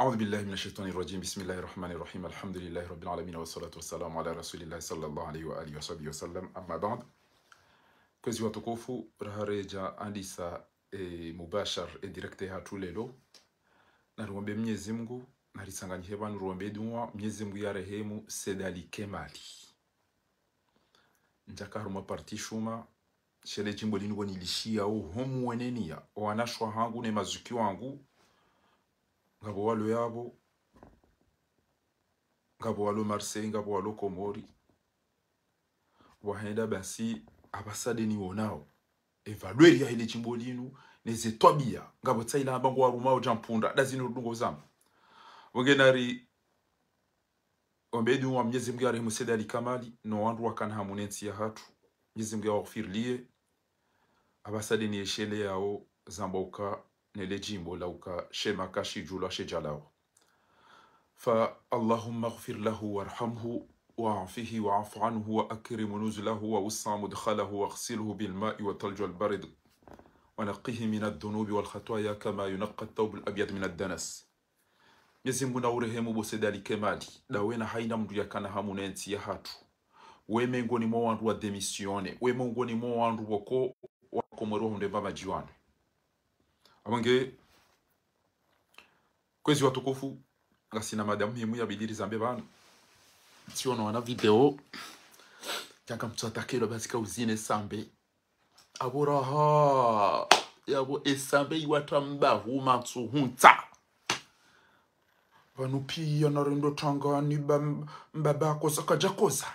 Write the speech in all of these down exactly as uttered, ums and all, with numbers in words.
أعوذ بالله من الشيطان الرجيم. بسم الله الرحمن الرحيم. الحمد لله رب العالمين، والصلاة والسلام على رسول الله صلى الله عليه وآله وصحبه وسلم. أما بعد. Kwezi watukufu, raha redja andisa, e, mubashar, e direct yahatru leo. Nariombe Mnyezi Mngu, naritsanganyihe pvanu riombe dua, Mnyezi Mngu yarehemu Said Ali Kemali. Ndjaka harumwa parti shuma, she le djimbo linu pvo nilishiyao, ho mwenenia, owanashe wahangu ne mazuki wangu, ngapvo walo yapvo, ngapvo walo Marseille, ngapvo walo Komori. Wahenda basi, apvasa nde niwonao e valeur yahe le djimbo linu, ne ze twabiya, ngapvo tsaila amba ngwarumao djampundra, nda zinu rudungo zamba. Pvonge nari ombe dua Mnyezi Mngu yarehemu Said Ali Kemali, no wandru wakana hamu ne ntsi yahatru. Mnyezi Mngu yawaghufirilie. Apvasa nde niyesheleyao zamba uka ne le djimbo la uka shema kashidjulwa shedjalao. فاللهم اغفر له وارحمه وعافه واعف عنه وأكرم نزله ووسع مدخله واغسله بالماء والثلج والبرد ونقه من الذنوب والخطايا كما ينقى الثوب الأبيض من الدنس. Mnyezi Mngu naurehemu bo Said Ali Kemali, nda we na haina mndru yakana hamu ne ntsi yahatru. We mengoni mwa wandru wa démissionner, we mengoni mwa wandru pvoko wakomori wahundre mba madjiwano. Apvonge, kwezi watukufu, ngasina mada muhimu yabidi rizambe pvanu. Tsiono wana video, yaka mtsu atakelo basi ka uzine sambe. Apvo raha, yapvo esambe iwatra mba huma ntsu huntsa. Pvanu piya narendo tangani ba, mbaba koza kadjakoza.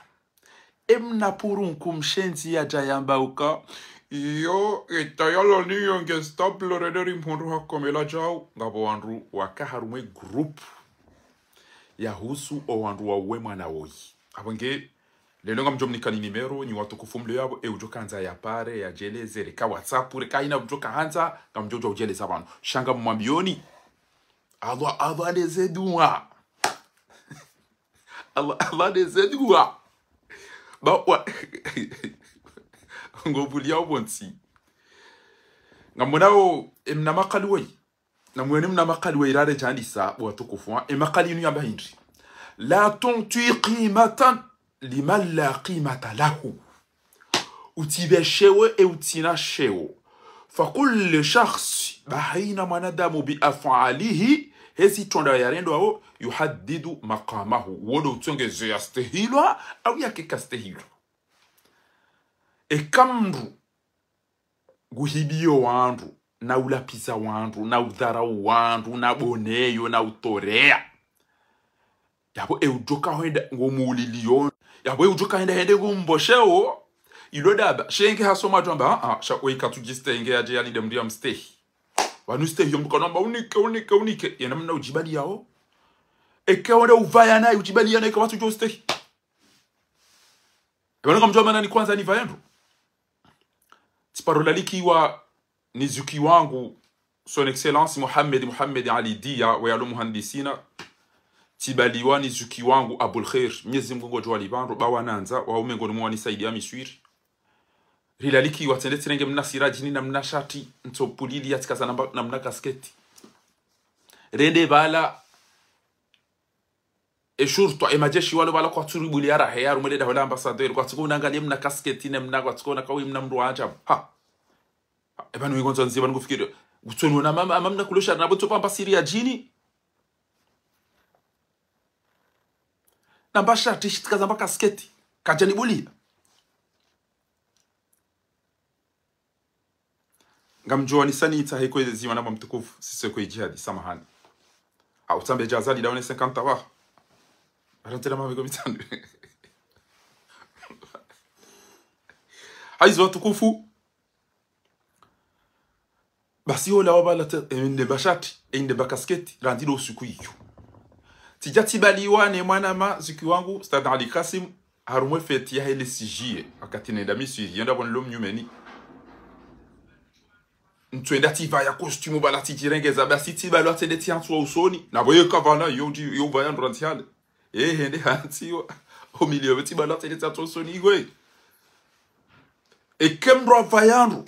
Emna purunku mshenzi yadja yamba uka, iyo, eta yalo niyo nge stable rede rimhundru hakomela djau. Ngapvo wandru waka harumwa e groupe yahusu owandru wauwe mwana woyi. Apvonge, leo ngamdjo mnikani numéro, nyi watukufu mlio yapvo, e udjo kandza yapare, yadjeleze, reka WhatsApp, reka ina udjo kahandza, ngamdjo djo udjeleza pvanu. Sha ngamwambioni, Allah, Allah neze dua. Allah, Allah neze dua. Ba, wa, ngovulia opvontsi. Ngamonao, emna makali woyi. Namwene mna makali woyi rare djandisa, bo watukufu, ha? E makali inu yamba hindri. لا تعطي قيمة لمن لا قيمة له. Utsipve sheo e utsina sheo. فكل شخص, ba haina mwanadamu, بأفعاله, he zitrendwa yarendwao, يحدد مقامه. Wo ndo utsongeze yastehilwa, au yake kastehilwa. Eka mndru nguhibiyo wandru, na ulapviza wandru, na udharau wandru, na boneyo, na utoreya. Yapvo e udjoka hwenda ngomuuliliyo. Yapvo e udjoka hwenda hende ngombosheo. Ilo daba, shenge hasoma djwamba, ah, ah, sha oyi katsudjistehi nge yadje yalinde mndru yamstehi. Pvanu ustehi yo mndru kanamba unike, unike, unike. Yena mna udjibaliyao. Eke wende upvaya naye udjibaliya naye ka watsudjo ustehi. Epvanu ngamdjuwa mana ni kwandza nipvaye ndro. Tsiparo lalikiwa ni zuki wangu, Son Excellence Mohamed, Mohamed Ali Dia, we yalo muhandisina. Tsibaliwa ni zuki wangu Abul Khair, Mnyezi Mngu ngudjo walipva ndro, ba wanandza, waume ngoni mwa wanisaidiya Miswiri. Rilalikiwa tsende tsirenge mna Siradjini na mna shati, ntso pulili ya tsikaza na mba-, na mna kasketi. Rende pvala, e shurtwa, e madjeshi walo pvala kwatsu ribuliya raha ya harumwa le daho la ambassadeur, kwatsuko unangaliye mna kasketi ne mna, kwatsuko unakawi mna mndru wa ajabu. Ha. Ha, epvanu ingondzo ndzima ngufikiri. Kutsoni wona mama, mama mna kulo shati, na bo tsopa mba Siradjini. Na mba shati, shitikaza mba kasketi. Kadjanibuliya. Ngamdjuwa ni sani itsahe kwe ziwa na mba mtukufu, sise kwe djihadi, samahani. Ha, utsambe djaza li daone cinquante wa. Arantela mabego mitsandu. Hayizo watukufu. Basi ola wapvala te, e, inde mba shati, e, inde mba kasketi, randzi lo usiku iyo. Tsidja tsibaliwa ne mwanama, zuki wangu, Stade Ali Kassim, harumwa e fête yahe le six juillet, wakati nenda Miswiri, yenda pvoni lo mnyumeni. Ntswenda tsipvaya costume pvala tsidjirengeza, basi tsibalwa tsende tsihantsiwa usoni, na pvo ye kavana, yo udji, yo upvaya ndro rantsi hale. E, hende hantsiwa, o miliyo tsibalwa tsende tsihantsiwa usoni, iwe. Eke mndru apvaya ndro,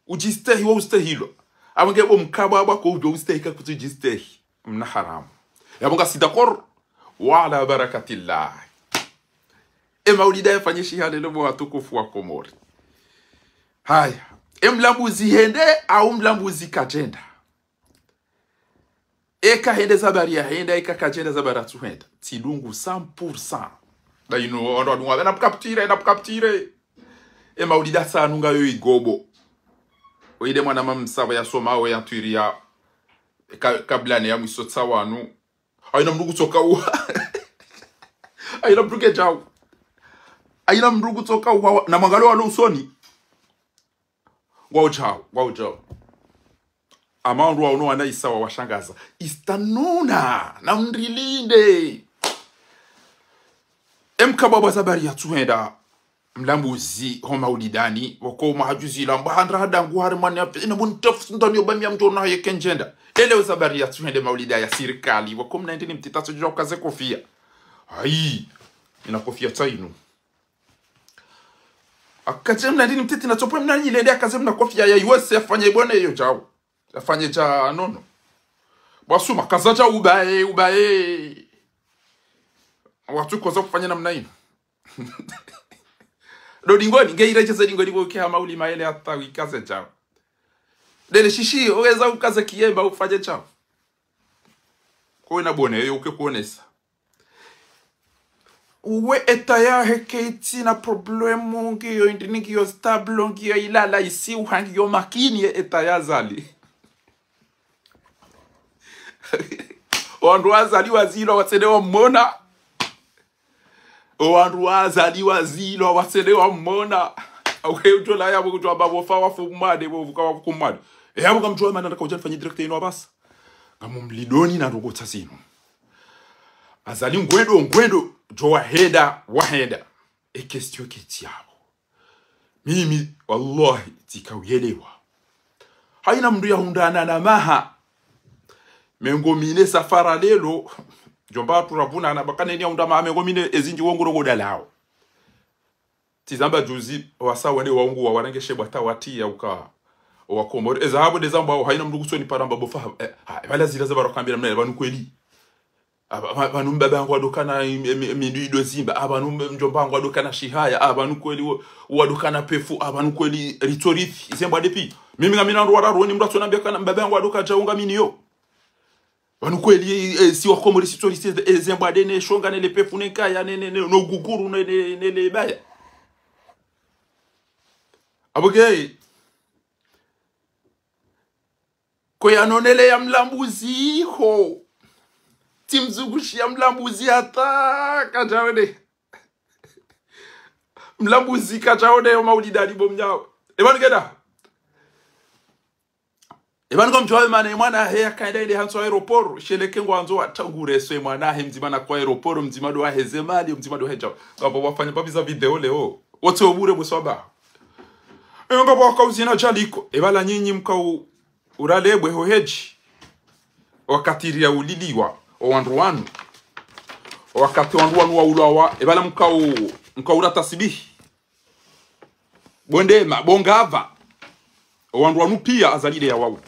udjistehi wa ustehilwa. Apvo nge bo mkabwa apvo ko udjo ustehi ka kutsu djistehi. Mna haramu. Yapvo ngasi d'accord. Wa ala barakatillah. E maulida yafanyishiha leo bo watukufu wa Komori. Haya. E mlambuzi hende, au mlambuzi kadjenda. Eka hende zabari yahenda, eka kadjenda zabari yatsuhenda. Tsidungu cent pour cent. Nda inu, ondo adungu, ena mkaptire, ena mkaptire. E maulida sa anunga yo igobo. Oyide mwana mamsaba yasoma, oya ntwiri ya, ka-, kabla ne ya mwiso tsa wanu. Haina mndru kutsoka uwa. Haina mndru kedjau. Haina mndru kutsoka uwa. Na mwangalo walo usoni. Ngwao djau, ngwao djau. Ama wandru wauno wana isa wawashangaza. Istanuna, na mndrilinde. E mkabwabwa zabari yatsuhenda mlambuzi ho maulidani, woko mahajuzi lamba handra hadangu hari mwane ape, ina buni tafu sundani yo bami ya mndru ona yeke ndjenda. Ele zabari yatsuhende maulida ya sirikali, wako mna ndini mtiti atso djua ukaze kofia. Hayi, ina kofia tsa inu. Akaze mna ndini mtiti na tsopwe mna nyilende, akaze mna kofia ya U S, yafanye bone yo djau. Yafanye dja nono. Bwasuma, kaza dja ubaye, ubaye. Watsu koza kufanya namna inu. Ndo dingoni, nge iredjeze dingoni bo uke hama uli maele hata wikaze djau. Ndele shishi, oweza ukaze kiyemba ufanye djau. Kowe na bone, yo uke kuonesa. Uwe eta yahe ketsina problème, ngiyo indini, ngiyo stable, ngiyo ilala, isi uhangi yo makini ye eta ya Azali. Wandru wa Azali wazilwa watsende wamona. Owandru wa Azali wazilwa watsende wamona. Awe utola yapvo kutwa babo fa wafu mwade, bo vuka wafu mwade. E yapvo kamtsuwa mana ndaka udja nifanye direct inu apvasa. Ngamumlidoni na ndrongoo tsa zinu. Azali ngwendo, ngwendo, djo wahenda, wahenda. E question ketsi yapvo. Mimi, wallahi, tsika uyelewa. Haina mndru yahundrana na maha mengo mine safara lelo, djomba turavuna na bakane ni yahundra maha mengo mine ezindji wongo rogo dalao. Tsi zamba juzi, wasa wende waungu wa warange shebwa tawati ya uka wa Komori. Eza habo ndeza mbao, haina mndru kutsoni paramba bofa, eh, ha, bala zila za baro kambira mna, pvanu kweli. Aba, aba, pvanu mbaba yangu wadokana im-, im-, im-, mindu ido zimba. Aba, pvanu mdjomba yangu wadokana shihaya. Aba, pvanu kweli wa-, wadokana pefu. Aba, pvanu kweli ritorithi. Izembwa depi. Mimi ngamina ndo wararu ni mndru atsonambia kana mbaba yangu wadoka djaunga mini yo. Pvanu kweli, eh, si wa Komori si torithi, eh, zembwa de ne shonga ne le pefu ne nkaya ne, ne, ne, no guguru ne, ne, ne le baya. Abuge. Ko yanonele ya mlambuzi ho. Tsi mzungushi ya mlambuzi hata kadjaone. Mlambuzi kadjaone yo maulidani bo mnyao. Eba ngeda. Eba ngamdjuwa mana mwana he yakaenda ile hantsi aéroport. Sheleke ngwandzo watangure swe mwana he mdzima na kwa aéroport, mdzima ndo waheze mali, mdzima ndo hedjao. Ngapvo wafanya papiza video leo. Wote obure buswaba. Eyo ngapvo wakauzina djaliko. Eba la nyinyi mkau uralebwe ho hedji. Wakati riya uliliwa, owandru wanu. Wakati wandru wanu waulawa, ebala mkau, mkau ura tasbihi. Bondema, bongava. Owandru wanu piya Azali de ya wau.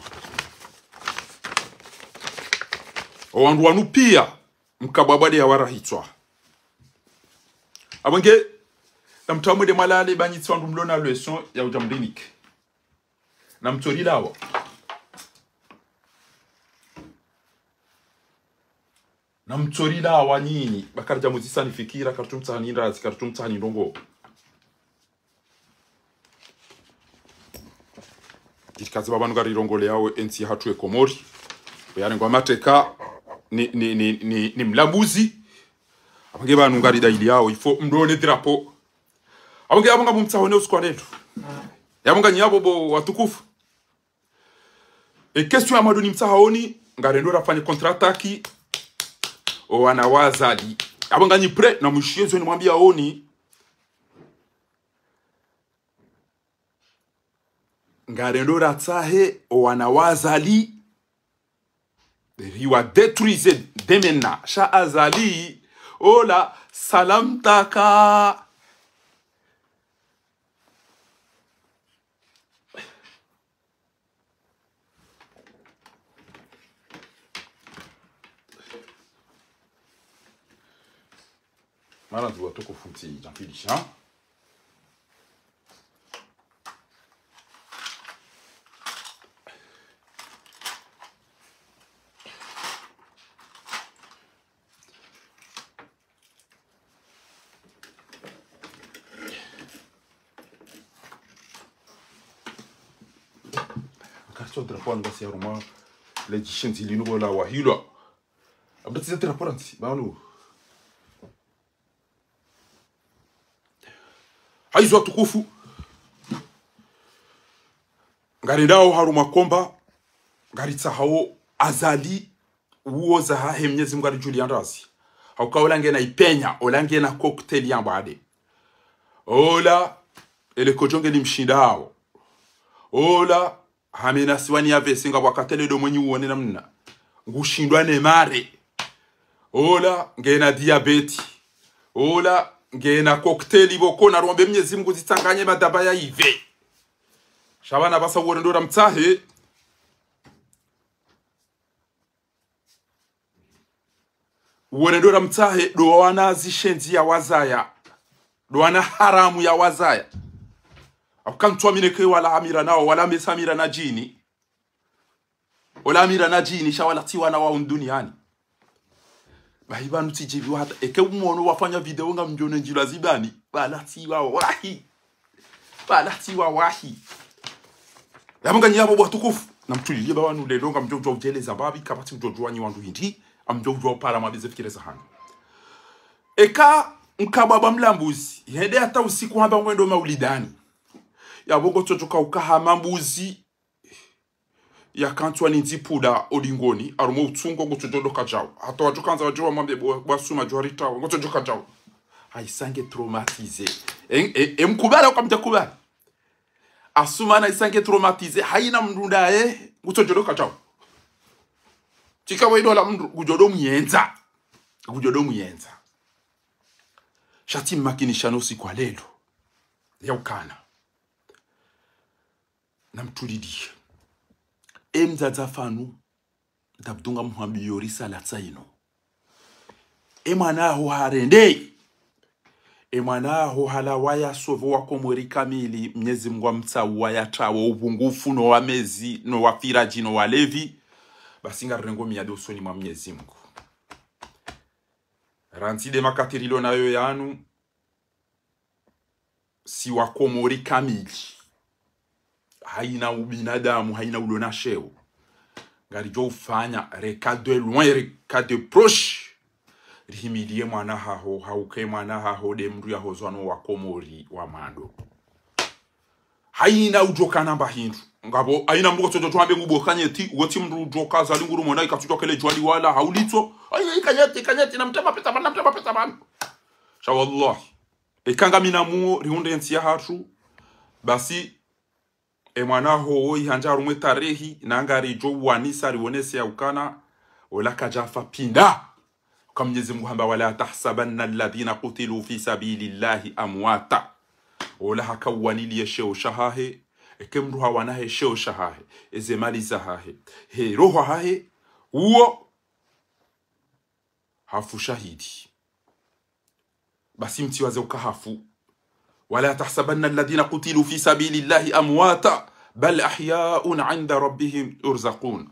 Owandru wanu piya mkabwabwa de ya warahitswa. Abonge, na mtamwe de mwalale banyitsi wandru mlona leçon ya udja mrinike. Na mtsorilawa. Na mtsorilawa nyinyi, ba karidja muzisa ni fikira, karitsu mtsahani ndrazi, karitsu mtsahani ndrongoo. Itikazi baba nunga rirongole yawo entsi yahatru ye Komori. Bo yarengwa mateka ni, ni, ni, ni, ni mlambuzi. Abange pvanu ngari daili yawo, il faut mdone drapeau. Abange abo ngamumtsahoni usiku wa leo. Yabo nganyi yabo bo watukufu. E question ya maduni mtsahaoni, ngarendo rafanye contre-attaque, owana wa Azali. Abo nganyi prêt, na mwishiye zo nimwambiyaoni. Ngarendo ratsahe, owana wa Azali. Riwa détruise dès maintenant. Sha Azali, ola, salam taka. Malandzi watukufu, mtsi djamfilisha. Kartso drapo ngasi harumwa le djishenzi linu bola wahilwa. Abda tiza drapo rantsi, banu. Hayizo watukufu. Ngaridjao harumwa komba, ngaritsahao Azali, uwo zahahe Mnyezi Mungu aridjuliya ndrazi. Hauka ola ngena ipenya, ola ngena cocktail ya mbwade. Ola, ele kodjo ngelimshindao. Ola, hamena siwani ya vese nga wakatele do mwenyi uwone namna. Ngushindwa ne mare. Ola, ngena diabète. Ola, ngena cocktail boko, narombe Mnyezi Mungu zitsanganye madaba ya ive. Sha bana basa uwone ndo ramtsahe. Uwone ndo ramtsahe, ndo wana zishenzi ya wazaya. Ndo wana haramu ya wazaya. Hauka ntsu amini ke wala amira nao, wala mesa amira na djini. Wala amira na djini, sha wala tsi wana wa unu duniyani. Bahi banu tsidjiviwa hata. Eke umono wafanya video ngamdjo ne ndjila zibani. Bala tsi wa wahi. Bala tsi wa wahi. Yabo nganyi yabo watukufu. Namtuliliye ba wanu lelo ngamdjo djuwa udjeleza babi, kapvatsi mdjo djuwa nyi wandru hindri, amdjo djuwa upara mwabize fikira zahanyu. Eka nkababa mlambuzi, hende hata usiku hamba ngwendo maulidani. Yabo ngotsodjoka ukaha mambuzi, yakantswa ni ndzipuda olingoni, harumwa utsungo ngutsodjo doka djao. Hata wadjo kandza wadjo wamwambe bwa, bwa suma djo haritawa, ngutsodjo ka djao. Hayisa nge traumatisé. E, e, e mkubali hauka mdjakubali. Asumana hayisa nge traumatisé, hayina mndru ndaye, ngutsodjo doka djao. Tsika wayidola mndru, ngudjo do muyendza. Ngudjo do muyendza. Sha tsi mmakinisha no usiku wa lelo. Yaukana. Namtuliliye. E mdzadze afanu, ndabudunga muhambiyo risala tsa inu. E mwana aho harende. E mwana aho halawa ya sove wa Komori kamili, Mnyezi Mungu amtsawa ya trawo ubungufu no wamezi, no wafiradji, no walevi. Basi ngarirengo miyadi usoni mwa Mnyezi Mungu. Rantsi de makati rilo nayo yanu, si wa Komori kamili. Hayina ubinadamu, hayina ulo na sheo. Ngaridjo ufanya, reka de loin, reka de proche. Rihimiliye mwana haho, hauka e mwana haho de mndru yahozwa no wa Komori wa mwando. Hayina udjoka namba hindru. Ngapvo, hayina mndru kotsodjo tuhambe ngubo kanyeti, woti mndru udjoka zali nguru mona, ikatsudjoka le djwali wala, haulitso. Ayi, kanyeti, kanyeti, namtema pesa bana, namtema pesa bana. Sha wallahi. Eka ngamina muo, rihundre ntsi yahatru. Basi, e mwana ho, wo ihandja harumwe tarehi, na ngaridjo uwanisa, riwonese yaukana, ola kadjafa pinda. Uka Mnyezi Mungu hamba, ولا تحسبن الذين قتلوا في سبيل الله أمواتا. Ola haka uwaniliye sheo shahahe, eke mndru hawana he sheo shahahe, eze mali zahahe, he roho hahe, uwo hafu shahidi. Basi mtsiwaze uka hafu. ولا تحسبن الذين قتلوا في سبيل الله أمواتا بل أحياء عند ربهم يرزقون.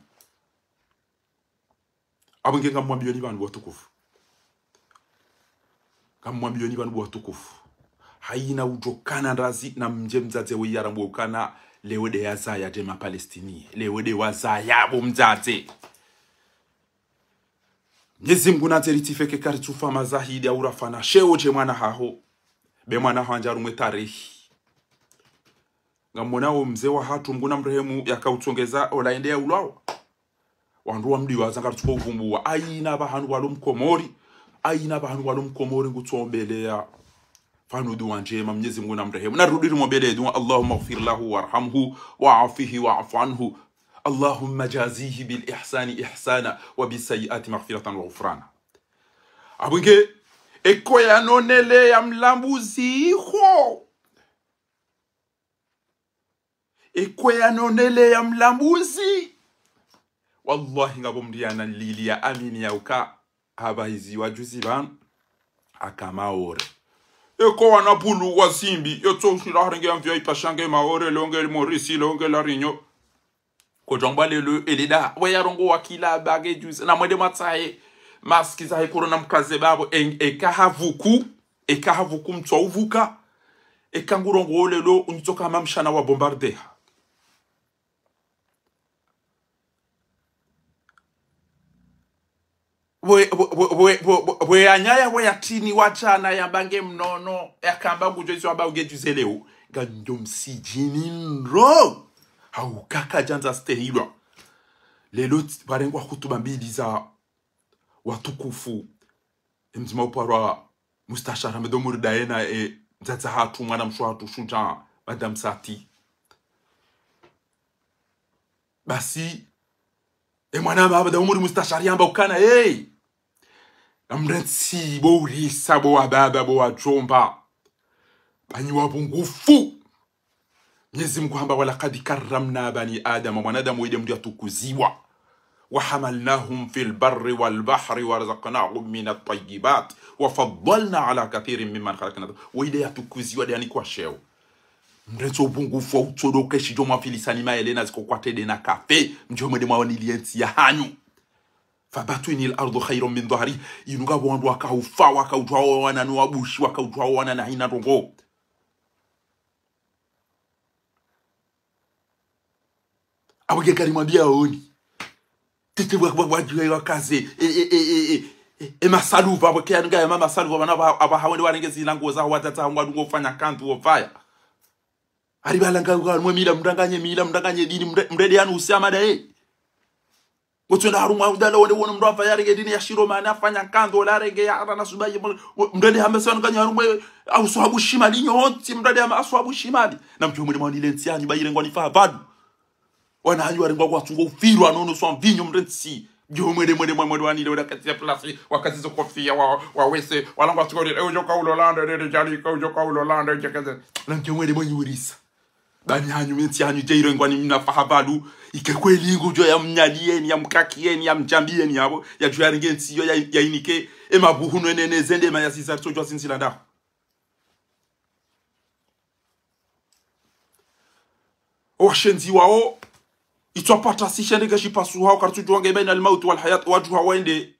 Abunge ngamwambiyoni pvanu watukufu. Ngamwambiyoni pvanu watukufu. Hayina udjokana ndrazi na mdje mdzadze we yarambo ukana lewo de yazaya de ma Palestiniens. Lewo de wazaya bo mdzadze. Mnyezi Mungu nandze ritsifeke karitsufa mazahidi au rafana sheo dje mwana haho. Be mwana haho handja harumwe tarehi. Ngamwona wo mze wahatru Mungu namrehemu yakautsongeza ola ende yaulwawo. Wandru wamdiwaza ngaritsuko uvumbuwa. Hayina pvahanu walo Mkomori. Hayina pvahanu walo Mkomori ngutsombeleya. Fanu duwa ndjema Mnyezi Mungu namrehemu. Narudi rimwombeleye duwa. اللهم اغفر له وارحمه وعافه واعف عنه. اللهم جازه بالإحسان إحسانا وبالسيئات مغفرة وغفرانا. Abunge, eko yanonele ya mlambuzi iho. Eko yanonele ya mlambuzi. Wallahi ngapvo mndru yanalili ya amini yauka hapvahiziwa juzi pvanu. Aka Maore. Eka wana pulu wa zimbi, yotso ushinda harenge ya mvio ipashange Maore, longe Maurice, longe La Réunion. Kodjwamba lelo, elida, we yarongowa kila bage juzi, na mwende mwatsahe, maski zahe corona mkaze babo, en-, eka havuku, eka havuku mtswa uvuka, eka ngurongowo lelo, unyitsoka mamshana wa bombardeha. Bwe, bwe, bwe, bwe, bwe, bwe, bwe yanyaya, bwe yatini, wachana, yambange mnono, yakamba ngudjo izo amba unge juze leo. Nganyo msidjini ndro. Hauka kadjandza stehilwa. Lelo tsi-, barengwa hutuba mbili za watukufu. E mdzima uparwa Mustashar Ahmed Omar Daena, e, mdzadze hatru, mwana mshe hatru, shudja, Madame Sati. Basi, e mwana ma-, Ahmed Omar Mustashar yamba ukana, hey! Namrentsi bo urisa, bo wababa, bo wadjomba. Banyi wabungufu. Mwenyezi Mungu hamba, "ولقد كرمنا بني آدم", mwanadamu wede mndru yatukuziwa. "وحملناهم في البر والبحر ورزقناهم من الطيبات وفضلناهم على كثير ممن خلقنا". Wede yatukuziwa, de yanikwa sheo. Mrentso ubungufu wa utsodo keshi djo mwafilisani maele na ziko kwatede na kafe. Mdjo mwende mwawaniliye ntsi ya hanyu. "فبطن الأرض خير من ظهرها". Inu ngapvo wandru wakaufa, wakaudjwa wana no wabushi, wakaudjwa wana na hina ndrongo. Abwe ke karimwambia oni. Tete wa, wa, wa, wa, wakaze, e, e, e, e, e, e, e, masaluva, abwe ke anu ngaya ma masaluva, wana aba, aba hawende warenge zilango za, watata, ngwadungo fanya kantu, wofaya. Ari balanga, mwe mila, mranganye mila, mranganye dini, mre-, mrende yanu usiamada, e. Ngotswenda harumwa udala wone wone mndru afa yarenge dini ya shiromani afanya nkando ola arenge ya ara na subayi, mndru, mndru ende hamba sanu kanyi harumwa, au swahabu shimali nyontsi, mndru ende hamba aswahabu shimali. Na mdjo mwende mwanile ntsi yanyu bayirengwa ni fahavalu. Wana hanyu warengwa kwatsungo ufirwa nono swa mvinyo mrentsi. Mdjo mwende mwende mwende wanile wala kati ya plasi, wakati zo kofia, wa, wa wese, wala ngwatsungo wale, e ujo ka ulolanda, e, e, jali, ka ujo ka ulolanda, e, jakaze. Na mdjo mwende mwenye urisa. Bani hanyu, mentsi hanyu, dje irengwa ni mna fahavalu, ike kweli ngudjo ya mnyaliyeni, ya mkakiyeni, ya mdjambiyeni, yabo, ya djo ya renge ntsi yo, ya, ya inike, e mabuhu no enene zende, ma ya ziza, ritsodjwa zinzila ndaho. O washenzi wao, itswa pata si shende ke shipasu hao, karitsudjuwa nge baina al-mauti wal-hayat, wadjuha wende,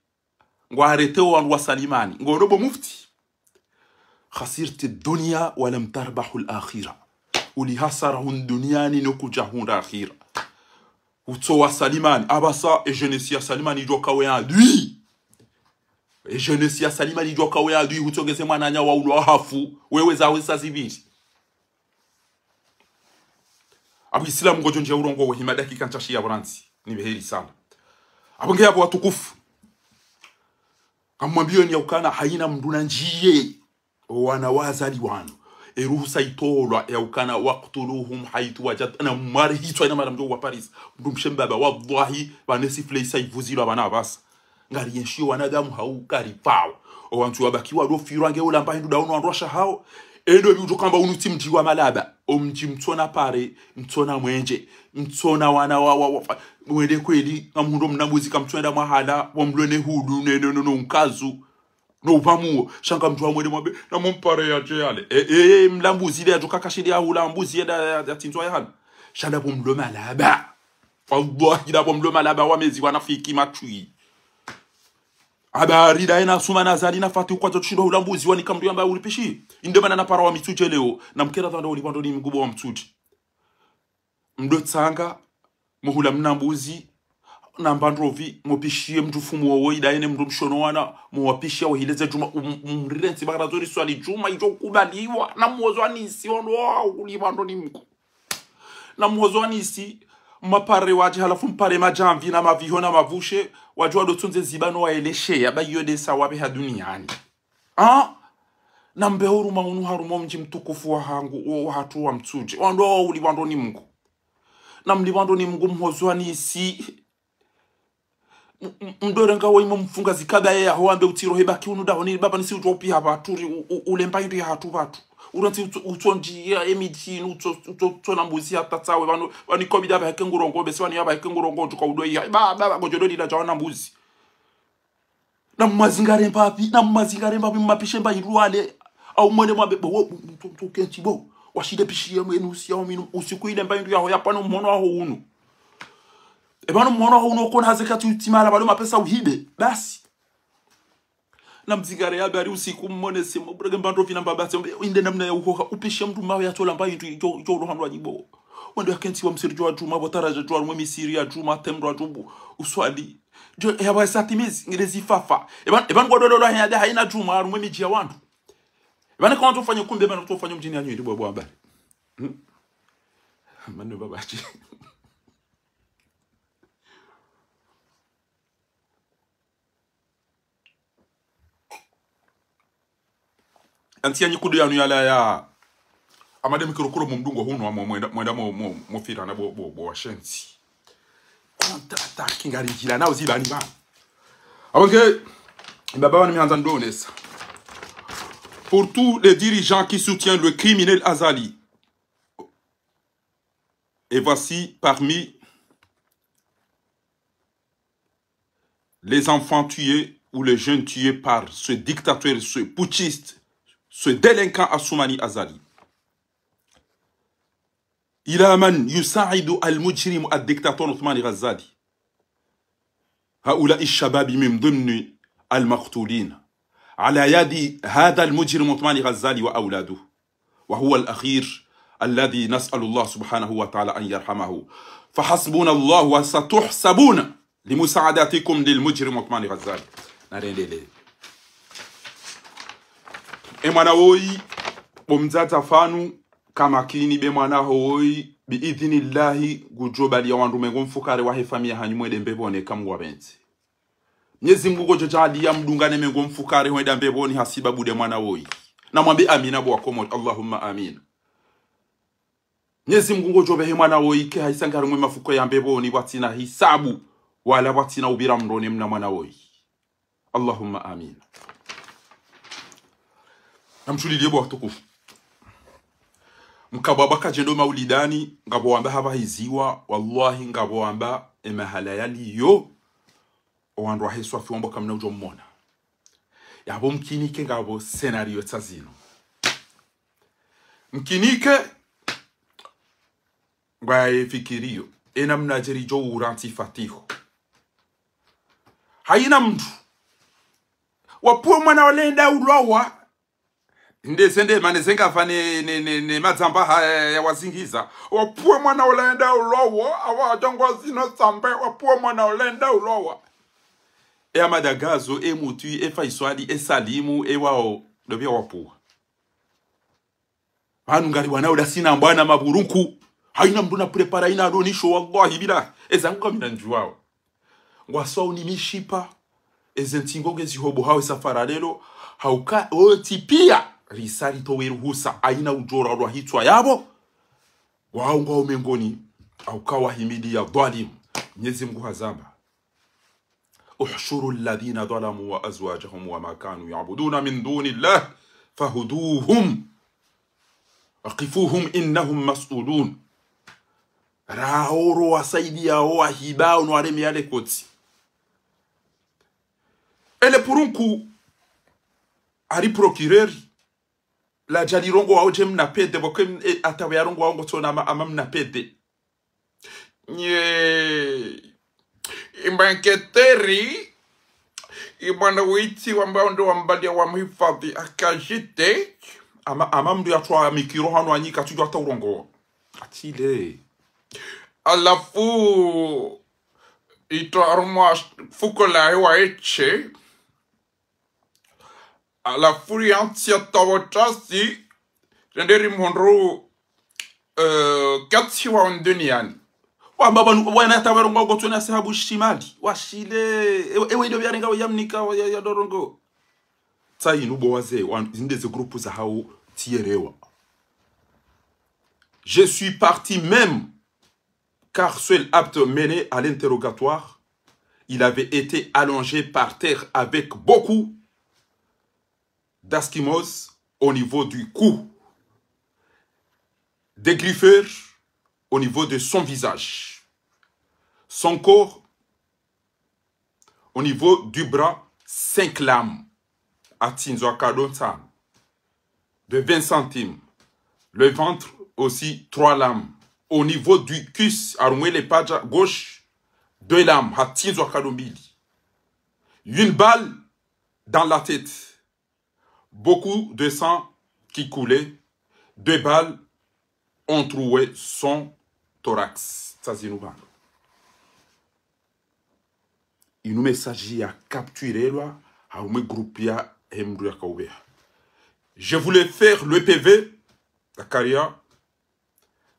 ngwareteo wandru wa Salimani. Ngono bo mufti. "خسرت الدنيا ولم تربح الآخرة". Uli hasara hunu duniani no kudja hundra akhira. Utso wa Salimani. Abasa, e jeunesse ya Salimani idjo kawe adui. E jeunesse ya Salimani idjo kawe adui. Utsongeze mwananya wa ulwa hafu. Wewe za wesa zibiri. Abu Islam ngodjo ndjia urongowe hima dakika ntsashi ya buranzi. Ni beheri sana. Abu nge yabo watukufu. Kamwambiyoni ya ukana haina mndru na ndjiye. O wana wazali wanu. E ruhusa itolwa ya ukana "واقتلوهم حيث وجدتموهم". Na mwari hitswa ina mara mdjo wa Paris. Mndru mshe mbaba, wallahi, bane sifle isa ivuzilwa bana basa. Ngari yenshiyo wanadamu hau kari pao. O wantsu wabaki wado firwa nge ulamba hindu daono wandrwasha hao. Endo bi udjo kamba unu tsi mdji wa malaba. O mdji mtsona pare, mtsona mwenje, mtsona wana wa, wa, wa, fa-, mwende kweli, ngamhundro mna mbuzi kamtswenda mwahala, wa mlwene hudu, ne, no, no, no, nkazu, no upamuo, shanga mdjo wa mwende mwambe, na mumpare ya dje yale. E, e, e, mla mbuzi ile ya djo kakashili ya hula mbuzi yenda ya, ya, ya tsindzwa ya hanu. Shanda bo mlo malaba. Wallahi, da bo mlo malaba wa mezi wanafiki matswi. Habari da ina Suma na Zali na Fati ukwadzo tushindo hula mbuzi wanika mndru yamba ulipishi. Inde mana na para wa Mitsudje leo. Na mkera dhanda ulipvando ni mgubo wa Mitsudje. Mdo tsanga, muhula mna mbuzi, na mbandrovi, mupishiye mdru fumu wowo, ida ene mdru mshono wana, muwapishiya wahileze djuma, um, um, mrire ntsi bakara zori swali djuma, idjo kubaliwa, na muhozo anisi, ono, wa, ulipvando ni mko. Na muhozo anisi, mapare wadje halafu mpare madjamvi na maviho na mavushe, wadje wado tsundze ziba no waelesheya, ba iyo de sawa be ha duniani. Ah? Na mbe huruma unu harumwa o mdji mtukufu wa hangu, wa, wa hatru wa Mitsudje. Wandru wa ulipvando ni mko. Na mlipvando ni mko muhozo anisi, M-, m-, mdore nga wa imo mfunga zikaba ye yaho wambe utsiro hebaki unu dahoni baba nisi utso upiha pvatsu ri u-, u-, ulemba hindru ya hatru pvatsu. Uransi utso, utso ndjiya emidjini, utso, utso, utso na mbuzi hata tsawe, pvanu, pvanu iko bida pvaheke ngurongo, besi pvanu ya pvaheke ngurongo, utsuka udo iya. Ba, ba, ba, ngodjo do lila djawa na mbuzi. Na mmazingare mbapvi, na mmazingare mbapvi, mmapishe mba hindru wale. Au mwende mwambe, bo, wo, mtu, mtu kentsi bo. Washinde pishiye mwenu usiya uminu, usiku ile mba hindru yaho yapvanu mhono waho unu. Epvanu mhono waho unu okona haze kati utimala, bado mapesa uhibe. Basi. Na mzingare ya bari usiku mmone se, mburege mbando vina mbaba se, inde namna ya uhoha, upishe mndru mawe ya tola mba hindru, jo, jo ulo handwa nyibo. Wendo ya kentsi wa msiri jo wa djuma, bo taraja jo harumwe misiri ya djuma, temro jo bu, uswali. Jo, ya wa satimizi, ngile zifafa. Epvan, epvan kwa dolo lo ya da haina djuma, harumwe midji ya wandru. Epvan kwa wandru ufanye kumbe, epvan kwa ufanye mdjini ya nyundi, bo, bo, habari. Hmm? Manu baba chi. Anti ya nyikudu yanu yala ya. Amade mikirokuro mumdungo hunu amo mwenda, mwenda mo, mo, mo fira na bo, bo, bo washenzi. Contre-attaque ngari njila na uziba ni ba. Avant que, baba wani mihanza ndonesa. Pour tous les dirigeants qui soutiennent le criminel Azali, et voici parmi les enfants tués ou les jeunes tués par ce dictateur, ce putschiste, ce délinquant Assoumani Azali. إلى من يساعد المجرم الدكتاتور عثمان غزالي. هؤلاء الشباب من ضمن المقتولين على يد هذا المجرم عثمان غزالي وأولاده، وهو الأخير الذي نسأل الله سبحانه وتعالى أن يرحمه. فحسبنا الله وستحاسبون لمساعدتكم للمجرم عثمان غزالي. Narendele. E mwana woyi, bo mdzadze fanu, kamakini be mwana hoyi, bi idhinillahi, ngudjo baliya wandru mengo mfukare wahe famiya hanyu mwende mbepvoni eka Mngu wapvendze. Mnyezi Mngu ngudjo djaaliya mdungane mengo mfukare hwenda mbepvoni hasibabu de mwana woyi. Na mwambe amina bo wa Komori, Allahumma amina. Mnyezi Mngu ngudjo pvehe mwana woyi ke hayisa nge harumwe mafuko ya mbepvoni pvwatsina hisabu, wala pvwatsina upvira mroni mna mwana woyi. Allahumma amin. Namtuliliye bo watukufu. Mkabwa baka djendo maulidani, ngapvo wamba hapvahiziwa, wallahi ngapvo wamba emahala yaliyo, owandru wahe swafi wamba kamna udjo mmona. Yapvo mkinike ngapvo scénario tsa zinu. Mkinike, ngwaye fikiriyo, ena mna djeri djo urantsi fatiho. Hayina mndru. Wapvuwe mwana olenda ulwawa. Nde zende mane zenga fa ne, ne, ne, ne madzamba ha, ya wazingiza. Wapvuwe mwana olenda ulwawa, awa adjongwa zino zambe, wapvuwe mwana olenda ulwawa. E amadagazo, e mutwi, e faiswali, e salimu, e wao, ndopvi ya wapvuwa. Pvanu ngari wana uda sina mbwana mapvurunku. Hayina mndru na prépara hayina adonisho, wallahi billahi. Eza ngu kamina ndjuwao. Ngwaswao ni mishipa. Eze ntsingo nge zihobo hawe safara lelo. Hauka, otsi piya. Risali towe ruhusa. Hayina udjora lwa hitswa yapvo. Wao ngwao mengoni. Hauka wahimidi ya dhwalimu. Mnyezi Mngu hazamba. احشروا الذين ظلموا وأزواجهم وما كانوا يعبدون من دون الله فاهدوهم وقفوهم إنهم مسؤولون. Raoro wasaidiya o wahiba ono areme yale kotsi. Ele purunku ari procureur la djali rongowa odje mna pede, boke m-, e, atawe ya rongowa ongo tsona ama, ama mna pede. Nye, imba enquêteur, imba na witsi wamba ondo wambaliya wa muhifadhi akajite. Ama, ama mndru yatwa mikiro hano anyika tsudjo ata urongowa. Atile. Halafu, ito harumwa fuko lahe wa etshe. Halafu riantsi ya tawo tasi, rende rimhondro, eh, katsi wa unduniani. Wamba pvanu, wana tawe rongowa ngo tsona sahabu shimali. Washile, ewe, ewe ndo byarenga yamnika, ya, ya dorongo. Tsa inu bo wazee, wa, zinde ze groupe zahao tsiyerewa. Je suis parti même car seul apte mené à l'interrogatoire, il avait été allongé par terre avec beaucoup d'ecchymoses au niveau du cou, des griffures au niveau de son visage. Son corps au niveau du bras cinq lames. Hatsindzwa nkado ntsanu. De vingt centimes. Le ventre aussi, trois lames. Au niveau du cus, harumwa le paja gauche, deux lames. Hatsindzwa nkado mbili. Une balle dans la tête. Beaucoup de sang qui coulait. Deux balles ont troué son thorax. Sa zinu pvanu. Inu message ya capturelwa harumwa groupe yahe mndru yakaupveha. Je voulais faire le P V, Zakaria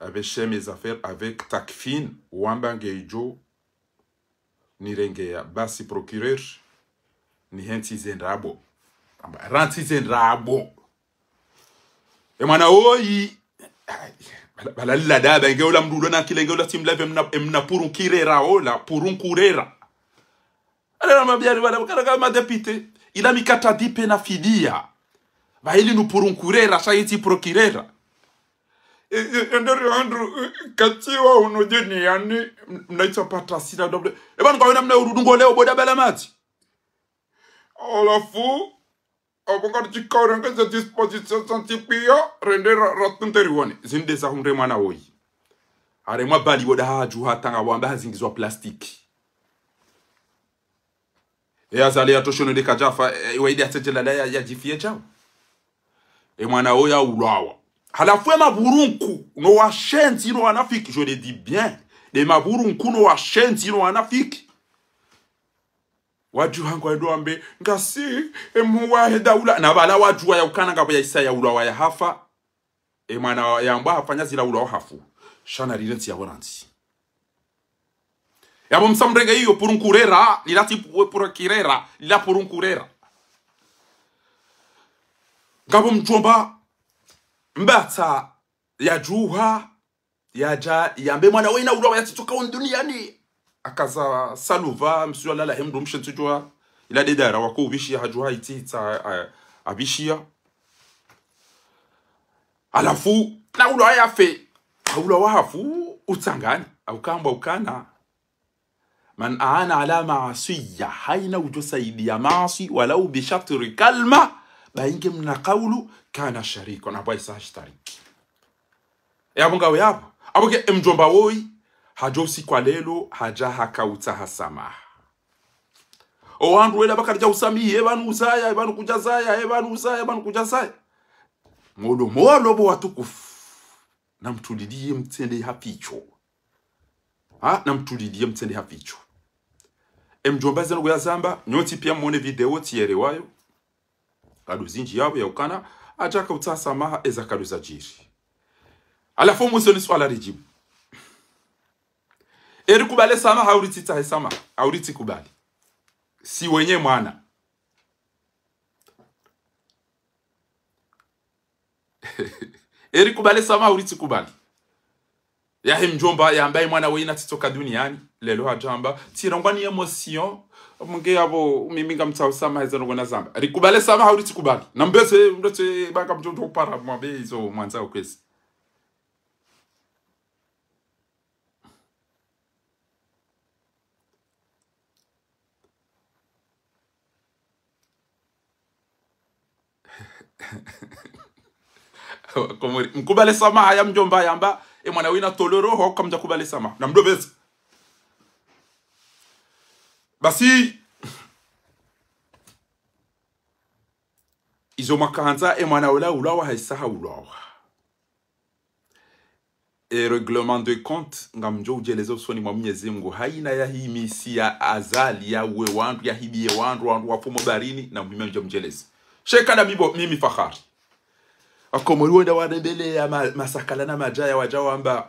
avait fait mes affaires avec Takfin, wamba ngedjo nirengeya, basi procureur, nihentsi ze ndrabo. Amba, rantsi ze ndrabo. E mwana woyi, bala, bala lila daba, inge ola mndru ulo na kile, inge ola tsi mlavi, emna, emna purunkurera, ola purunkurera. Ala na mabiari bala, kala kama député, ila mikata dipe na fidia. Ba ili nu purunkurera, sha itsi procureur. E, e, enderi andru, e, katiwa uno djeni yani, m-, mnaitwa pata sina doble. E pvanu ngawena mna urudungo leo boda bala madzi. Halafu, apvo ngari tsi kaurengeze disposition za ntsi piya, rende ra, ratunde riwone. Zinde za humre mwana woyi. Haremwa bali boda hadju hata ngapvo amba hazingizwa plastiki. E Azali yatoshono nde kadjafa, e, waidi atsedjela la ya, yadjifiye djao. E mwana woyi yaulwawa. Halafu e mapurunku, no washenzi, no wanafiki, je le dis bien. Nde mapurunku, no washenzi, no wanafiki. Wadjuha ngwendo wambe, ngasi, e mhuu wahe daula. Na pvala wadjuwa yaukana ngapvo yahisa yaulwawa yahafa. E mwana yambwa hafanya zila ulawa hafu. Sha na lile ntsi yapvo rantsi. Yapvo msamrenge iyo purunkurera, lila tsi we purunkurera, lila purunkurera. Ngapvo mdjomba, mbatsa, yadjuha, yadja, yambe mwana woyi na ulawa yatsitsoka unu duniyani. Akaza saluva, msiwa lala hemdru mshe ntsudjuwa, ila dedara wako upvishiya hadjuha itsi itsa, a, apvishiya. Halafu, na ulawa yafe, na ulawa hafu, utsangani, haukamba ukana. من أعان على معصية, haina udjo saidiya maasi, ولو بشطر كلمة, ba inge mna kaulu, كان شريكا, na pvwa isa hashtariki. E apvo ngawe apvo. Apvo ke emdjomba woyi, hadjo usiku wa lelo, hadja haka utsaha samaha. O wandru wela pvakaridja usamihi, e pvanu uzaya, e pvanu kudjazaya, e pvanu uzaya, e pvanu kudjazaya. Molo, molo, bo watukufu. Namtuliliye mtsende haficho. Ha, namtuliliye mtsende haficho. Emdjomba zeno kuyazamba, nyontsi piya mwone video tsiyelewayo. Kado zindji yapvo yaukana, hadja haka utsaha samaha eza kado zadjiri. Halafu mwisoni swala ridjibu. Eri kubale samaha, hau ritsi tsahe samaha, hau ritsi kubali. Si wenye mwana. Eri kubale samaha, hau ritsi kubali. Yahe mdjomba, yamba ye mwana woyi na tsitsoka duniyani. Lelo hadjamba, tsirangwa ni émotion. Munge yapvo, mimi ngamtsaho samaha, izo nongo nazamba. Rikubale samaha, hau ritsi kubali. Nambeze, mdotse, baka mdjomba upara, mwambe izo, mwandza ukwezi. Komori. Mkubale samaha ya mdjomba yamba, e mwana wina tolero, ho kamdja kubale samaha. Namdopveze. Basi, izo mwakandza, e mwana ula ulawa, haisa haulwawa. E règlement de compte, ngamdjo udjeleza usoni mwa Mwenyezi Mungu. Haina yahimisi ya Azali, yauwe wandru, yahibiye wandru, wandru wafu mo baharini, na muhime mdje mdjeleze. Sheka na mibo, mimi Fahari. Wakomori wenda warebele ya ma-, masakala na madjaya wadja wamba.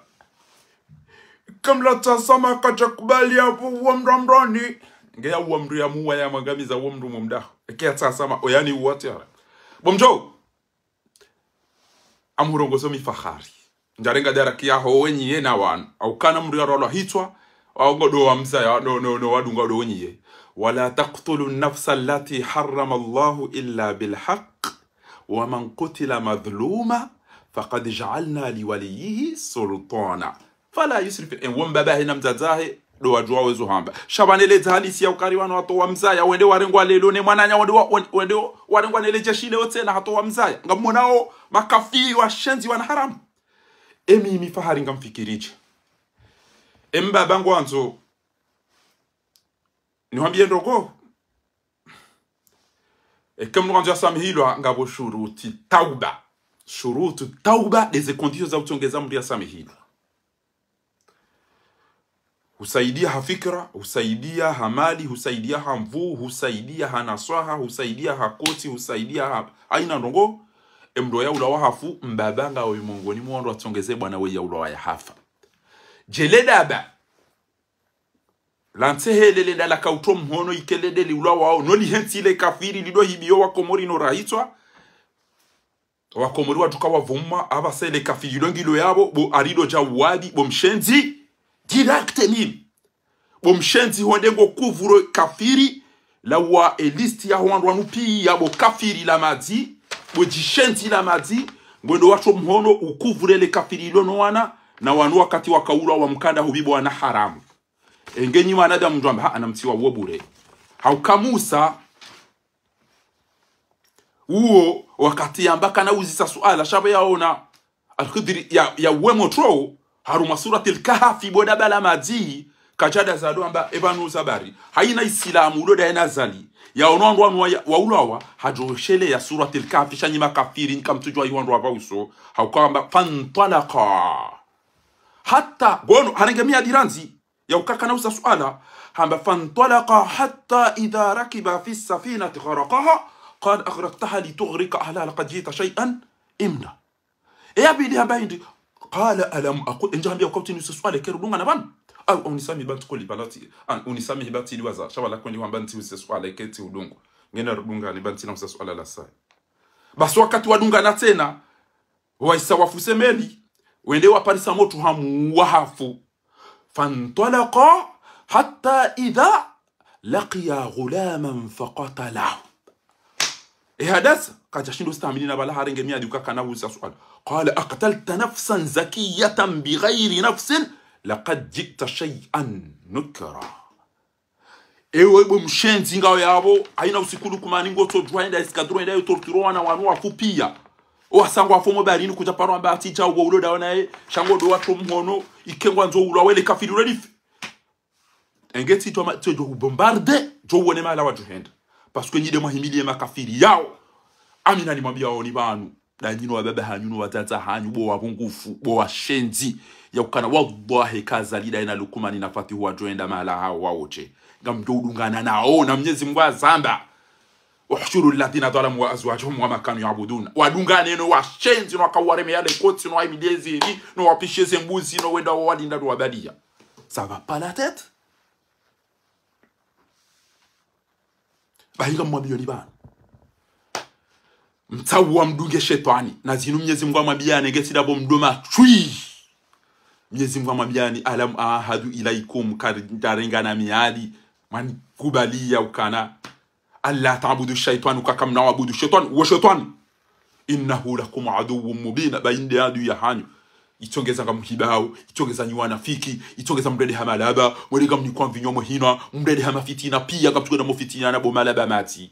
Kamla tsaha samaha kadja kubali yapvo uwa mdru wa mdroni. Nge yauwa mdru yamuwa yamwangamiza uwa mdru mumdaho. Eke yatsaha samaha, oyani uwa tiara. Bo mdjo. Amhurongozo mi Fahari. Ndjarenga daraka yaho wenyi ye na wanu. Haukana mdru yarwalwa hitswa, hau ngodo wamzaya, no, no, no, wadunga ndo wenyi ye. ولا تقتلوا النفس التي حرم الله إلا بالحق ومن قتل مظلوما فقد جعلنا لوليه سلطانا فلا يسرف في، e, wo mbaba hahe na mdzadze hahe, Ndo wadjuwa wezo hamba. Sha pvanu le dza halisi ya ukaya wanu watowa mzaya, wende warengwa leo ne mwananya, wende wa-, wende, wende warengwa ne le jeshi leo tsena hatowa mzaya. Ngamwonao makafiri washenzi wana haramu. Emi mi Fahari ngamfikiri dje? Emi mbaba ngwandzo nihwambiye ndrongoo. Eka mndru ngwandzo yasamihilwa, ngapvo shuruti tauba. Shurutu tauba, ndeze conditions za utsongeza mndru yasamihilwa. Husaidia ha fikira, husaidia ha mali, husaidia ha nvuu, husaidia ha naswaha, husaidia ha koti, husaidia ha haina ndrongoo. Emndru yaulawa hafu, mbaba ngawe mongoni mwa wandru watsongeze bwana we yaulawa yahafa. Djele daba lantsehelele ndala kautowa mhono ikele ndeli ulawao, no lihentsi le kafiri lido hibiyo wakomori no rahitswa. Wakomori watsuka wavuma, apvasa le kafiri lo ngilo yapvo, bo arido dja uwadi, bo mshenzi, direct mimi. Bo mshenzi hwende ngo kuvuro kafiri, lawa e liste ya hwandru wanu piya bo kafiri la madzi, bo djishenzi la madzi, ngwendo watowa mhono ukuvure le kafiri lo no wana, na wanu wakati wakaulawa mkanda hubibo wana haramu. Engenyi mwanadamu ndjwamba, ha, ana mtsiwa uwo bure. Hauka Musa, uwo wakati yamba kana uzisa suala, sha pvo yaona Alkhidri ya, yauwe motro, harumwa Suratil Kahfi, bo daba la madzi, kadjada zado amba, epvanu zabari. Haina Isilamu, ulo daye nazali. Yaono wandru wanu wa, waulawa, hadjosheleya Suratil Kahfi, sha nyi makafiri, nyi kamtsudjuwa iho wandru wapva uso, hauka amba, فانطلقا. Hata, ngono, harenge miadi randzi, ya ukaya kana uzisa suala, hamba, فانطلقا حتى إذا ركبا في السفينة خرقها قال أخرقتها لتغرق أهلها لقد جئت شيئا إمرا. Eya pvili hamba hindri, قال ألم أقل, ndja hambiya ukaya utsi nuzise suala eka rudungana pvanu. Au, au nisamihi ba ntsi koli balati, an, unisamihi ba ntsi liwaza, sha pvala kwendi hwamba ntsi uzise suala eka tsi udungu. Ngena rudungani ba ntsi na uzisa suala la saya. Basi wakati wadungana tsena, waisa wafuse meli, wende waparisa motro hamu wahafu. فانطلقا حتى إذا لقيا غلاما فقتله. Ehadasa, kadjashindo stahamili na pvala harenge miadi ukaya kana uzisa suala. قال أقتلت نفسا زكية بغير نفس لقد جئت شيئا نكرا. Ewe bo mshenzi ngawe yapvo, haina usiku Lukumani ngotsodjuwa enda escadron enda yo torturo wana wanu wafu piya. Owasangwa wafu mo baharini kudja paro amba ati djau wo ulo dawo naye, sha ngodo watowa mhono, ike ngwandzo ulawe le kafiri ulo life. Enge tsi toma, tsi djo ubombarde, djo uone mahala wadjo henda. Parce que nyi nde mwahimiliye makafiri yao. Amina nimwambiyaoni pvanu. Ndanyi no wababa hanyu, no wadzadze hanyu, bo wapvungufu, bo washenzi. Ya ukana, wallahi, kazali daye na Lukumani na Fatihu wadjo enda mahala hawo waoche. Ngamdjo udungana nawo, na Mnyezi Mungu hazamba. احشروا الذين ظلموا وأزواجهم وما كانوا يعبدون. Wadungane no washenzi, no wakawareme yale kotsi, no wahimiliye zili, no wapishe ze mbuzi, no wenda wawalinda, no wabaliya. Ça va pas la tête ? Bahi ngamwambiyoni pvanu. Mtsawu wa mdunge shetwani. Na zinu Mnyezi Mungu hamwambiyani, nge tsi ndapvo mdoma tswi. Mnyezi Mungu hamwambiyani, ألم أعهد إليكم, kari ndarengana miadi, mwanikubaliya ukana. ألا تعبدوا الشيطان, ukaya kamna wabudu shetwani, uwo shetwani. إنه لكم عدو مبين, ba inde adui yahanyu. Itsongeza ngamhibao, itsongeza nyi wanafiki, itsongeza mrende ha malaba, mwende ngamnikwa mvinyo mwahinwa, mrende ha mafitina, piya ngamtsukwenda mo fitina na bo malaba matsi.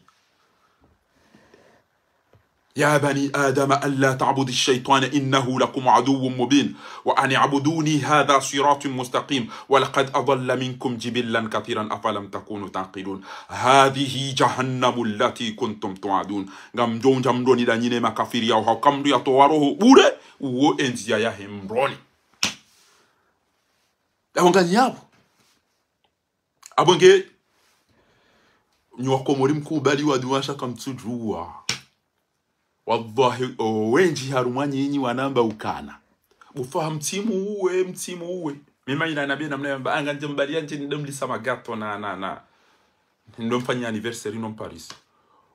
يا بني آدم ألا تعبدوا الشيطان إنه لكم عدو مبين وأن اعبدوني هذا صراط مستقيم ولقد أضل منكم جبلا كثيرا أفلم تكونوا تعقلون هذه جهنم التي كنتم توعدون. Ngamdjo undja mdroni ndanyi ne makafiri yao, hauka mdru yatowa roho bure, uwo endziya yahe mdroni. Yapvo nganyi yapvo. Apvo nge, nyi wakomori mkubali waduwa sha kamtsudjuwa. Wallahi, owendji harumwa nyinyi wanamba ukana. Ufahamu mtsimu uwe, mtsimu uwe. Mimi ina nabiya namna yamba, anga ndje mbali yandje ndemlisa magato na, na, na. Ndo mfanya anniversaire no Paris.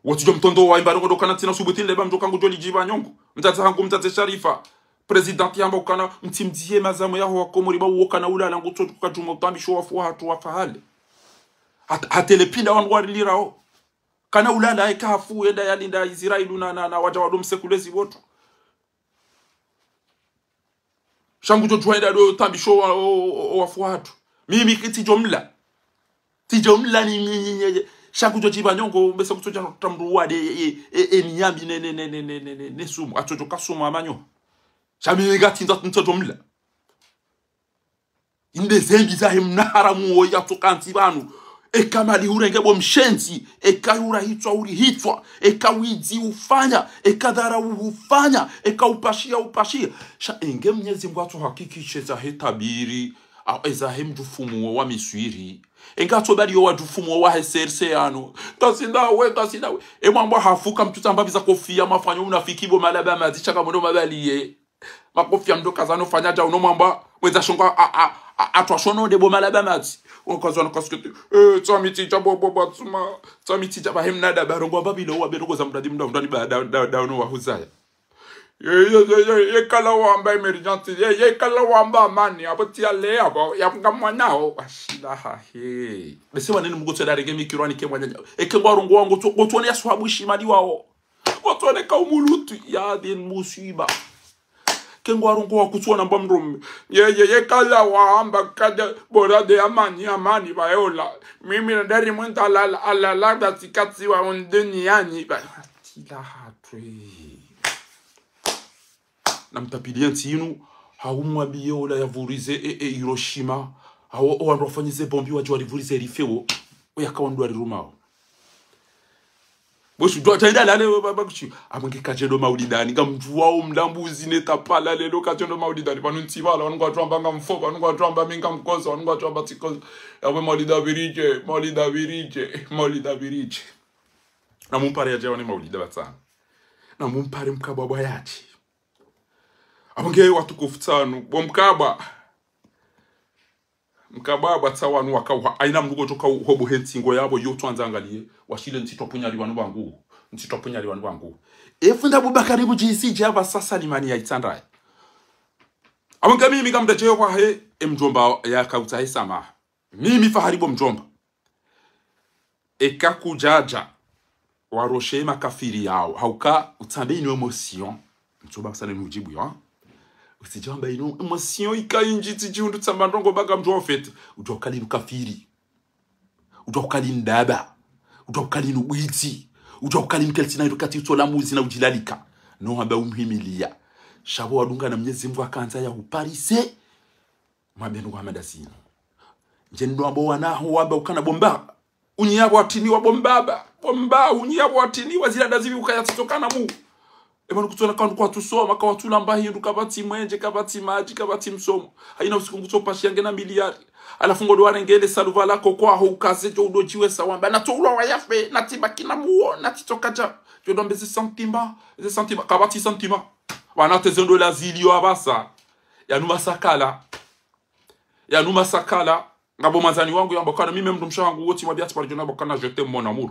Watsudjo mtondo wa imba rongo ndo kana tsina subuti nleba mdjo kangu djoli djiba nyongo. Mdzadze hangu, mdzadze Sharifa. Président yamba ukana mtsimdziye mazamu yaho wakomori ba uwo kana ulala ngutso tuka djuma utambisho wafu wahatru wafa hale. Hat-, hatele pinda wanu warilirao. Kana ulala eka hafu yenda yalinda Israeli na, na, na wadja wado msekule zibotu. Sha ngudjo djuwa yenda do tambisho wa, o, o, o wafu wahatru. Mimi ki tsidjo mla. Tsidjo mla ni, ni, ni, ni, sha kudjo djiba nyongo, mbesa kutsodja no tamru wade, e, e, e, e, ni yambi ne, ne, ne sumu. Atsodjo ka sumu amanyo. Sha mimi ka tsi ndza, ntsodjo mla. Inde zembi zahe mna haramu wo yatsoka ntsi pvanu. Eka mali hurenge bo mshenzi, eka hura hitswa huri hitswa, eka widzi ufanya, eka dharau hufanya, eka upashia upashia. Sha enge Mnyezi Mngu atso hakikishe zahe tabiri, a, ezahe mdjufumu wo wa Miswiri. Enge atso bali yo wadjufumu wo wahe serse yanu. Ngasi ndawe, ngasi ndawe. E mwambwa hafuka mtsutsa mbapvi za kofia, mafanya unafiki bo malaba madzi, shaka mwendo mabaliye. Makofia mdo kaza no fanya dja uno mwamba, mwendza shonga a, a, a, atwa shono nde bo malaba madzi. Uno kaza no kasketi, eh, tsa mi tsidja bo, bo, bo, tsuma, tsa mi tsidja ba hemna da barongo amba bilo wa berongo za mdadi mda, mdadi ba da, da, da uno wahuzaya. Ye, ye, ye, ye, ye kala wamba emergency, ye, ye kala wamba amani, abo tsi ale, abo, ya mga mwanao, washila hahe. Bese wanene mgotso da renge mikirwani ke mwananya. Eke ngwarongo wangu, ngotso, ngotso ne ya swabu ishimali wao. Ngotso ne ka umulutu, ya din musiba. Ke ngwarongo wa kutsona mba mrume. Ye, ye, ye kala wamba kada bora de amani, amani bayola. Mimi na dari mwenda alala, alala da tsikatsi wa undeni yani. Ba, tila hatwe. Na mtapiliye ntsi inu, hau mwambiye ola ya vurize, e, e, Hiroshima. Hau, o wandru wafanyize bombi wadjo warivurize rifewo. Oya ka wandru warirumao. Bosi, dwa tsaida lale, ba, ba, kushi. Amwe nge kadjendo maulidani, ngamdjuwao mlambuzi ne tapala lelo kadjendo maulidani. Pvanu ntsi pvala, wanu ngwatwamba ngamfo, wanu ngwatwamba mi ngamkozo, wanu ngwatwamba tsikozo. Yawe maulida virije, maulida virije, maulida virije. Na mumpare yadje wane maulida batsana. Na mumpare mkabwa bwa yadje. Amwe nge watukufu tsanu, bo mkabwa. Mkabwa bwa tsa wanu wakauha, haina mndru kotsoka uhobo he ntsingo yabo yo tswandza angaliye, washile ntsitwa punyali wanu wangu, ntsitwa punyali wanu wangu. Efunda Abubakari Budjisi djaba sasa limani ya itsandraya. Amwe nge mimi ngamdadjeyo kwahe, e mdjomba yakautsahe samaha. Mimi Fahari bo mdjomba. Eka kudjadja, waroshe makafiri yao. Hauka, utsambe inu émotion. Ntsoba kusane nudjibu yo. Utsidjamba inu émotion ika indji tsidji undru tsamba ndrongo baka mdjo ofete. Udjo ukali nu kafiri. Udjo ukali ndaba. Udjo ukali nu bwitsi. Udjo ukali nu keltsina ilo kati utsola muzi na udjilalika. No hamba umhimiliya. Shabo wadunga na Mnyezi Mngu akandza ya uparise. Mwambe ndrongo hama ndazinu. Ndje ndo wambo wanaho wamba ukana bo mba. Unyi yabo watiniwa bo mbaba. Bo mba, unyi yabo watiniwa zila ndazivi ukaya tsitsokana mu. Ema nukutsona kanu kwatusoma, kawatulamba hindru, kapvatsi mwenje, kapvatsi madji, kapvatsi msomo. Haina usiku ngutso pashi yange na miliyari. Halafu ngodo warengele saluva lako kwaho ukaze djo udo djiwesa wamba. Natso ulwa wayafe, natsibaki na muo, natsitsoka dja. Djo ndo mbe ze sentiment, ze sentiment, kapvatsi sentiment. Wana teze ndo laziliyo apvasa. Yanu masakala. Yanu masakala, ngapvo mwandzani wangu yamba ukana, mimi mdrumshe wangu, wotsi mwambia tsi pvwa ridjo namba ukana, je t'aime mon amour.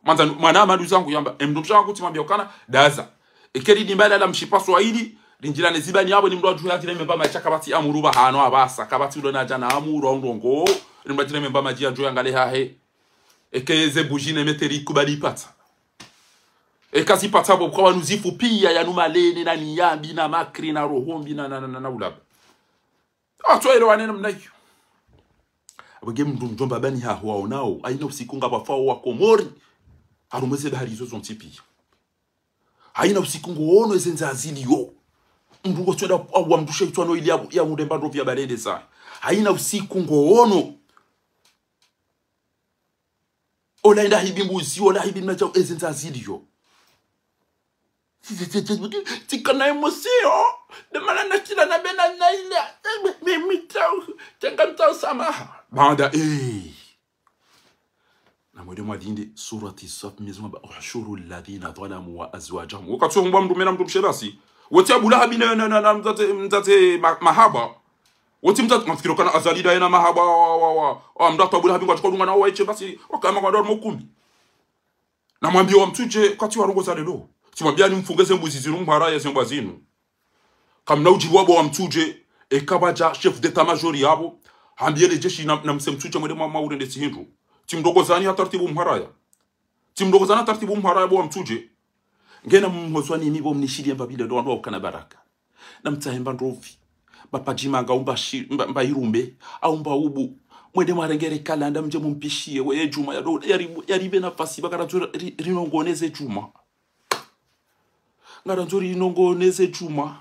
Mwandzani, mwana amadu zangu yamba, e mdrumshe wangu tsi mwambia ukana, daza. Ekeli dimbala la mshipa Swahili, lindjila ne zibani yabo ni mdru adjuhe adjile memba maisha kapvatsi amuru pvahano apvasa, kapvatsi ulo nadja na amuru au ndrongo, ni mdru adjile memba madji adjo yangale hahe. Eke ze bougie ne meteri kubali ipatsa. Eka zipatsa bo kwa wanu zifu pia yanu malene na niyambi na makri na rohombi na, na, na, na, na ulaba. Atso ele wanene mna iyo. Abwe nge mndru mdjomba bani haho waonao. Haina usiku ngapvafao wa Komori. Harumwa eze bahari izo zontsi pia. Haina usiku ngoono eze ndza ziliyo. Mndru ngotsoenda au wa mndru sha itswano ili ya, ya muremba ndrovi ya balende sa. Haina usiku ngoono. Ola enda hibi mbuzi, ola hibi mna djau eze ndza ziliyo. Tsikana émotion. Demana na kila na bena na ila. Mi, mi tsau, tsenga mtsau samaha. Baanda, eh. Na mwede mwadinde, surati Saf, Mnyezi Mngu hamba, "Uhshuru alladhina dhalamu wa azwajahum." Wakati wa mbwa mndru mena mndru mshe basi. Wotsi Abu Lahabi na, na, na, na mdzadze, mdzadze ma-, mahaba. Wotsi mdzadze, ngamfikiri ukana Azali da yena mahaba wa, wa, wa, wa, wa, mndru atu Abu Lahabi ngwatsuka dunga na wa iche basi, wakama kwa ndoro mokumbi. Na mwambie wa mtsudje, kati wa rongoza lelo. Tsi mwambia ni mfunge ze mbuzi zinu, mhara ya ze mbwa zinu. Kamna udjibu wabo wa mtsudje, eka pvadja chef d'état-major yabo, hambie le jeshi na, na mse mtsudje mwende mwa, mwa urende tsi hindru. Tsi mrongoza ni ha taratibu mharaya. Tsi mrongoza na taratibu mharaya bo wa mtsudje. Ngena mhozwa ni mi bo mnishilie mba bile ndo wandru wa ukana baraka. Na mtsahe mba ndrovi. Mba padjima nga umba shi-, mba, mba irumbe, au mba ubu. Mwende mwarenge le kalanda mdje mumpishiye, weye Djuma ya do, ya ri-, ya ripve nafasi, ba ngarandzo ri-, rinongoneze Djuma. Ngarandzo rinongoneze Djuma.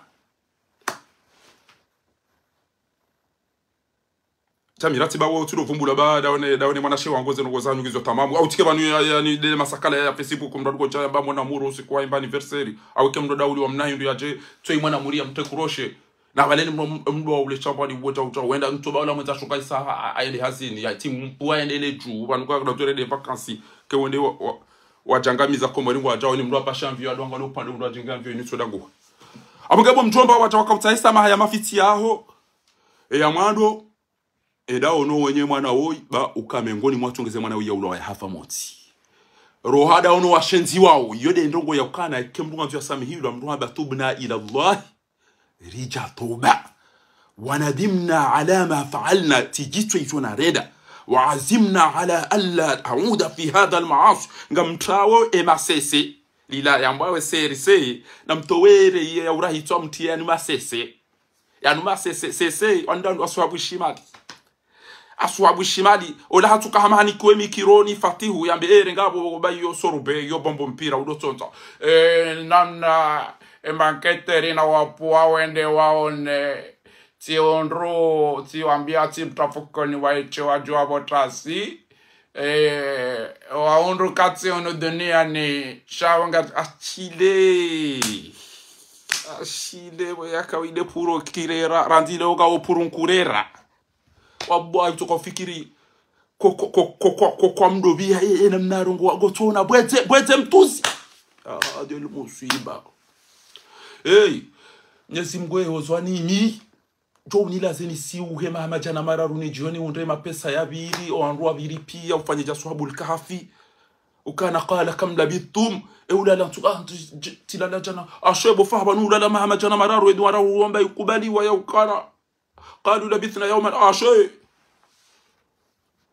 Sha mi ratiba wo tsi do vumbula ba, daone, daone mwanashe wangu ze ndrongoo zanyu ngizo tamamu. Au tsike pvanu ya, ya, ni dele masakala ya Facebook, mndru aduko shaya mba mwana muru usiku wa imba anniversaire. Au ke mndru dauli wa mna hindru yadje, tsoi mwana muri ya mtekuroshe. Na pvaleni mndru, mndru wa ule shambwani uwo djau djau. Wenda mtsoba ula mwendza shuka isa, a, a, aende hazini. Ya, tsi mpu aende le dju, pvanu kwa kuna tore de vacances. Ke wende wa, wa, wadjangamiza Komori ngwadjao, ni mndru apasha mvio, adwanga lo pande mndru adjinga mvio, ini tsoda nguwa. Apvo nge bo mdjomba wadja waka utsaha samaha ya mafitsi yaho. E ya mwando, eda ono wenye mwana woyi, ba uka mengoni mwa tsongeze mwana woyi ya ulwa ya hafa motsi. Roha da ono washenzi wao, iyo de ndrongoo ya ukana, ke mndru ngandzo ya samihi, ula mndru hamba tubna ila Allah, ridja toba. Wa nadimna ala ma faalna, tsi djitso itso na renda. Wa azimna ala alla auda fi hadha almaasi, ngamtrawo e masese. Lila yambwawe serise, na mtowere iye ya urahitswa mtriye yanu masese. Yanu masese, sese, wanda ndo aswabu shimali. Aswabu shimali, ola hatsuka hama hanikiwe mikironi fatihu, yambe ere ngapvo ba iyo sorube, iyo bombo mpira, udo tsonta. E, namna, e, manketeri na wapuwa wende waone, tsi ondro, tsi wambia, tsi mtrafukoni wa iche wadjua pvo tasi. Eh, wa undru katsi unu duniani, sha wanga ashile. Ashile, bo yaka wide puro kirera, randile oga o puro nkurera. Wa bwa itso kwa fikiri, ko, ko, kwa mdo biya, e, e, namna rongowa, go tsona, bwedze, bwedze mtsuzi. Ah, Dieu le musiba. Hey, Mnyezi Mngu, e, ozwa nini? Djo unilaze nisiuhe maha madjana mararu ni djihoni undre mapesa ya pvili, o wandru wa pvili piya, ufanye dja swahabul kahafi. Ukana qala kam labithtum, e ulala ntsu, ah, ntsu, dj-, tsilala djana. Asho e bo faha pvanu ulala maha madjana mararu, e duwa ra uwamba ikubaliwa ya ukana. Qalu labithna yawman, asho e.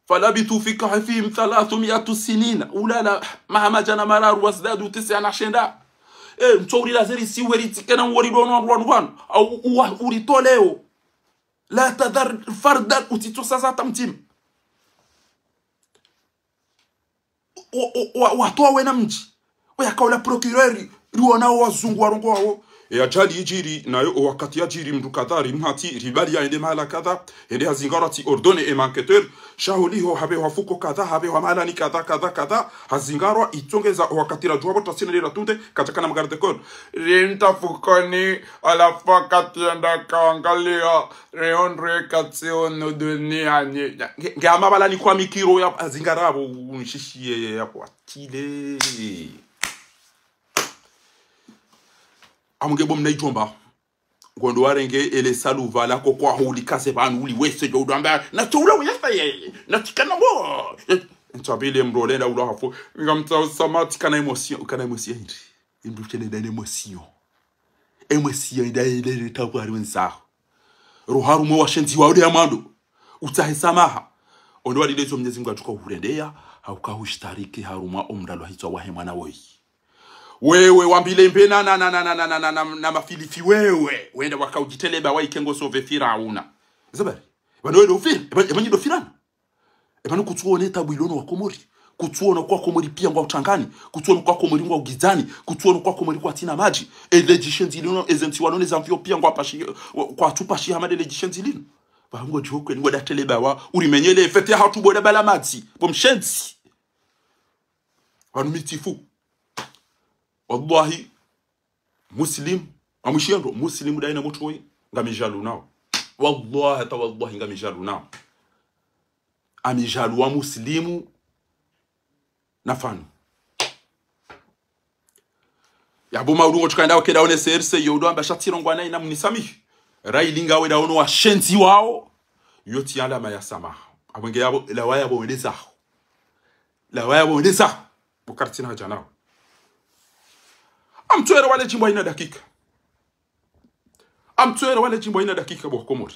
Falabithu fi kahfihim thalathmiata sinina. Ulala maha madjana mararu wazdadu tis'an na shenda. E, ntso urilaze risiuhe ritsikena uwo ridono wandru wanu pvanu. Au uwa uritoleo. La tadhar fardan, utsitso saza hata mdzima. Wa, wa, wa, watowa wena mdji. Weyaka ula procureur, riwona o wazungu warongowawo. E ajali idjiri, nayo o wakati yadjiri mndru kadha, rimhatsi, ribali yaende mahala kadha, hende hazingarwa tsi ordonné e ma enquêteurs, sha holiho hapvehwa fuko kadha, hapvehwa mahalani kadha, kadha, kadha, hazingarwa, itsongeza o wakati radjuwa pvo tasina lera tunde, kadjakana ma garde corps. Rimtra fukoni, halafu wakati yenda kawangalia, rihundru katsi unu duniani. Nge, nge ama pvala ni kwa mikiro ya, hazingarwa pvo, unshishiye ya kwa tile. Amu nge bo mna idjomba. Ngondo warenge ele saluva lako kwa huli kase pvanu uli wese djo udwamba. Na tso ula uyasa ye. Na tsikana mo. Ntswabile mrole na ula hafu. Ngamtsa usama tsikana émotion. Ukana émotion hindri. Hindru shele ndani émotion. Émotion nda ile ile tabu hari wenzaho. Roha rumwe washenzi wa ude ya mwando. Utsahe samaha. Ondo walilezo Mnyezi Mngu atsuka uhurendeya. Hauka hushtariki harumwa omdalwa hitswa wahe mwana woyi. Wewe wambile mbe na, na, na mafilifi wewe. Wenda waka udjiteleba wa ikengo sove Firauna. Zabari. Pvanu wendo ufira. Epva, epva nyido firana. Epvanu kutsuone tabu ilono wa Komori. Kutsuone kwa Komori piya ngwa utrangani. Kutsuone kwa Komori ngwa ugidzani. Kutsuone kwa Komori kwatsina madji. E législation zilino, eze ntsi wano ne zamvio piya ngwa pashi, kwatsu pashi hama de législation zilino. Pvango djokwe ni wada teleba wa, urimenyele, fete hatru boda bala madzi. Bo mshenzi. Pvanu mi tsifu. Wallahi, Muslim, amwishiya ndro, Muslim dayi na mutru woyi, ngami jaloux nawo. Wallahi, hata wallahi, ngami jaloux nawo. Ami jaloux wa Muslimu na fanu. Yabo maulungo tsuka enda wakeda one C R C, yo udo amba sha tsi rongwa nayi na munisamihi. Rayi linga weda ono washenzi wawo, yo tsi alama ya samaha. Abo nge yabo, lawa yabo wende zaho. Lawa yabo wende zaho. Bo kartsina hadja nawo. Amtsuwere wale djimbo hayina dakika. Amtsuwere wale djimbo hayina dakika bo Komori.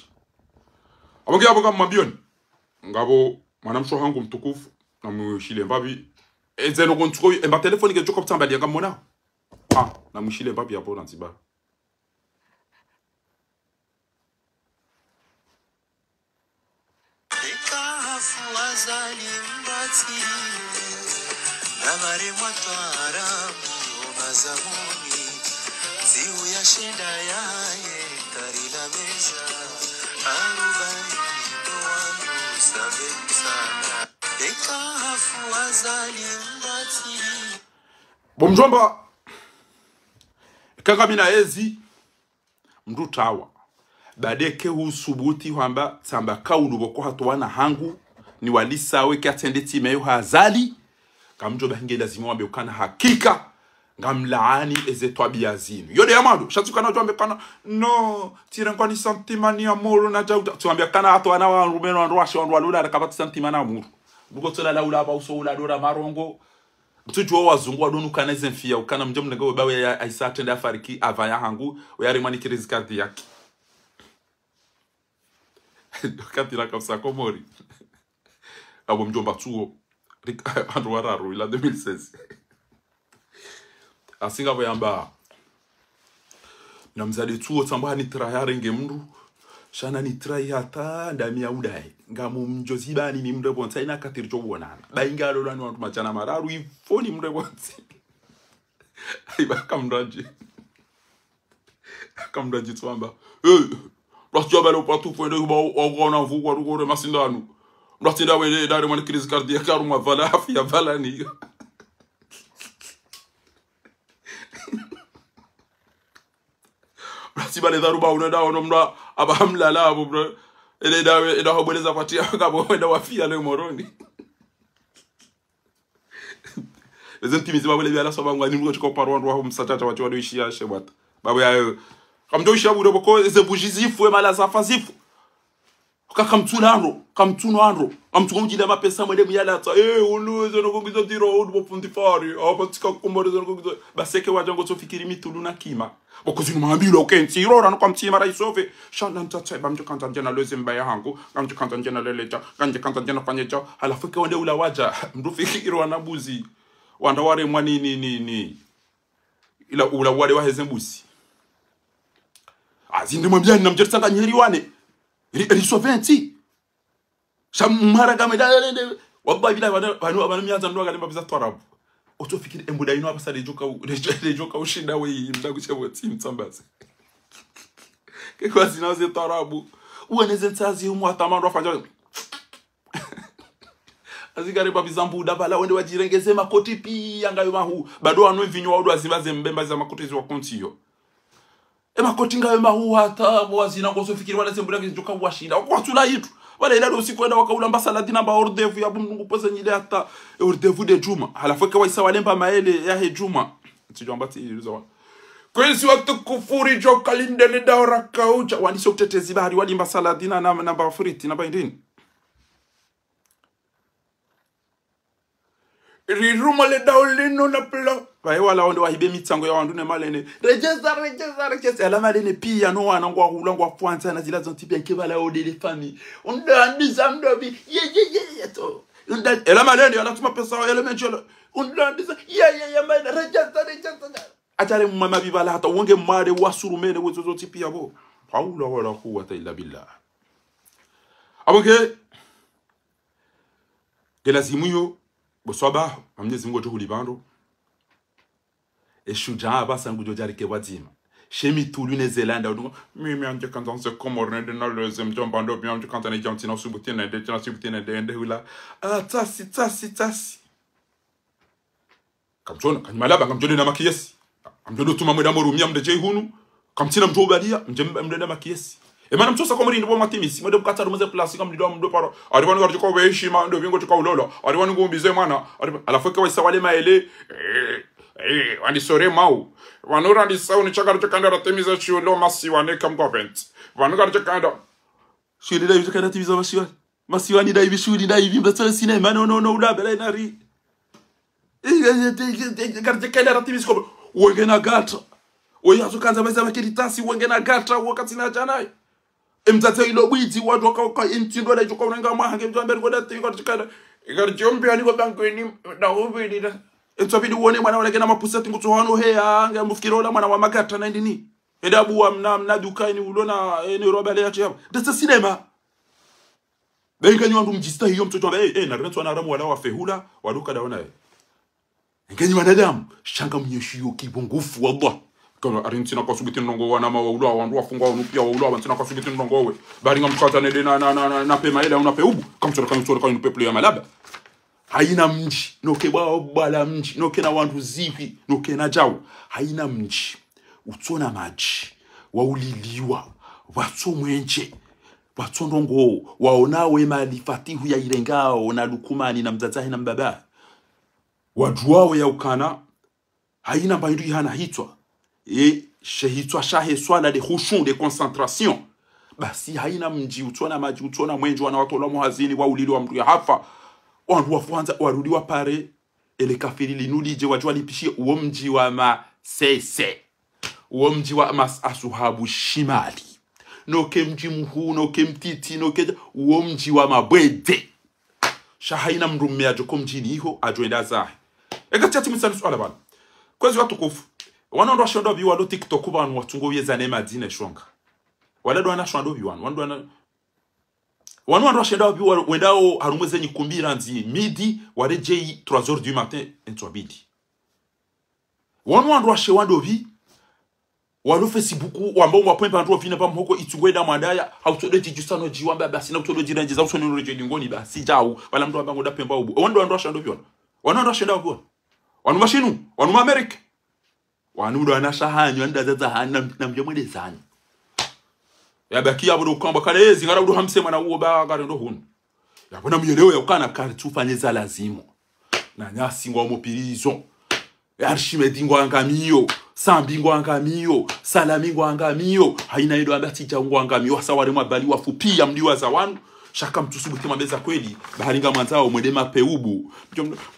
Abo nge yabo ngamwambiyoni. Ngapvo mwanamshe hangu mtukufu, namwishile mbapvi. Eze no kontsuko, emba telefoni ke djoka kutsamba liya ngamwona. Ah, namwishile mbapvi yabo nanziba. Wazali mbatsi, na mare mwatwara mazamuni, ziu ya shenda yaye, tari la meza, arubaini ndo wanu sabe msana. Eka hafu wazali mbatsi. Bo mdjomba, eka ngamina ezi, mndru tawa. Baada eka husubuti hwamba, tsamba kaulu pvoko hatowa na hangu, ni walisawe eka tsende tima yo ha Azali, ngamdjo bahi nge lazimu wambe ukana hakika, ngamlaani eze twabiya zinu. Yo nde ya mwando, sha tsi ukana udjo wambe ukana, no, tsirengwa ni sentiment ni amour na djauda. Tsi wambe ukana hatowa na wandru meno wandru washe wandru walula, kapvatsi sentiment na amour. Nduko tsola la ula hapva uso ula dora marongo. Mtsudjuwa wazungu wadonu ukana eze mfiya, ukana mdje mnenge we bawe ya, aisa atrende afariki, apva ya hangu, we yaremwa ni crise cardiaque. Wakati la kapsa Komori. Abo mdjomba tsuo. Rik-, wandru wararu, ila deux mille seize. Asi ngapvo yamba. Na mdzadze tsuo tsamba hanitrai harenge mndru. Sha nanitrai hata ndami ya udaye. Ngamumdjo zibani ni mndru pvontsi, ina katiri djo wonana. Bainga alolwa ni wandru madjana mararu, ifo ni mndru pvontsi. Aiba kamndru ndje. Kamndru ndje tsamba. Hey, basi ya bale upatu fwende kuba wa, wa, wa, na vuku, wa, tukore masindanu. Basi nda wele, nda haremwa ni crise cardiaque, harumwa pvala, hafi ya pvala ni. Basi bale dharuba unenda ono mndru aba hamlala abo, bro. Ele dawe, enda hobweleza pati ya kabo, enda wafiya le Moroni. Eze ntimi zibabule biala swa bangwa ni mndru tshiko parwa ndro waho msatata watsi wado ishiya shebwata. Babo yayo. Kamdjo ishiya bure pvoko, eze mbuji zifu, e mala zafa zifu. Ka kamtsuna ndro, kamtsuna ndro, kamtsuka mdjila mapesa mwende muyala tsa, eh, unu, ezo noko ngizo diro, unu bo fundi fari, apvatsika Komori ezo noko ngizo, basi eka wadja ngotso fikiri mitulu na kima. Pvoko zinu mambilwa ukentsi, irora no kamtsi mara isove. Sha na mtsatsa, ba mdjo kandza ndjena leze mbaya hangu, ngamdjo kandza ndjena leledja, ngamdjo kandza ndjena fanyedja, halafu eka wande ula wadja, mndru fikiri wana mbuzi, wanda waremwa ni, ni, ni, ni. Ila ula wale waheze mbuzi. Azindi mwambiani na mdjerisa nga nyeri wane. Ri, ri soventi. Sha mara kamwe da, da, da. Wallahi billahi, wana, wana, wana mianza ndo akalemba biza twarabu. Otso fikiri embuda ino apvasa lejoka u-, lejo-, lejoka ushinda we mda kuche pvotsi mtsambaze. Kekwa zina ze twarabu. Uwe neze ntsazi umu atamando afanja. Azikare babi za mbuda pvala wende wadjirengeze makoti piya ngayo mahu. Bado wanu mvinyo wa udu wazimba ze mbemba za makoti ziwa kontsiyo. E makoti ngayo mahu hata bo wazina ngotso fikiri wala ze mbuda ngizidjoka washinda. Wako watsula hitu. Wala ila ndo usiku wenda wakaula mba saladi na mba hors d'œuvre ya bo mndru ngu pvweze nyile hata, e hors d'œuvre de djuma. Halafu eka waisa walemba maele yahe djuma. Tsidjwamba tsi iluza wa. Kwezi watukufu ridjo kalindele daora kaudja. Wandise utetezi bahari walimba saladi na, na, na mba friti na mba indrini. Rirumwa le dao linu na plo. Pvaye wala wonde wahibe mitsango ya wandru ne malene. Redjeza, redjeza, redjeza. Yala malene piya no wana ngwahula ngwafwantsa na zila zontsi piya ke pvala wonde le fami. Undo andisa mdobi. Ye, ye, ye, ye, to. Undo, yala malene, yala tsuma pesa, yala mendji yala. Undo andisa. Ye, ye, ye, malene. Redjeza, redjeza. Atale mama bibala hata wonge mare wasurumene wezo zontsi piya bo. Hawla wala quwwata illa billah. Abo nge, nge lazimu yo, bo swaba, ha Mnyezi Mngu otso hulipva ndro. E shudjaa apvasa ngudjo djarike pvwadzima. She mitulu ne ze landa, udungo, mimi ngamdje kandza ntse Komori nende na leze mdjomba ndo, mimi ngamdje kandza ne djantsi na usubuti nende, tsina usubuti nende, ende hula. Ah, tsasi, tsasi, tsasi. Kamtsona, kanyi malaba, ngamdjo nde na makiyesi. Ngamdjo ndo tuma mwenda morumia mndedje hunu. Kamtsina mdjo ubaliya, mdje mb-, mndende na makiyesi. E mana mtsosa Komori ndo bo matimisi, mwende mkatsa rumwe ze plasi, ngamdjo ndo mdjo paro. Ari wanu ngaridjo ka uwe heshima, ndo vingo tsuka ulolo. Ari wanu ngumbize mwana. Ari, halafu eka waisa wale maele. Eh, eh, wandisore mau. Wanu randisa uni tsaka ngaridjo kanda ratimiza shiulo masiwa ne kamgwa venti. Wanu ngaridjo kanda. Shiulo da ivi tsaka ngaridjo timiza masiwa. Masiwani da ivi, shughuli da ivi, mdatsola sinema, no, no, no, ula bela inari. Ngaridjo kenda ratimizi ko, wenge na gata. Oya zo kandza maiza makiritasi, wenge na gata, wakatsina djanayi. Emdzadze ilo bwidzi, wadjo ka, ka, emtsindo da idjo ka unanga mwaha, nge mdjo amberi koda tiko, ngaridjo kenda. Ngaridjo mbi ani ko bangweni, da ubidi da. Emtsabidi wone mwana wale kena mapusa tingu tso hano heya, nge mufikiri ola mwana wa magata na indrini. Eda buwa mna, mna duka ini ulo na, ini roba le ya tiyaba. Datsa sinema. Be nganyi wandru mdjistahiyo mtsotso, be, eh, eh, narina tsu wana haramu wala wafehula, waduka daona, eh. Nganyi wanadamu, sha ngamnyeshiyo kibungufu, wallah. Kana ari ntsina kasubuti ndrongowa na mawaulwa, wandru wafungwa, wanu piya waulwa, ntsina kasubuti ndrongowe. Bari ngamkata nende na, na, na, na, na pema ele, una peubu. Kamtsora kanyu tsora kanyu peuple ya malaba. Hayina mdji, noke bwa, bwala mdji, noke na wandru zihwi, noke na djau. Hayina mdji, utsona madji, wauliliwa, watso mwenje, watso ndrongowo, waona we mali Fatihu ya irengao, na Lukumani, na mdzadze wahe na mbaba. Wadjuwawo ya ukana, hayina mba hindru ihana hitswa. E, she hitswa shahe swala de khushu, de concentration. Basi hayina mdji, utsona madji, utsona mwenje, wana watolwa muhazini, wauliliwa mndru ya hafa. Wandru wafwandza, warudi wapare, ele kafiri linu lidje wadjuwa lipishiye, uwo mdji wa masese. Uwo mdji wa mas-, asuhabu shimali. Noke mdji mhuu, noke mtiti, noke dja-, uwo mdji wa mabwede. Sha hayina mndru mme yadjo ko mdjini iho, yadjo enda zahe. Eka tsiya timiza ni swala pvanu. Kwezi watukufu. Wanu wandru washe wandopvi walo TikTok pvanu watsungo yeza ne madjina shonga. Wala ndo wana shwandopvi wanu. Wanu ndo wana, wanu wandru washe wandopvi wa-, wendao harumwa ze nyikumbi randzi midi, waredjeyi trois heures du matin, entswa bidi. Wanu wandru washe wandopvi, walo Facebook, wamba ngwapvwemba wandru wavina pva mhoko itsungo enda mwandaya, hautsode djidjusa no djiwamba basi na utsode djirandjiza usoni no redjeyi dingoni basi djau, wala mndru wamba ngoda pvwemba ubu. Wanu ndo wandru washe wandopvi wanu. Wanu wandru washe wandopvi wanu. Wanu mashinu, wanu ma Amerika. Wanu ndo wana shahanyu, wanu ndo wadzadze hanyu, na, na mdje mwende zanyu. Yabaki yapvo ndo kamba kale, ezi ngara udo hamse mwana uwo ba kare ndo hunu. Yapvo na myelewe ya ukana kari tsufanye za lazimu. Na nyasi ngwa mopirizo. Archimède ngwa ngamiyo. Sambi ngwa ngamiyo. Salami ngwa ngamiyo. Hayina ido amba tsidja ngwa ngamiyo. Wasa wale mwabali wafu piya mdiwaza wanu. Sha kamtsusubuti mwambe za kweli. Bahari ngamwandzao mwende mapeubu.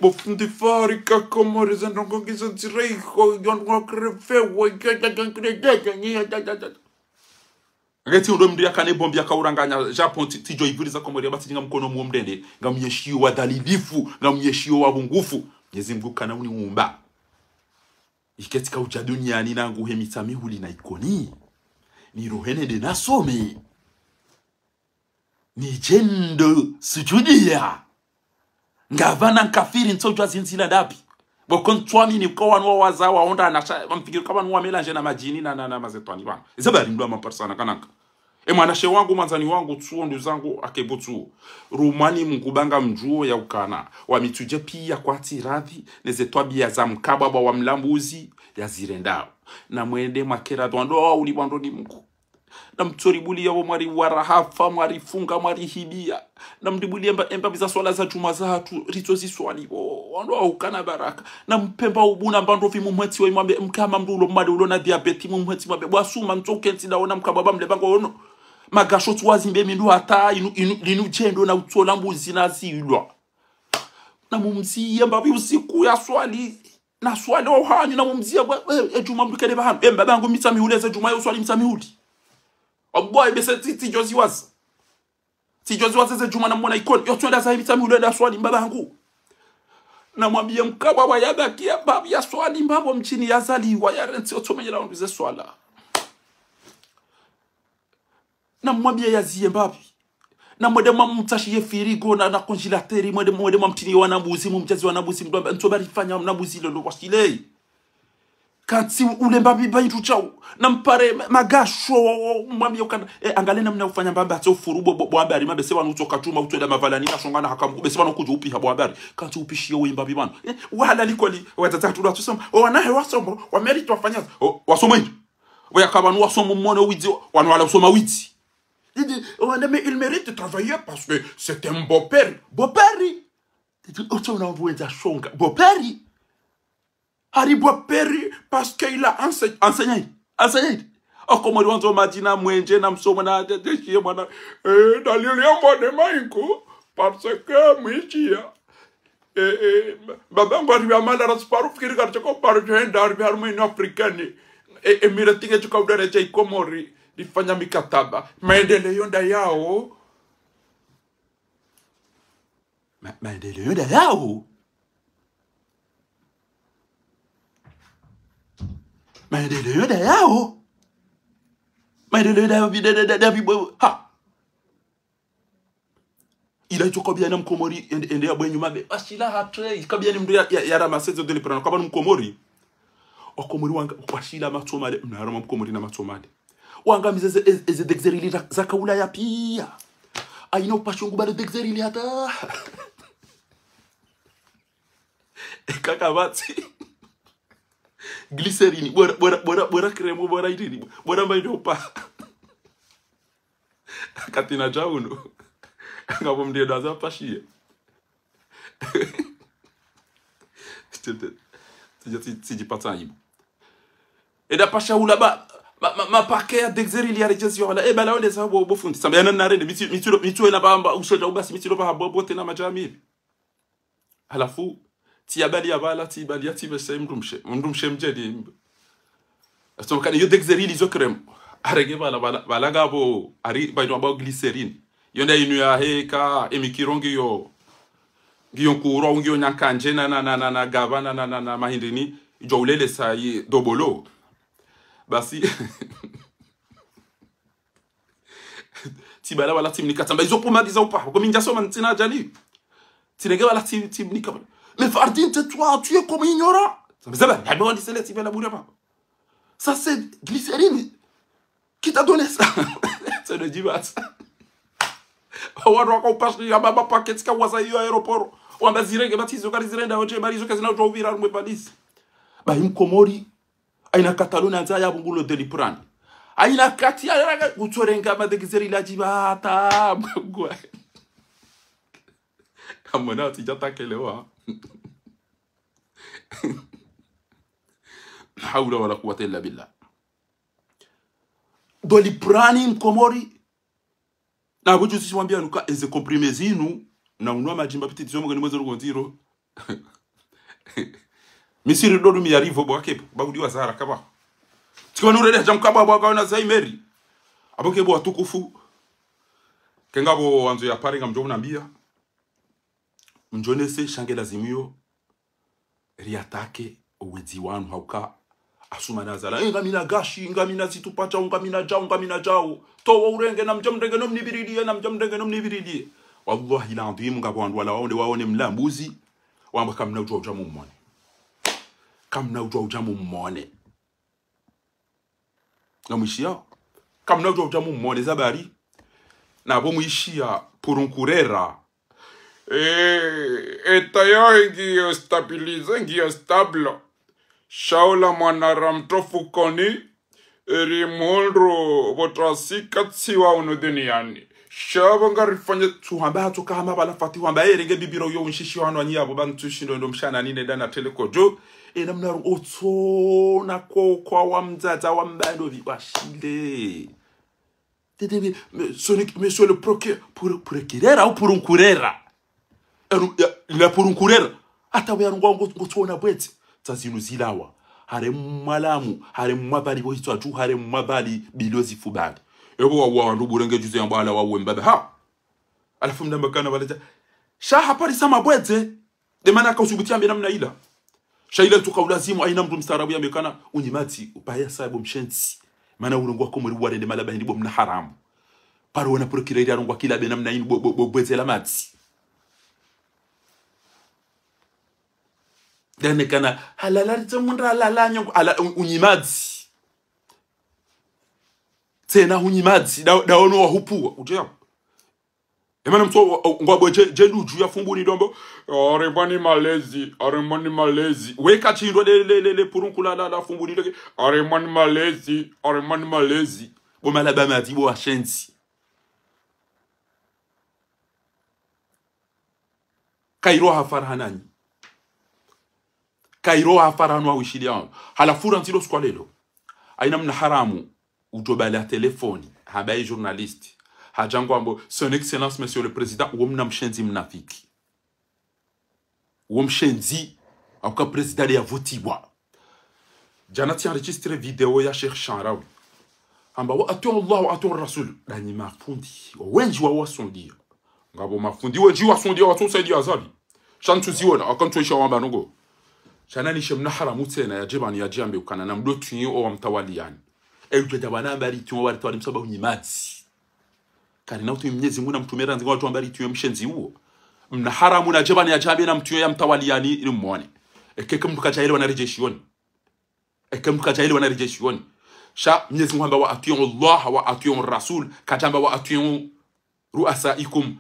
Bo fundi fari ka Komori ze ndrongo ngizo ndzireho. Yon ngwa krefe. Ngeti undo mndru yakane bombi yakauranganya Japon tsi-, tsidjo ivuriza Komori ya basi ngamkono muo mdrende, ngamnyeshiyo wadhalilifu, ngamnyeshiyo wavungufu. Mnyezi Mngu kana uniumba. Iketsi kaudja duniani nangu he Mitsamihuli na Ikoni. Nirohe nende nasome. Nidje ndo sujudiya. Ngapvana nkafiri ntsodjuwa zindzila ndapvi. Boko ntswamini uka wanu wawaza waonda na sha, wamfikiri uka wanu wamelandje na madjini na, na, na mazetwani pvanu. Eze bari mndru wa maparisana kananka. E mwanashe wangu, mwandzani wangu, tsuo ndu zangu, ake butsu. Rumwani Mngu ba ngamdjuo ya ukana. Wamitsudje piya kwatsi radhi, neze twabiya za mkabwabwa wa mlambuzi, yazirendao. Na mwende mwakera dwando wa uli bwando ni Mngu. Na mtsoribuliya wo mwari warahafa, mwarifunga, mwarihibiya. Na mribuliye mba, embapvi za swala za djumwa zahatru, ritso ziswali wo. Wandru wa ukana baraka. Na mpvemba ubu na mbandopvi mumwetsi wa imwambe, mkama mndru ulo mmade ulo na diabète mumwetsi mwambe. Bwa suma ntso kentsi ndaona mkabwabwa mle bango ono. Magasho tsu wazimbe mindru hata inu, inu, linu djendo na utsola mbuzi na zilwa. Na mumziye mbapvi usiku yaswali. Na swali ohanyu na mumziya bwa, e, e djumwa mndru kele pvahanu. E mbaba yangu Mitsamihuli eze djumwa yo swali Mitsamihuli. Obwa, e bese tsi, tsidjo ziwaza. Tsidjo ziwaza ze djumwa na mwona Ikoni. Yo tswenda zahe Mitsamihuli enda swali mbaba yangu. Na mwambiye mkabwabwa yabaki ya mbapvi yaswali mbapvo mdjini yazaliwa yarentsi otsomenyela wandru ze swala. Na mwambiye yaziye mbapvi. Na mwende mwamtashiye firigo na, na congélateur, mwende, mwende mwamtiniye wana mbuzi, mumdjazi wana mbuzi, mndru amba, ntso bari fanya mna mbuzi lolo washile. Kantsi ule mbapvi ba hindru shau. Na mpare ma-, magasho, mwambiye ukana, e, angaliya namna ufanya mbapvi, atse ufuru bo, bo, bo habari, mabese wanu utsoka tuma, utsoda mavalani, na shongana haka Mngu, bese wanu kudjo upiha bo habari. Kantsi upishiye we mbapvi pvanu. E, wahalali kweli, wadzadze hatru watsosoma, o wanahe wasoma, wameriti wafanya, o, wasoma hindri. Waya kapvanu wasoma mwone widzi, wanu wala usoma widzi. Il dit, oh, non, mais il mérite de travailler parce que c'est un beau-père. Beau-père. Il dit, oh, tu as envoyé ta shonga. Beau-père. Hari beau-père parce qu'il a ense-, enseigné. Enseigné. Oko mwari wandzo madjina mwenje na msomo na de, de, de, mwana. Eh, dalili ya mwana maiko. Parce que mwichia. E, e, baba yangu ari vya mala rasi paru fikiri kari choko paru chenda ari vya harumwa inu afrikani. E, e, mira tinge chuka udare cha Ikomori, rifanya mikataba. Maendeleyo ndayao. Ma-, maendeleyo ndayao. Maendeleyo ndayao. Maendeleyo ndayao, vi-, nda-, nda-, nda-, nda-, vi-, bo-, ha. Nda itso kabia na mkomori, ende, ende ya bwenyu mabe. Washila hatre, kabia ni mndru ya, ya, ya ramasse zo Doliprane, kaba ni mkomori. Wakomori wanga, washila matso male, mna harama mkomori na matso male. Wanga mizeze, eze, eze dexeril za, za kaula ya pia. Aina upashungu bale dexeril hata. Kaka batsi. Glycérine, bora, bora, bora, bora crème, bora idini, bora mba idopa. Katina djauno. Ngapvo mndru ndo aza pashie. Tete, tija, ti, tiji patsa ibu. Eda pasha ula ba, ma, ma, ma paquet ya dexeril ya rejezi wala. E bala wende sa bo, bo fundi. Samba yana narende, mitsi, mitsi lo, mitsi wena bamba, ushoja ubasi, mitsi lo ba bo, bo tena madjamiri. Halafu, tsi ya bali ya bala, tsi bali ya tsi bese mndru mshe, mndru mshe mdjedi. Asto kani yo dexeril izo crème. Arege bala, bala, bala ngapvo, ari, ba ino amba glycérine. Yo nda inu ya heka, emikirongi yo. Ngiyo nkuro, ngiyo nyankandje, na, na, na, na, na, gaba, na, na, na, na, mahindini. Ijo ulele sa yi dobolo. Basi. Tsi bala wala tsi mnika tsamba izo pomade za upa. Ko mindja soma ntsina djali. Tsi nege wala tsi, tsi mnika. Mais Fardine, tais-toi, tu es comme ignorant. Tsamba zaba, ya bon, c'est le tsi bala bure pa. Ça, c'est glycérine qui t'a donné ça. C'est le diva, ça. Wandru waka upashi ya baba paquet ka waza iyo aéroport. Wamba zirenge, bati izo kari zirenda, oje, bari izo kazina ujo uvira rumwe valise. Ba mkomori. Aina Catalogne anza ya bungulo Doliprane. Aina kati ya raga kutsorenga madegizeri la djibata. Mgwa. Amona tija takelewa. Hawla wala quwwata illa billah. Doliprane mkomori. Na buju sisi mwambia nuka eze comprimés zinu, na unwa madjimba piti tizo mgeni mwezo rugo ndziro. Misiri dodu mi yarivo bwa kepo, ba kudiwa zara kaba. Tsikwa nure de jamkaba bwa kaona zaimeri. Abo kepo watukufu. Kengapvo wandzo ya pare ngamdjo mnambia. Mdjonese shange lazimu yo. Riatake owedzi wanu hauka. Asumani azala. Eh, ngamina gashi, ngamina zitupa djau, ngamina djau, ngamina djau. Towa urenge, namdja mrenge, nomnibirilie, namdja mrenge, nomnibirilie. Wallahi l'adhwim, ngapvo wandru wala waone, waone mlambuzi. Wamba kamna udjua udja mumone. Kamna udjua udja mumone. Ngamwishiya. Kamna udjua udja mumone zabari. Napvo mwishiya purunkurera. Eh, état yahe ngiyo stabilisé, ngiyo stable. Shaula mwana ramtofu koni, eri mundru pvotrasika tsiwa unu duniani. Sha pvo ngarifanye tsuhamba hatsoka hama pvala fati hwamba, eh, renge bibiro yo unshishi wanu anyi yapvo ba ntsushindo ndo mshana nine dana tele kodjo. E namna ru otsona ko kwa wa mdzadza wa mbando vipvashile. Tete, mais, mais, monsieur le procureur, pour, procureur, au purunkurera. Enu, ya, la purunkurera. Hata we yarungwa ngo, ngotsona bwetsi. Tsa zinu zilawa. Hare mwalamu, hare mwabali bo hitswa dju, hare mwabali bilo zifubali. Ebo wa, wa, ndubu renge juze yamba ala wa we mbabe. Ha! Halafu mdamba kana wale dja. Sha hapari sa mabwedze. De mana ka usubuti yambe namna ila. Sha ila ntsuka ulazimu aina mndru mstaarabu yambe kana unyi madzi, upaya sa bo mshenzi. Mana urongwa Komori warende malaba hindri bo mna haramu. Paro wona procureur yarongwa kila be namna inu bo, bo, bo, bwedze la madzi. Dane kana halala ritse mundra halala nyongo, ala, un-, unyi madzi. Tsena unyi madzi, da, da ono wahupua, udje yambo. Emana mtso, o, o, ngwabo dje, dje ndudju ya Fumbuni ndo amba, aremwa ni malezi, aremwa ni malezi. Weka tsi ndo le, le, le, le purunku la, la, la Fumbuni leke, aremwa ni malezi, aremwa ni malezi. Bo malaba madzi, bo washenzi. Kairo hafara hananyi. Kairo hafara hanu wishiliano. Halafu rantsi lo siku wa lelo. Aina mna haramu. Udjo bala telefoni. Hamba ye journaliste. Hadja ngwambo, Son Excellence, Monsieur le Président, uwo mna mshenzi mnafiki. Uwo mshenzi, hauka président ya votiwa. Djana tsi enregistré vidéo ya Sheikh Sharawi. Hamba wa ati'u Allah wa ati'u Rasul. Danyi mafundi. Wendji wa wasundia. Ngapvo mafundi wendji wasundia watsu saidia Azali. Sha ntsu ziona, haka ntsu isha wamba nongo. Sha nani she mna haramu tsena, yadje pvanu yadje yambe ukana na mdo tsunyi owa mtawaliyani. E udje dja pvanu hamba ritsunyi owa ritawali msaba unyi madzi. Karina utwi Mnyezi Mungu na mtrume randzi ngwatru amba ritwiye mshenzi uwo. Mna haramu nadje pvanu yadje ambe na mtrume ya mtawaliyani ili mmone. Eka eka mndru kadjaelewa naredjeyi shioni. Eka mndru kadjaelewa naredjeyi shioni. Sha Mnyezi Mungu hamba وأطيعوا الله وأطيعوا الرسول. Kadjamba وأطيعوا رؤساءكم.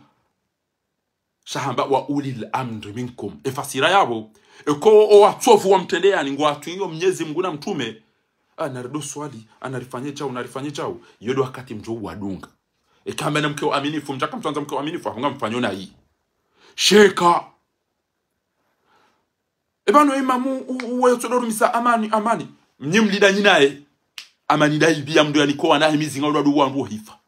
Sha hamba وأولي الأمر منكم. E fasira yapvo. Eka o, o watsovu wa mtrende yani ngwatwiyo Mnyezi Mungu na mtrume. Ah, narido swali, ah, narifanye djau, narifanye djau. Iyo ndo wakati mdjo uwadunga. Eka hamba na mke wa aminifu, mdjaka mtsandza mke wa aminifu, ahunga mfanyo na yi. Sheka. Eba no imamu u-, u-, uwe tsodo rumisa amani, amani. Mnyi mlida nyinaye. Amani ndayipvi ya mndru yanikowa nahe mizinga ulwa ndo wandru hifa.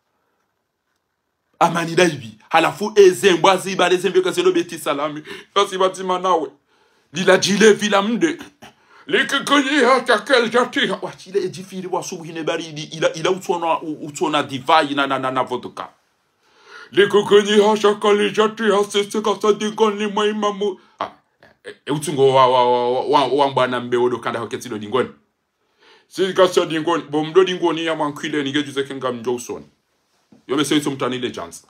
Amani ndayipvi. Halafu eze mbwa zibale zembe ka zelo Beti Salami. Basi batima nawe. Lila djile vila mde. Likikinyiha takeli djatiha. Watshile edjifiri wa subuhi ne baridi. Ila, ila utsona, u-, utsona divai na, na, na, na vodka. Likikinyiha shakali djatiha sisi kasa dingoni mwa imamu. Ah, e, e, utsungo wa, wa, wa, wa, wa, wa mbwana mbe wodo kanda hoketsi do dingoni. Sisi kasa dingoni, bo mdo dingoni ya mwankwile ni ngedjuze ke ngamdjo usoni. Yo mese itso mtani le djandza.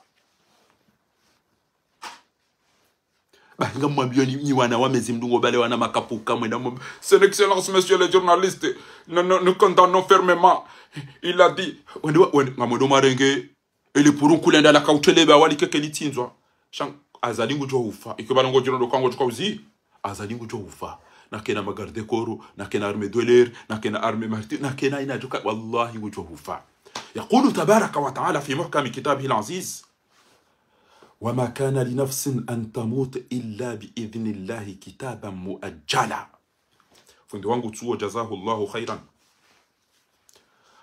Ba, ngamwambiyo ni, ni wana wa mezi mdungo bale wana makapuka mwenda mwa-, Son Excellence, monsieur le journaliste, nous, nous, nous condamnons fermement. Il a dit, wende wa-, wende, ngamwendo marenge, ele puru nkulenda la kauteleba wali keke litsindzwa. Sha Azali ngudjo ufa. Ike bala ngodjo ndo kango djuka uzi. Azali ngudjo ufa. Na kena ma garde corps, na kena armée de l'air, na kena armée maritime, na kena ina djuka. Wallahi ngudjo ufa. يقول تبارك وتعالى في محكم كتابه العزيز: وما كان لنفس أن تموت إلا بإذن الله كتابا مؤجلا. Fundi wangu tsuo, jazahullahu khairan.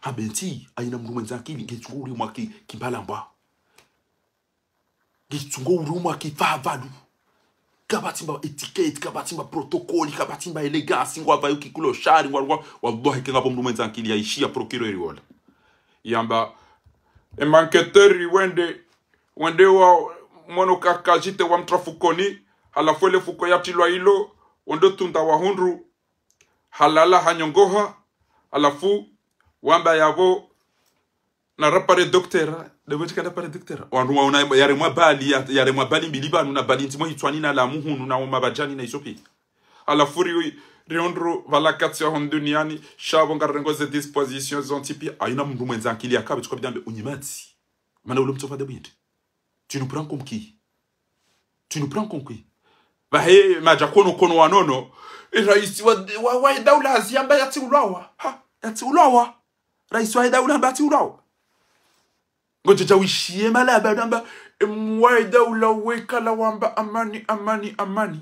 Habentsi, ayina mndru mwendza akili, ngetsungo uri mwa ki-, kimbalambwa. Ngetsungo uri mwa kifavalu. Kapvatsi mba étiquette, kapvatsi mba protocole, kapvatsi mba élégance, ngwavayo kikulo shari, ngwa, ngwa, wallahi ke ngapvo mndru mwendza akili yaishiya procureur wola. Yamba, e ma enquêteur wende, wende wa mono kakajite wa mtra fukoni, halafu ele fuko yatilwa ilo, wende tunda wahundru, halala hanyongoha, halafu wamba yapvo, na rapare docteur, debo djika rapare docteur. Wandru waona yaremwa bali, ya-, yaremwa bali mbili pvanu na bali ndzima hitswani na lamu hunu na woma pvadjani na izo pia. Halafu ri, rihundru pvala katsi ya hunu duniani, sha pvo ngarirengo ze dispositions zontsi pia, ayina mndru mwendza akili yakabe tsuka bidambe unyimatsi. Mana ulo mtsofa de bwindi. Tu nous prends comme qui ? Tu nous prends comme qui ? Pvahe madja kono kono wanono, e raisi wa, wa, wa daula hazi yamba yatsi ulawa. Ha, yatsi ulawa. Raisi wa daula hamba yatsi ulawa. Ngodjo dja wishiye mala hamba, hamba, em, wa daula wekala wamba amani, amani, amani.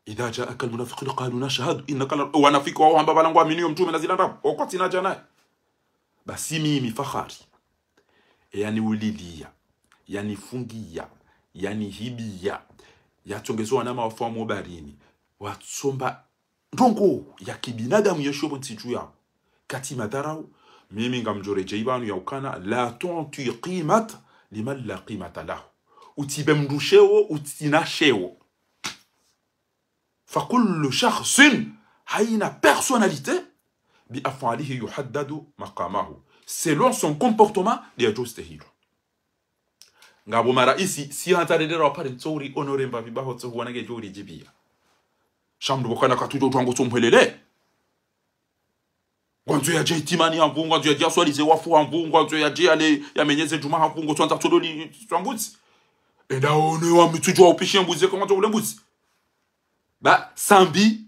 إذا جاءك المنافقون قالوا نشهد إنك ل-, wanafiki wao hamba pvala ngwaaminiyo mtrume na zila ndrabo. Okwatsina dja naye. Basi mimi Fakhari. E yaniuliliya, yanifungiya, yanihibiya, yatsongeza wana mawafu wa mobarini, watsomba ndrongo ya kibinadamu yesho pvo ntsi dju yawo. Katsi madharau, mimi ngamdjo redjeyi pvanu ya ukana, لا تعطي قيمة لمن لا قيمة له. Utsibe mndru sheo, utsina sheo. فكل شخص, hayina personnalité, بأفعاله يحدد مقامه. Selon son comportement, ndiye yadjo stehilwa. Ngapvo maraisi, si hantsa rendera wapare ntsouri, honoré mba vibaho tsohu wana ngedjo uri djibiya. Sha mndru pvokana katsudjo utwa ngo tso mhwelele. Ngwandzo yadje itimani ya mvu, ngwandzo yadje aswalize wafu wa mvu, ngwandzo yadje yale yamenyeze djuma ha mvu, ngo tswandza tsodoli tswa mbuzi. Enda one wa mitsudjo wa upishe mbuzi, eka ngwandzo ule mbuzi. Ba, sambi.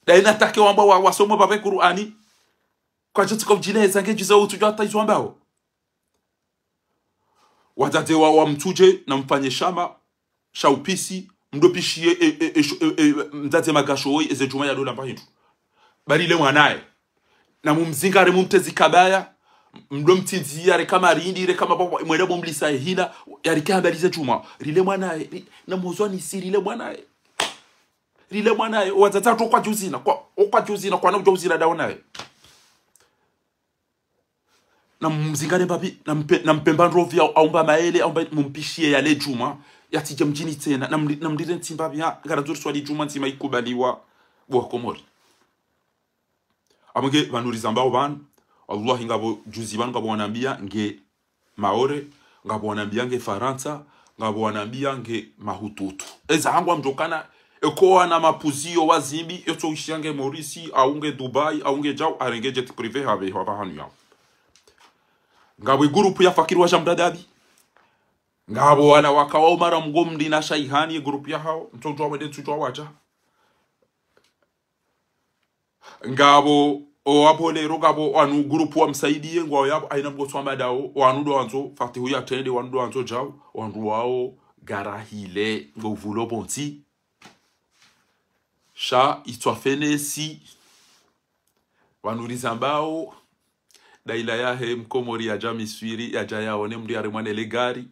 Dayina take wamba wa, wasoma pvapve Kur'ani. Kwadjo tsika udjileza ngedjizo utsudjo hata izo wambao. Wadzadze wa, wa mtsudje na mfanye shama sha upisi, mdo pishiye, e, e, e, sho-, e, e, mdzadze magasho woyi, eze djuma yado lamba hindru. Ba rile mwanaye. Na mumzingare mumtezi kabaya, mdo mtsindziya, reka marindi, reka mapapwa, mwenda mumlisa ehila, yarike hambalize djuma. Rile mwanaye, ri-, na mozwani si rile mwanaye. Rile mwanaye, wadzadze watru okwadjuzina, kwa, okwadjuzina, kwana udjo uzina dawo naye. Na mzingare mbapvi, na mpe-, na mpemba ndrovi au, au mba maele, au mba mumpishiye yale djuma, yatsidje mdjini tsena, na mli-, na mlire ntsi mbapvi, ha, ngarandzo riswali djuma ndzima ikubaliwa, bo Wakomori. Amwenge pvanu rizambao pvanu, Wallahi, ngapvo juzi pvanu ngapvo wanambia nge Maore, ngapvo wanambia nge Farantsa, ngapvo wanambia nge Mahututu. Eza hangu amdjokana, eko wana mapvuziyo wazimbi, etso ushia nge Maurice, au nge Dubai, au nge djau, arenge jet privé hapve, hapva hanu yao. Ngapvo groupe ya Fakiri wa Shamdadabi. Ngapvo wana waka wa Umara Mgomri na Shaihani, groupe ya hao, ntsudjua wende, ntsudjua wadja. Ngapvo, o apvo leo, ngapvo wanu groupe wa Msaidie, ngwao yapvo, aina mgotso wa madao, wanu ndo wandzo, Fatihu ya trende, wanu ndo wandzo djau, wandru wao, garahile, ngo vulo pvontsi. Sha, itswa fenesi, wanu rizambao, daila yahe Mkomori yadja Miswiri, yadja yaone mndru yaremwa ne le gari.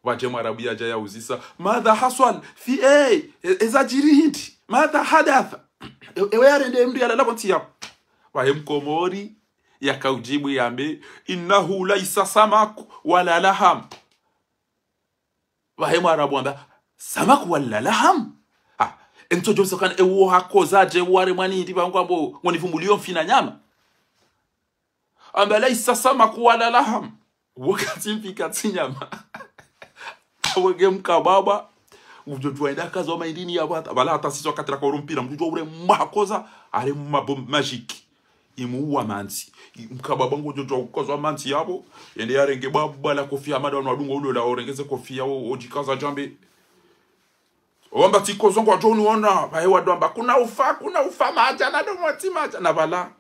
Pvadje Mwarabu yadja yauzisa, "Madha haswal? Fi, eh, e-, eza djiri hindri? Madha hadatha?" E-, ewe yarende mndru yalala pvontsi yapvo. Pvahe Mkomori, yakaudjibu yambe, "Innahu laisa samaku wala laham." Pvahe Mwarabu wamba, "Samaku wala laham?" Ha, entso djo msokana, ewo hakoza dje, waremwa ni hindri pvangu ambo, ngoni vumbuliyo mfi na nyama. Amba, "Laisa samaku wala laham." Wakati mfi katsi nyama. Awenge mkababa. Udjo djuwa enda kaza wa maindini ya bata. Pvala hata sisi wakati raka uro mpira. Mdru djuwa ule mwakoza. Ale mabombe magique. Imuwa mantsi. I-, mkababa ngodjo djuwa ukoza mantsi yapvo. Yende yarenge baba la kofia mada wanu wadungo ulo la orengeze kofia o, odjikaza djambe. Owamba tsiko zongo wadjo uniona, pvahe wadjo wamba, "Kuna ufa, kuna ufa, madja, na domo tsi madja." Na pvala,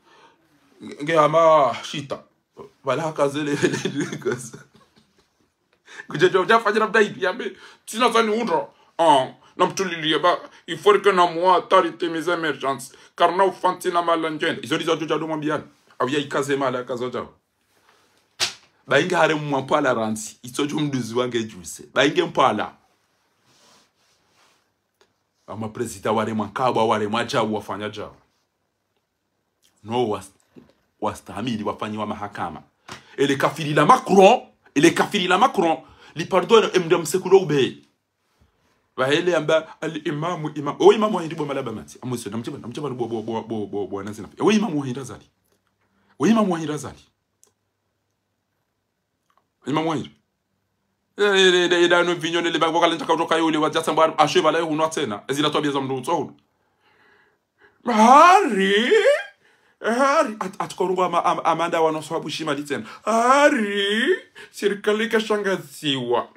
nge hama shita. Pvala hakazele, kaza. Kudje djo, dja fanyira mdai, yambe, "Tsina zani undro." Ah, na mtulili yamba, "Il faut que na moi, autorité, mes émergences. Car na ufa ntsina mala ndjende." Izo ndizo djo dja domo mbiani. Au ya ikaze mala, kaza djao. Bainge haremwa mpwala randzi, itso djo mduzi wange djuse. Bainge mpwala. Ama prezida waremwa nkabwa, waremwa djau, wafanya djau. No was-, wastahamili wafanyiwa mahakama. Ele kafiri la Macron, ele kafiri la Macron, li pardonne emnda msekulo ube. Pvahele amba al imamu, imam, o imamu wa hindri bo malaba mati. Amwese, namdjeba, namdjeba bo, bo, nazina. O imamu wa hindri Azali. O imamu wa hindri Azali. Imamu wa hindri. Eh, eh, eh, eh, dano vinyo nele ba, wakale ntaka utoka yole, wadja samba, ashe bala yo hunwa tsena. Ezila twabia za mndru utso hunu. Hari, hari, at-, atsuka urungu ama-, ama-, amanda wano swabu shima litsena. Hari, sirikali kashangaziwa.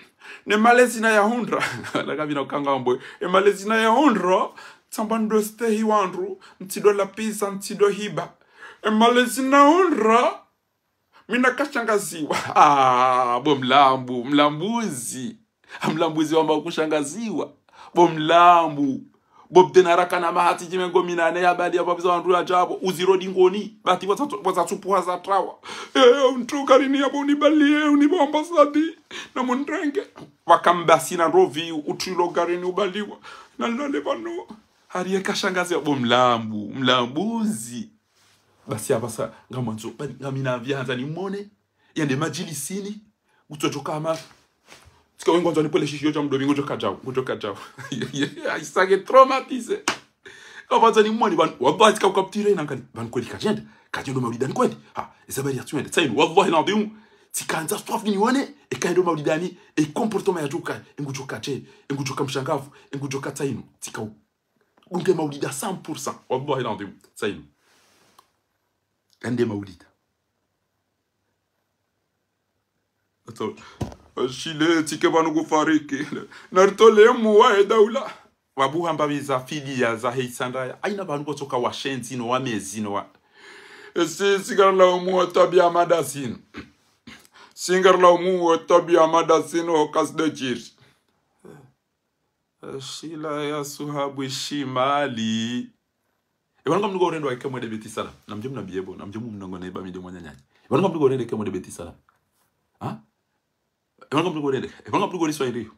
Ne malezi na yahundra. Laka bina ukanga mbwe. E malezi na yahundra. Tsamba ndo stehi wandru. Ntsido lapisa, ntsido hiba. E malezi na hundra. Mina kashangaziwa. Ah, bo mlambu, mlambuzi. Mlambuzi wamba kushangaziwa. Bo mlambu. Bo bdena rakana mahati djimengo minane ya bali ya babiza wandru ya djabo. Uziro dingoni. Bati waza, waza tsupu waza trawa. Eh, untru garini ya bo unibali, eh, unibo ambasadi. Na mundrenge. Wakambasi na rovi, utrilo garini ubaliwa. Na nole bano. Hari ye kashangaziwa. Bo mlambu, mlambuzi. Basi apvasa, ngamwandzo, bali, ngamina mvia handza nimone. Yende madjilisini. Utsodjoka ama. Tsika we ngwandzo nipvole shishiyo dja mdomi, ngodjoka djau, ngodjoka djau. Aisake traumatisé. Ngamwandzo nimone, pvanu, wallahi tsika ukaptire na nkali. Pvanu kweli kadjenda. Kadjenda maulidani kweli. Ha, eza bari ya tsuende. Tsainu, wallahi ladhimu. Tsika handza swafi nione, eka endo maulidani, e comportement ya djoka, engudjoka dje, engudjoka mshangavu, engudjoka tsainu. Tsika u-, dunge maulida cent pour cent. Wallahi ladhimu. Tsainu. Ende maulida. Ato, shile tsike pvanu kufariki. Naritole muwa e daula. Wabuha mbabi za fidiya za heisandaya. Aina pvanu kotsoka washenzi no wamezi no wa. Esi singarila umuwa tabiya madasino. Singarila umuwa tabiya madasino kasi de djiri. Shila ya suhabu shimali. Epvanu ngamniko urendo wa ike mwende Beti Salam. Namdje mnambiye bo, namdje mumnongo na iba mide mwananyanyi. Epvanu ngamniko urendo ike mwende Beti Salam. Ha? Epvanu ngamniko urendo. Epvanu ngamniko uriswa iriyo.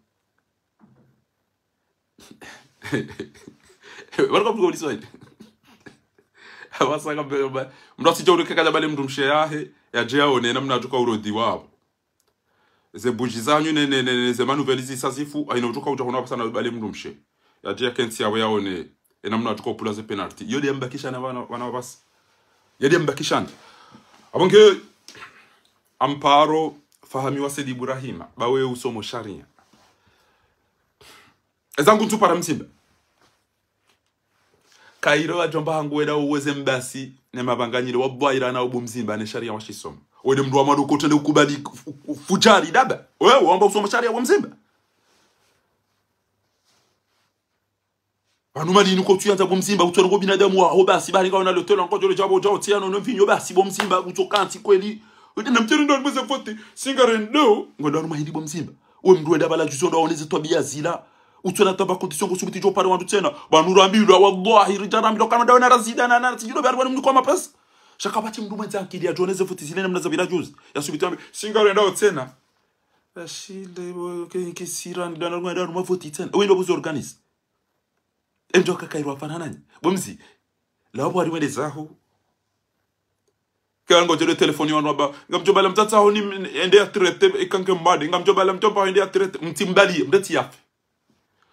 Epvanu ngamniko uriswa iriyo. Apvasa kambe, mndru asidja ureke kadja bale mndru mshe yahe, yadje yaone, namna atuka urodi wapvo. Ze buji zanyu ne, ne, ne, ne, ze manuveli zisa zifu, aina utuka udja hona pvasa na bale mndru mshe. Yadje yakentsi yapvo yaone, enamna atuka upvula ze penalty. Iyo ndiye mbakisha na wana, wana wapvasa. Iyo ndiye mbakisha ndi. Apvo nge amparo Fahami wa Said Ibrahima, ba we usomo sharia. Ezangu ntsupara mzimba. Kairo wadjomba hangu wenda uweze mbasi ne mabanganyile wa bwaira na ubu mzimba ne sharia wa shisomo. Wende mndru wa mwando kotende ukubali fu-, fu-, fujari daba. Wewe wamba usomo sharia wa mzimba. Pvanu mali inu ko tsuyandza bo mzimba, utsona ko binadamu waho basi, bari ngawe na lotelo, ngodjole djabo, djao, tsiyano, no mvinyo basi, bo mzimba, utso kantsi kweli. Uti na mtiri ndo mweze vote, singa rendo, ngondo anu mahindi bo mzimba. We mndru wenda bala juzo ndo waoneze twabiya zila. Utsona tamba condition ngo subuti djo pare wandru tsena. Pvanu rambilwa, wallahi, ridja rambilwa, kana ndawe na razida, na, na, tsidjulo bari wanu mniko mapesa. Sha kapvatsi mndru mwendza akili, yadjoneze vote zile namna za bila juzi. Ya subuti ambe, singa rendo tsena. Rashid, bo, ke, ke sira, ndana, ndana, ndana, mavote tsena. Wendo buzo organize. Emdjo kakairwa fanana nyi. Bo mzi. Lawa bo alimwende zaho. Kaya ngodjele telefoni wanu wamba. Ngamdjo bala mtsatsa ho ni m-, ende ya traité, ikange mbade. Ngamdjo bala mtsomba ho ende ya traité. Mtsimbali, mdetsi yafe.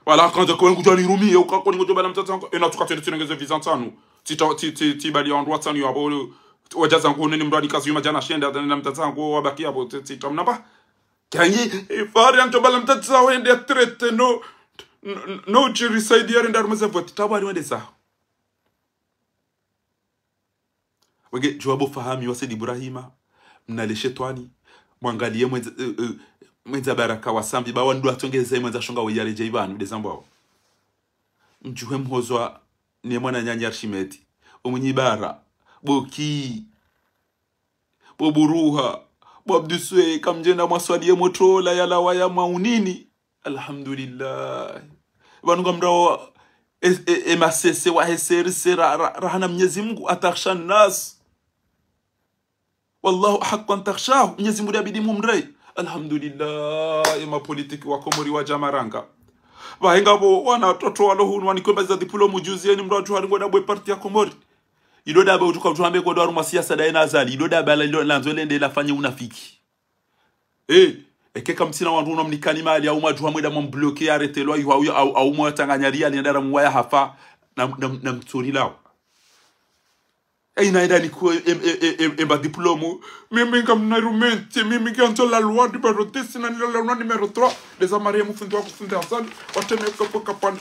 Wala kandza kwa ngudjani rumi, ye ukako ni ngodjo bala mtsatsa ho. Ena tuka tsende tsinengeze visa ntsanu. Tsita, tsi, tsi, tsi bali ya wandru watsanu ya bo. Wadjaza ngu nene mndru ani kazi yuma djana shenda, na mtsatsa ho wabaki ya bo, tsi, tsi, tamnamba. Kanyi, ifari antso bala mtsatsa ho ende ya traité no, no, no, udjiri saidi ya renda rumeze vote, tabu alimwende zaho. Wenge, djuwa bo Fahami wa Said Ibrahima, mnale shetwani, mwangaliye mwendza, eh, eh, mwendza baraka wa sambi, ba wandru watsongeze mwendza shonga we yaredjei pvanu, de zambwawo. Mdjuhe mhozwa, ne mwananyanya Arshimeti, umwinyi bara, bo ki, bo Buruha, bo Abduswe, kamdjenda mwaswaliye motola yalawa ya maunini. Alhamdulillah. Pvanu ngamrawo e, e, e masese wa heseri se ra, ra, rahana Mnyezi Mungu, atakhsha nnas. Wallahu ahaqqu an takhshahu. Mnyezi Mungu yabidi mumre. Alhamdulillah, e mapolitiki wa Komori wadja maranga. Pvahe ngapvo wana watoto walo hunu wanikomba za diplôme juzi, yeni mndru wadjuha ringo na bwe parti ya Komori. Ilo daba udjuka udjuhambe kodo harumwa siasa daye na Azali. Ilo daba la ilo landzo lende lafanye unafiki. Eh, eke kamtsina wandru unomnikani mali, au mwadjuha mwenda mwambloke ya retelwa, iho au, au, au mwatsanganya ria, alienda ramuwa ya hafa, na, na, na mtsori lao. Eh, inaenda ni kwe, em, em, em, em, emba diplôme. Mimi ngamna rumente, mimi ngandzo la loi numéro dix, na nilo la loi numéro trois. Des amarrés, mufundi wa kufundi Azali, wateme kwa kwa kapani.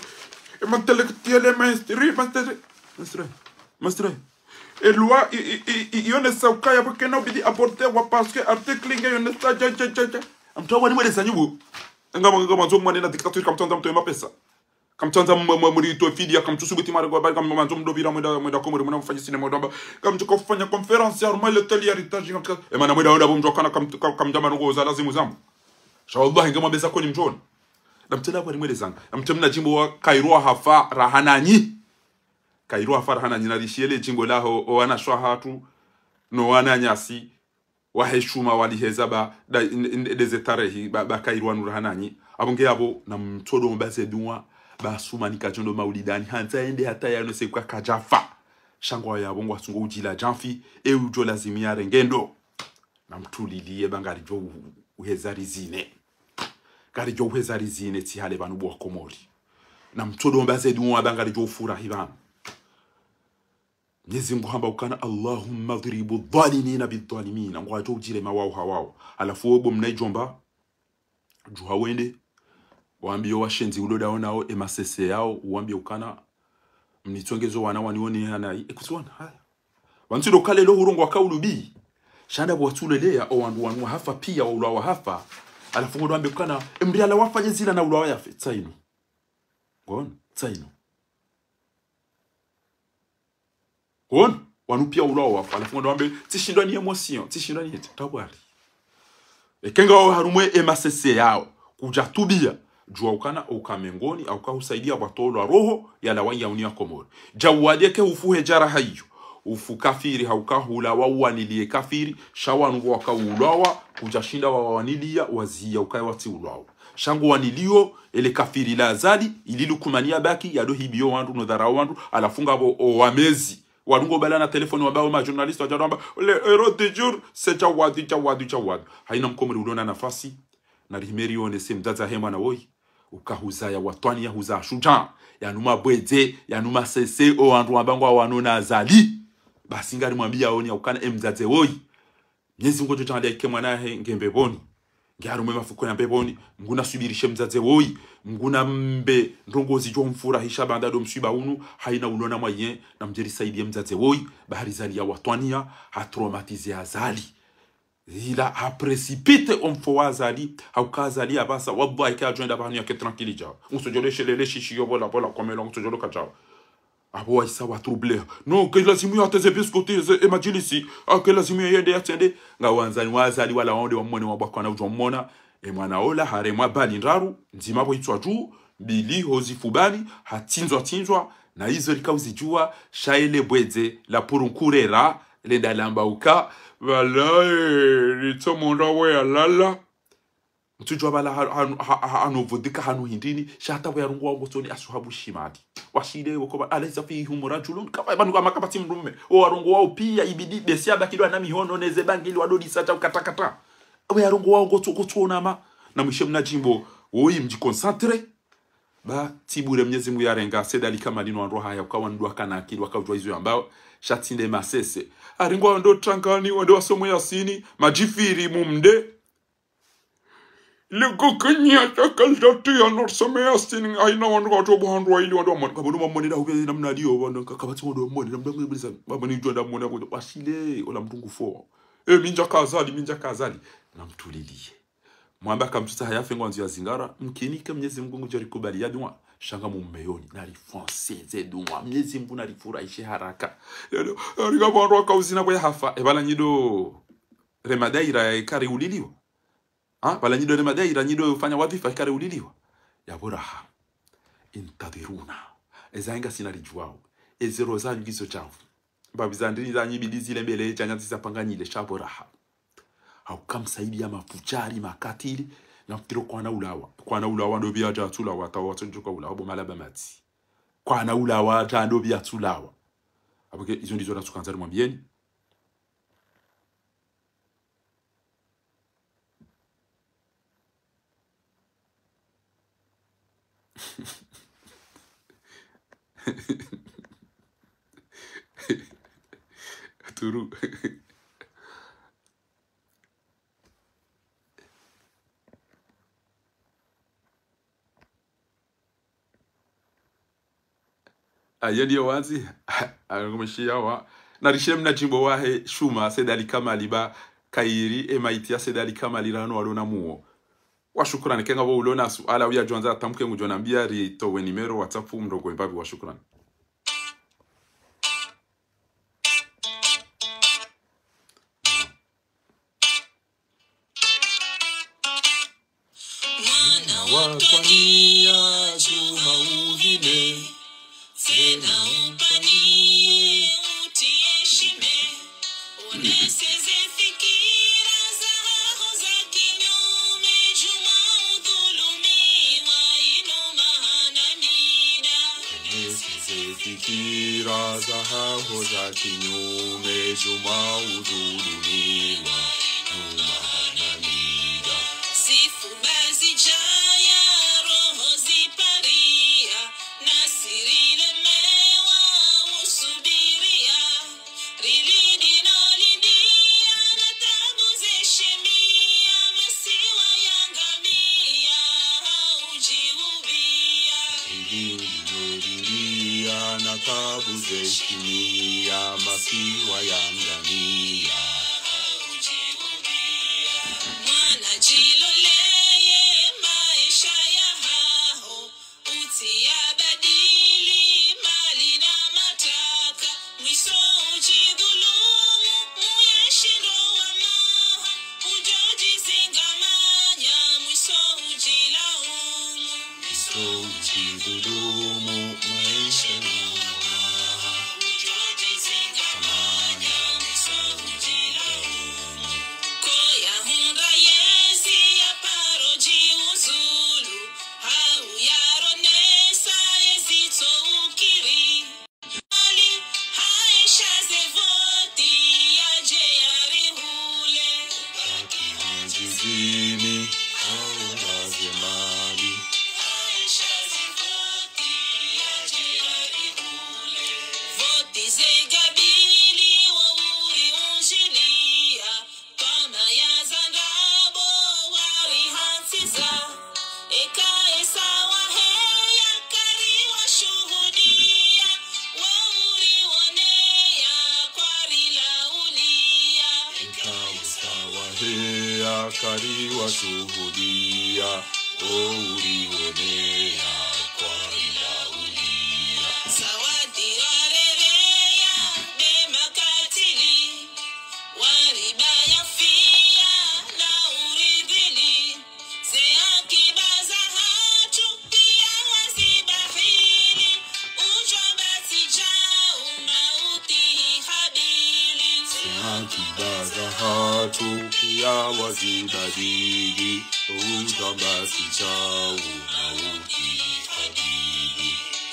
Ema intellectuel, ema instruit, ema instruit. Instruit. Mastre. E loi, i, i, i, i, yonesa ukaya pvwekena ubidi aborder wa parce que article nge yonesa dja, dja, dja, dja. Amtsawa ni mweleza nyubu. Nga, nga, nga, mwandzo mwane na dictature, kamtsandza mtowe mapesa. Kamtsandza mwa, mwa, muri to fidia, kamtsusubuti mare kwa bari, kamtsu mwandzo mdopvira mwenda, mwenda Komori, mwenda mfanye cinéma, mwenda mba. Kamtsuka ufanya conférence ya harumwa l'hôtel ya Héritage, kamtsuka, e mana mwenda, mwenda, bo mdjokana, kam, kam, kamdjamba nongo za lazimu zamu. Sha wallahi, nge mwabeza koni mdjona. Na mtsela kwa ni mwelezanga. Na mtsemna djimbo wa Kairo hafa, rahananyi. Kairo hafa rahananyi, na rishiye le djimbo laho, o wanashe wahatru, no wananyasi, waheshima waliheza ba, da, n, n, deze tarehi, ba, ba Kairo wanu rahananyi. Apvo nge apvo, na mtsodo mbaze duwa, ba Sumani kadjondo maulidani, handza yende hata yano se kwa kadjafa. Sha ngwa yapvo ngwa sungo udjila djamfi, e udjo lazimi ya rengendo. Na mtuliliye ba ngaridjo u, uheza rizine. Ngaridjo uheza rizine tsi hale pvanu bo wa Komori. Na mtsodo mbaze duwa ba ngaridjo ufurahi pvanu. Mnyezi Mungu hamba ukana, اللهم اضرب الظالمين بالظالمين. Ngwadjo udjirema wao ha wao. Halafu wo bo mna idjomba, djuha wende, wambiyo washenzi ulo dawo nawo, e masese yawo, wambiyo ukana, mnitsongezo wana wanione hanayi, e kutsiwana, haya. Wantsi do kale lo hurongo wa kaulu bi, sha nda bo watsuleleya, o wandru wanu wahafa piya, wa ulwa wahafa, halafu ngodo wambe ukana, e mri ala wafanye zila na ulwa wayafe, tsaino. Ngono, tsaino. Ngono, wanu piya ulwa wafa, halafu ngodo wambe, tsishindwa ni émotion, tsishindwa ni ete, tabwari. Eke ngawo harumwa e masese yawo, kudja tubiya, djuwa ukana, uka mengoni, hauka husaidiya pvwa tolwa roho, yalawa yauni ya Komori. Djawadi eke ufu he djaraha iyo, ufu kafiri, hauka hulawa uwaniliye kafiri, sha wanu waka ulwawa, kudja shinda wawaniliya, waziya ukaya watsi ulwawa. Sha ngo waniliyo, ele kafiri la Azali, ili Lukumani ya baki, yado hibiyo wandru, no dharau wandru, halafu ngapvo o wamezi. Wandru ngo bala na telefoni wamba o ma journaliste wadja wamba, le héros du jour, c'est Djawadi, Djawadi, Djawadi. Hayina mkomori ulona nafasi, na rihimeri yonese mdzadze he mwana woyi. Uka huzaya watwani ya huzaya shudja, yanu mabwedze, yanu masese, o wandru wamba ngwa wanona Azali. Basi ngari mwambiya oni ya ukana e mdzadze woyi. Mnyezi Mungu ngudjo djaanlia ike mwana wahe nge mbepvoni. Nge harumwa ye mafuko ya mbepvoni, Mngu nasubirishe mdzadze woyi, Mngu nambe ndrongo zidjo mfurahisha baanda ndo mswiba unu, hayina ulona mwaye, namdje risaidiye mdzadze woyi, ba harizaliya watwaniya, hatraumatize Azali. Ila haprécipité omfo wa Azali, hauka Azali hapvasa, wallahi, kadjwenda pvanu yake tranquille djawo. Ngutsodjo leshelele shishi yo pvola pvola, komelo ngutsodjo loka djawo. Apvo waisa wa troublé. Non, ke lazimu yateze biscuit, ze, e madjilisi. Ah, ke lazimu yende yatsende. Nga wandzani wa Azali wala wonde wamwone wabwa kwana udjwa mwona. E mwana ola haremwa bali ndraru, ndzima pvo itswa dju, mbili ho zifubani, hatsindzwa tsindzwa, na izo rika uzidjuwa, sha ele bwedze, la purunkurera, lenda lamba uka, pvala, e, ritso munda we yalala. Mtsudjuwa pvala ha, ha, ha, ha, hanu vudhika hanu hindrini, sha hata pvo yarongowa ngotsoni asuhabu shimali. Washile woko pva, alaysa fihim rajulun, kapva pvanu kama kapvatsi mdrume. O warongowa wo piya ibidi, besi yabakilwa na mihono, neze bangili wadodisa dja ukatakata. Pvo yarongowa ngotso, ngotso nama. Na mwishe mna djimbo, woyi mdji concentré. Ba, tsi bure Mnyezi Mungu yarenga, Said Ali Kamali no wandru haya, uka wandru wakana akili, wakaudjuwa izo yambao, sha tsi nde masese. Haringo wandru tangani, wandru wasome Yasini, madjifiri mumde. Likukinya takaldati ya norsome Yasini, hayina wandru kawatso buhandru wa ili wandru wamoni. Kapvanu wamoni da hupve namna liyo, wandru ka-, kapvatsi wandru wamoni, namna mwe bilisa, wamoni djwanda moni, washile, ola mdru ngufo. E, mindja ka Azali, mindja ka Azali. Namtuliliye. Mwamba kamtsutsaha yafe ngwandzo ya zingara, mkini ke Mnyezi Mungu ngudjo rikubaliya duwa, sha nga mumeyoni, nari français ze duwa, Mnyezi Mungu narifurahishe haraka. Lelo, rika pvo wandru wakauzina pvo yahafa, e pvala nyi ndo rema daira ya ikari uliliwa. Ha? Pvala nyi ndo rema daira, nyi ndo fanya wadhifa ikari uliliwa. Yapvo raha. Intadhiruna. Eza inga sina ridjuwao. Eze roho zanyu ngizo djavu. Mbapvi za ndrini zanyu ibidi zile mbele, djanya zisa pvanganyile, sha pvo raha. Hauka msaidiya mafudjari, makatili, na mfikiri kwana ulawa. Kwana ulawa ndo pviya dja tsulawa, hata watsodjoka ulawa, bo malaba matsi. Kwana ulawa dja ndo pviya tsulawa. Apvo ke, izo ndizo natsukandza nimwambiyeni. Turu. Ayo ndiyo wandzi, ayo ngumshiya wa. Narishe mna djimbo wahe shuma, Said Ali Kamali ba, kayiri, e maiti ya Said Ali Kamali rano walona muwo. Wa shukurani, ke ngapvo ulona suala, uya djwandza atamke ngudjo nambiya, ritowe nimero, WhatsApp, mndrongo mbapvi, wa shukurani. Mwana wa twaniya djuha uhime, tsena umpaniye utiye shime. Onese ze fikira zahaho za kinyume, djuma udhulumiwa inu mahana mida. Onese ze fikira zahaho za kinyume, djuma udhulumiwa inu mahana mida. Zifuba zidjaya, roho zipariya, nasi rilemewa usubiriya. Rilindi no lindiya na tabu zeshimiya, masiwa yangamiya ha udjiubiya. Rilindi no lindiya na tabu zeshimiya, masiwa yangamiya ha udjiubiya. Mwana djiloleye maesha yahaho, utsi ya badili mali na mataka, mwiso udjidhulumu, muyeshi ndo wa maha, udjo djizingamanya, mwiso udjilaumu. Mwiso udjidhulumu, muyeshi ndo wa maha, udjo djizingamanya, mwiso udjilaumu. Ko yahundra yezi ya kari washuhudia, o urionea kwa ila ulia. Zawadi warerea be makatili, wariba ya fia na uridhili. Ze akiba zahatru pia wazibahili, udjwa basi djau mauti habili. Ze akiba zahatru pia wazibadili, udjwa basi djau mauti habili.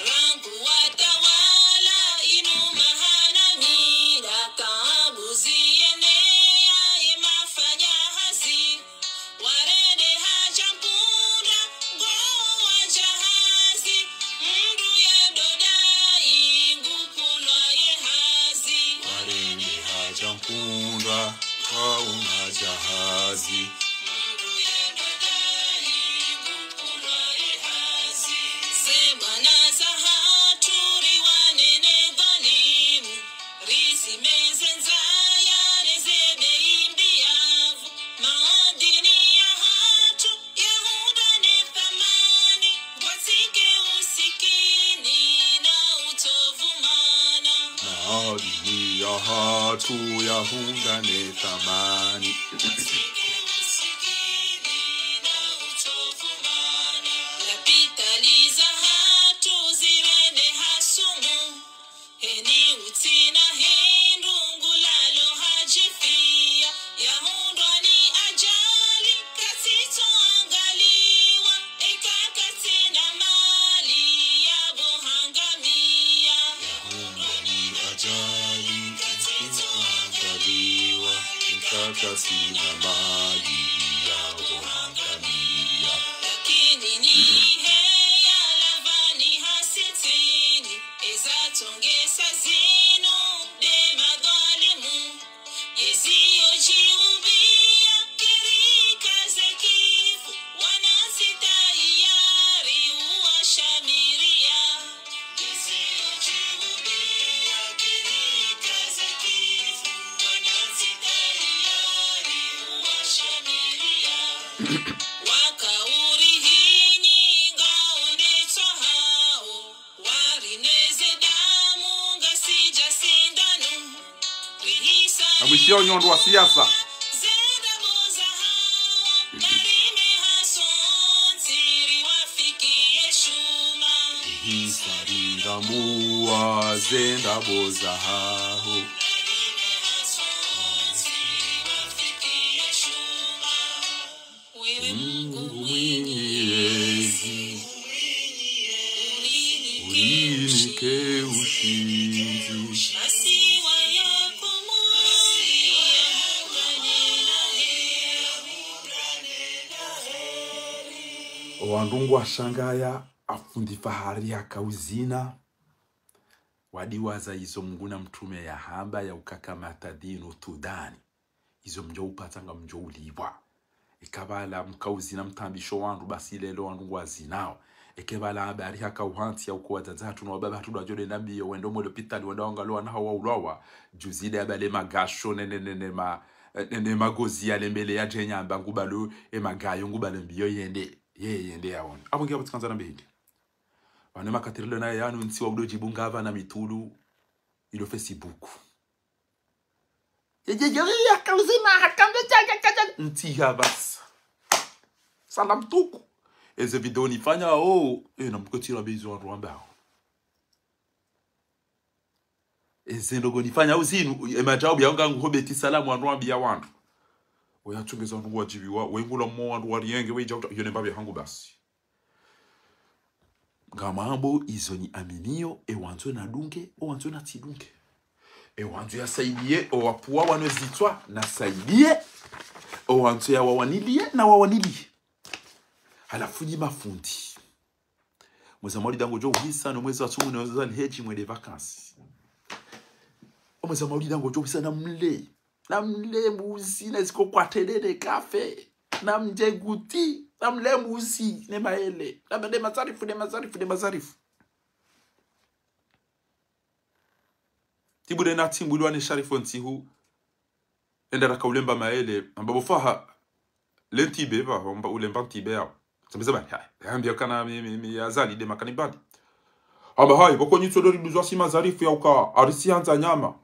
Rangu watawala inu mahanani, raka abuzi yenea ye mafanya hazi. Warende hadja mpundra, ngo wadja hazi, mndru ye dodai ngupvulwa ye hazi. Warende hadja mpundra, ngo wadja hazi, mndru ye dodai ngupvulwa ye hazi. Ze bwana zahatru riwanene dhwalimu, rizimeze ndzaya ne ze be imbiapvo. Maadini yahatru yahundra ne thamani, ngwatsike usikini na utovu mana. Maadini yahatru yahundra ne thamani, ngwatsike usikini na utovu mana. Lapitali zahatru zirende hasumu, heni utsina hindru ngulalo hadjifia. Yahundrwa ni ajali, katsitso angaliwa, eka katsina mali yabo hangamia. Yahundrwa ni ajali, katsitso angaliwa, eka katsina mali yabo hangamia. Lakini ni heya lavani hasitini, eza tongesa zinu de madhwalimu. Yezi yo djiumbia kirika ze kifu, wanantsi tayari uwashamiria. Yezi yo djiumbia kirika ze kifu, wanantsi tayari uwashamiria. Waka uri hinyi ngao ndetso hao, warineze damu ngasi dja sindanu. Rihisa na mwishiyo nyondo wa siasa. Zenda boza hao, narime hasontsi riwafikie shuma. Rihisa ridambuwa zenda boza hao, narime hasontsi riwafikie shuma. Wewe Mungu mwenyezi, urinike ushindzi. Owandru ngwashangaya, afundi Fahari haka uzina. Wadiwaza izo Mungu na mtrume yahamba ya ukaka matadinu tudani. Izo mdjo upatsa ngamdjo ulipvwa. Eka pvala mka uzina mtambisho wandru, basi lelo wandru ngwazinao. Eke pvala habari haka uhantsi ya uko wadzadze hatru no wababa hatru ndo wadjo denda mbiyo, wende omo lopitali, wende wangaliwa na hawa ulwawa. Djuzi de habale magasho, ne, ne, ne, ne, ma, ne, ne magozi yale mbele ya djenya amba ngubalo, e magayo ngubalo mbiyo yende. Ye, yende yaone. Apvo ngiya pvatsi kandza na mbehindi. Wane makatirilo na yanu ntsi wa udo djibu ngapva na mitulu ilo Facebook. Ye, ye, ye, ye, ya kauzina, hakambe, ya, ya, ya, ya. Ntsi ya basi. Salam tuku. Eze video nifanya, oh, eh, na mkotira be izo wandru wambao. Eze ndrongo nifanya uzinu, e majawabu ya ngangu hobeti salamu wandru wambia wandru. Oya tsungeza wandru wadjibiwa, wengula mo wandru warienge, we idja uta, yo ne mbapvi hangu basi. Ngamambo izo niaminiyo, e wandzo nadunge, o wandzo natsidunge. E wandzo yasaidiye, o wapvuwa wano zitswa, nasaidiye. O wandzo yawawaniliye, nawawaniliye. Halafu nyi mafundi. Mwezi wa maulida ngodjo uhisa, no mwezi wa tsumu, no mwezi wa lihedji, mwende vacances. O mwezi wa maulida ngodjo uhisa namle. Namle mbuzi, na ziko kwa tele ne kafe. Namdje guti, namle mbuzi, ne maele. Namle mazarifu, ne mazarifu, ne mazarifu. Tibude na timbulwa ne Sharifu ntsihu. Enda raka ulemba maele, amba bo Faha. Le ntibe pva, wamba ulemba ntibe yao. Sambiza ba, ha, hambia kana mi, mi, mi, Azali nde makani badi. Hamba hayi, pvoko nyitso ndo riduzwa si Mazarifu ya uka, arisi handza nyama.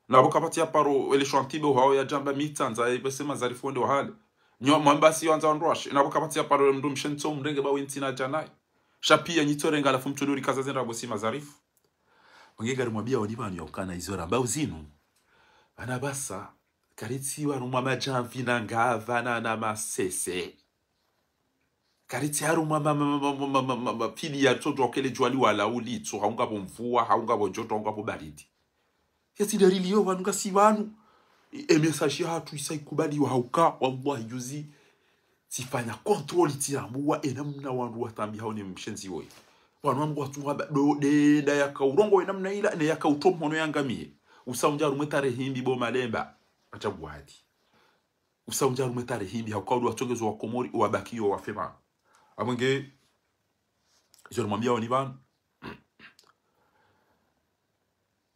Na pvo kapvatsi ya paro, ele shwa ntibe hao ya djamba mi tsandza, e pvese Mazarifu wende wahale. Nyo, mwamba si wandza wandrwashe. Na pvo kapvatsi ya paro, mndru mshe ntso mrenge ba wentsi na djanayi. Sha piya nyitso renga halafu mtso ndo rikaza zendra pvo si Mazarifu. Wange ngari mwambia wani pvanu ya ukana izo ramba uzinu. Pvana pvasa, karitsi wanu mwa madjamvi na ngapva na, na masese. Karitsi harumwa ma, ma, ma, pili ya tso djwa kele djwali wala ulitso, hau ngapvo mvua, hau ngapvo djoto, hau ngapvo baridi. Yetsi dalili yo pvanu ngasi pvanu. E, e message yahatru isa ikubaliwa hauka, wallahi juzi. Tsifanya contrôle tsirambuwa, e namna wandru watambi hao ne mshenzi woyi. Wanu wangu watsungwa ba, do, de, da yaka urongowa e namna ila, ne yaka utowa mhono yangamiye. Usa undja harumwa e tarehi mbi bo malemba. Acha bwadi. Usa undja harumwa e tarehi mbi, hauka ndo watsongezo wa Komori, wabaki yo wafe pvanu. Apvo nge, izo rimwambia wani pvanu.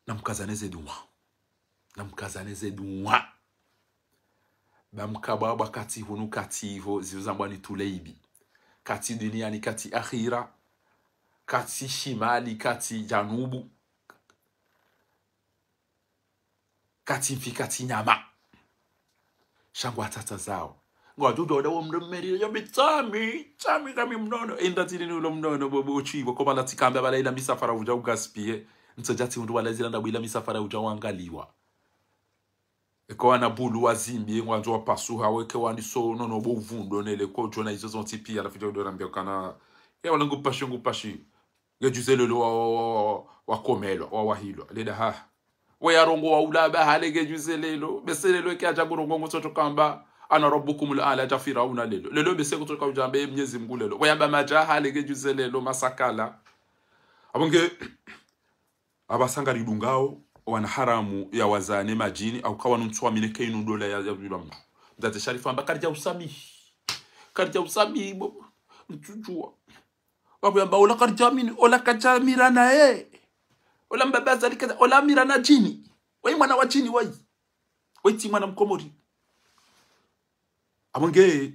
Namkazane ze duwa. Namkazane ze duwa. Ba mkabwa bwa katsi hunu katsi ivo, zivu zambwa ni tuleibi. Katsi duniani, katsi akhira. Katsi shimali, katsi janubu. Katsi mfi, katsi nyama. Sha ngwatsatsa zao. Ngwadjudjuwa wada wo mndru mmerire, yo mi tsami, tsami kami mnono. Inda tiri ni ulo mnono, bo, bo, tsi, bo, ko pvala tsikamba pvala ila misafara udja ugaspiller. Ntso djatsi mndru pvala zila nda bo ila misafara udja wangaliwa. Eka wana bulu wazimbi, ngwandzo wapasuha, weke wani so, nono bo uvundo, nele ko djona izo zontsi piya, halafu dja udo rambia kana. Ya wala ngupashi, ngupashi. Nge djuze lelo wa, wa, wa, wa, wakomelwa, wa, wahilwa. Leda ha. We yarongowa ula ba hale nge djuze lelo. Bese lelo eke adja ngurongowa ngutso tso kamba. Ana rabbukumul a'la dja Firauna lelo. Lelo bese kutsoka udjambe Mnyezi Mngu lelo. We yamba madja hale nge djuze lelo, masakala. Apvo nge, apvasa ngaridungao, wana haramu ya wazane madjini, hauka wanu ntsu wamine ke inu dola ya, ya bila mndru. Mdzadze Sharifu amba, karidja usamihi. Karidja usamihi, bo. Ntsudjuwa. Wapvo yamba, ola karidja amini, ola kadja mira naye. Ola mbaba Azali kadja, ola mira na djini. Wayi mwana wa djini, wayi. Wayi tsi mwana Mkomori. Apvo nge,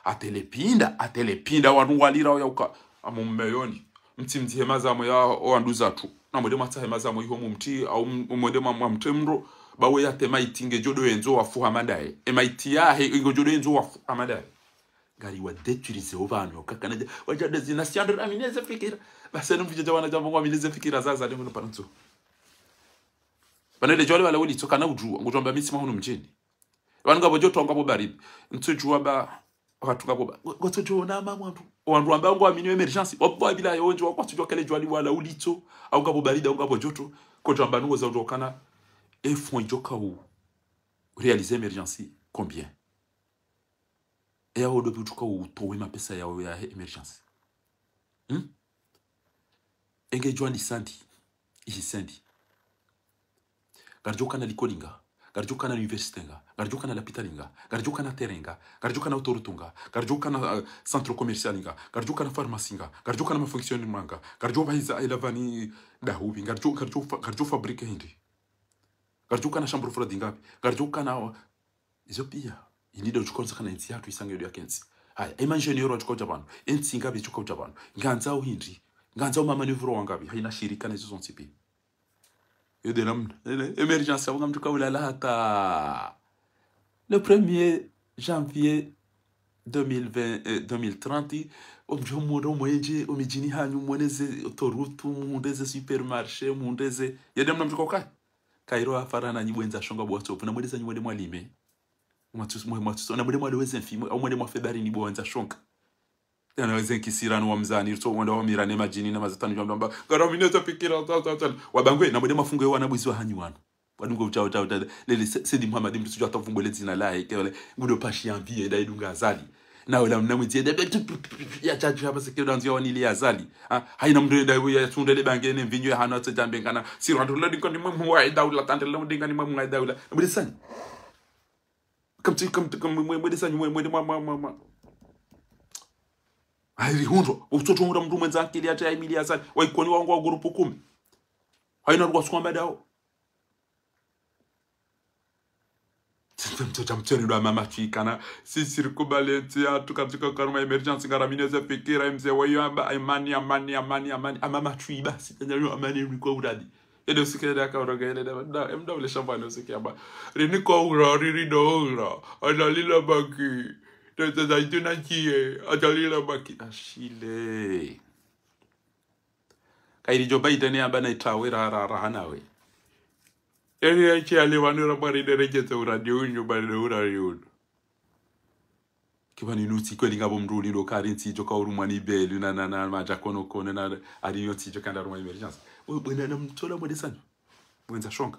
atele pinda, atele pinda, wanu walira ya uka, amu mmeyoni. Mtsi mdzi hema zamwe ya, o wanduza tu. Na mwende mwatsa hema zamwe iho mumti, au m-, mwende mwa, mwa mtre mro, ba we yate maiti nge djodo yendzo wafu hama ndaye. E maiti yahe, nge djodo yendzo wafu hama ndaye. Ngari wa détruire o pvanu, kakana dja, wadja dezi na siandra amine ze fikira. Basi no mfidja dja wana dja mbo amine ze fikira za Azali ngono pvanu ntsu. Pvanu le djwali wala ulitso kana udjuwa, ngudjwamba mi tsi mwa hunu mdjini. Pvanu ngapvo djoto, ngapvo baridi. Ntsudjuwa ba, wandru ngapvo ba, ngo, ngotsudjuwa na mama wandru. Wandru wamba ngwamini émergence. Wallahi billahi yo ndjo wakwasudjuwa kele djwali wala ulitso. Au ngapvo baridi, au ngapvo djoto. Kodjwamba nungo za udjuwa kana. E fonds idjoka u réaliser émergence, combien? E yawo ndo pvi utsuka utowe mapesa yawo ya he émergence. Hmm? Enge djwani sandi, ihi sandi. Ngaridjo kana likoli nga, ngaridjo kana université nga, ngaridjo kana lapitali nga, ngaridjo kana terrain nga, ngaridjo kana autoroute nga, ngaridjo kana, eh, centre commercial nga, ngaridjo kana pharmacie nga, ngaridjo kana mafonctionnement nga, ngaridjo pvahiza ela pvani dahubi, ngaridjo, ngaridjo fa-, ngaridjo fabrique hindri. Ngaridjo kana chambre froide ngapvi, ngaridjo kana Izo piya, ini ndo tsuka utsakana entsi yahatru isange ndo ya kentsi. Haya, ema ingénieur watsuka udja pvanu, entsi ngapvi tsuka udja pvanu, ngandzao hindri, ngandzao mamanœuvre wangapvi, haina shirika na izo zontsi piya. Yo nde namna, ele, émergence, apvo ngamtsuka ulala hata le premier janvier deux mille vingt, euh, deux mille trente, omdjo mwendo mwendje, omidjini hanyu mwoneze autoroute, mwendeze supermarché, mwendeze, yo nde namna mtsuka ukaya. Kairo afara na nyi bwendza shonga bo watsovu, na mwendeza nyi mwende mwalime. Mwatsu-, mwe-, mwatsu-, na mwende mwaleweze mfi, mwe-, au mwende mwafe baharini bo wandza shonga. Yana weze nkisirani wa mzani, ritso wanda wamira ne madjini na mazatani djwamba. Ngara mine za fikira, ta, ta, ta. Wabangwe, na mwende mwafunge wana bwizi wa hanyu wana. Wadungo uta, uta, uta. Lele se-, Said Mohamed mndru sudjuwa hata uvumbwe le dzina lahe, ke wale, ngudo pashi ya mvi, eda idunga Azali. Na wala mna mwidzi, eda, ya tshadju hapvasa ke udanzi ya wanili ya Azali. Ha, haina mndru eda ya tsunde le bange ne mvinyo ya hanu atse djambe ngana. Si randru lodi kondi mwe mwa eda ula tande lodi ngani mwe mwa eda ula. Mwende sanyi. Kamtsi, kamtsi, kam-, mwe-, mwende sanyi, mwe-, mwende mwa, mwa, mwa, mwa. Hayi rihundro, utsoto hundra mndru mwendza akili ata ya mili ya Azali. Wa Ikoni wangu wa groupe kumi. Haina rukwa sukwa mbadao. Mtsoja mtswere ndo amama twi kana. Si sirikubali ntsi ya tuka tuka karuma emergency ngara mine ze fikira mze wayo amba amani, amani, amani, amani, amama twi ba. Si tanya yo amani mliko uradi. Yede usikile da ka uroga yele da, da, emda ule shamba ne usikia ba. Rini ko ura, riri do ura. Ajalila baki. Tete za ituna kie, ajalila baki. Ashile. Kairi Joe Biden amba na itawe ra, ra, ra hanawe. Eri ya che ale wanu ra bari de rejete uradi unyu, bari de uradi unyu. Kiba ni nutsi kweli ngapvo mndru uli ndo kari ntsi djo ka urumwa ni belu na, na, na, madja kono kono na, ari yo ntsi djo kanda rumwa emergency. Bo, bo, na, na mtsola mwende sanyo. Mwenza shonga.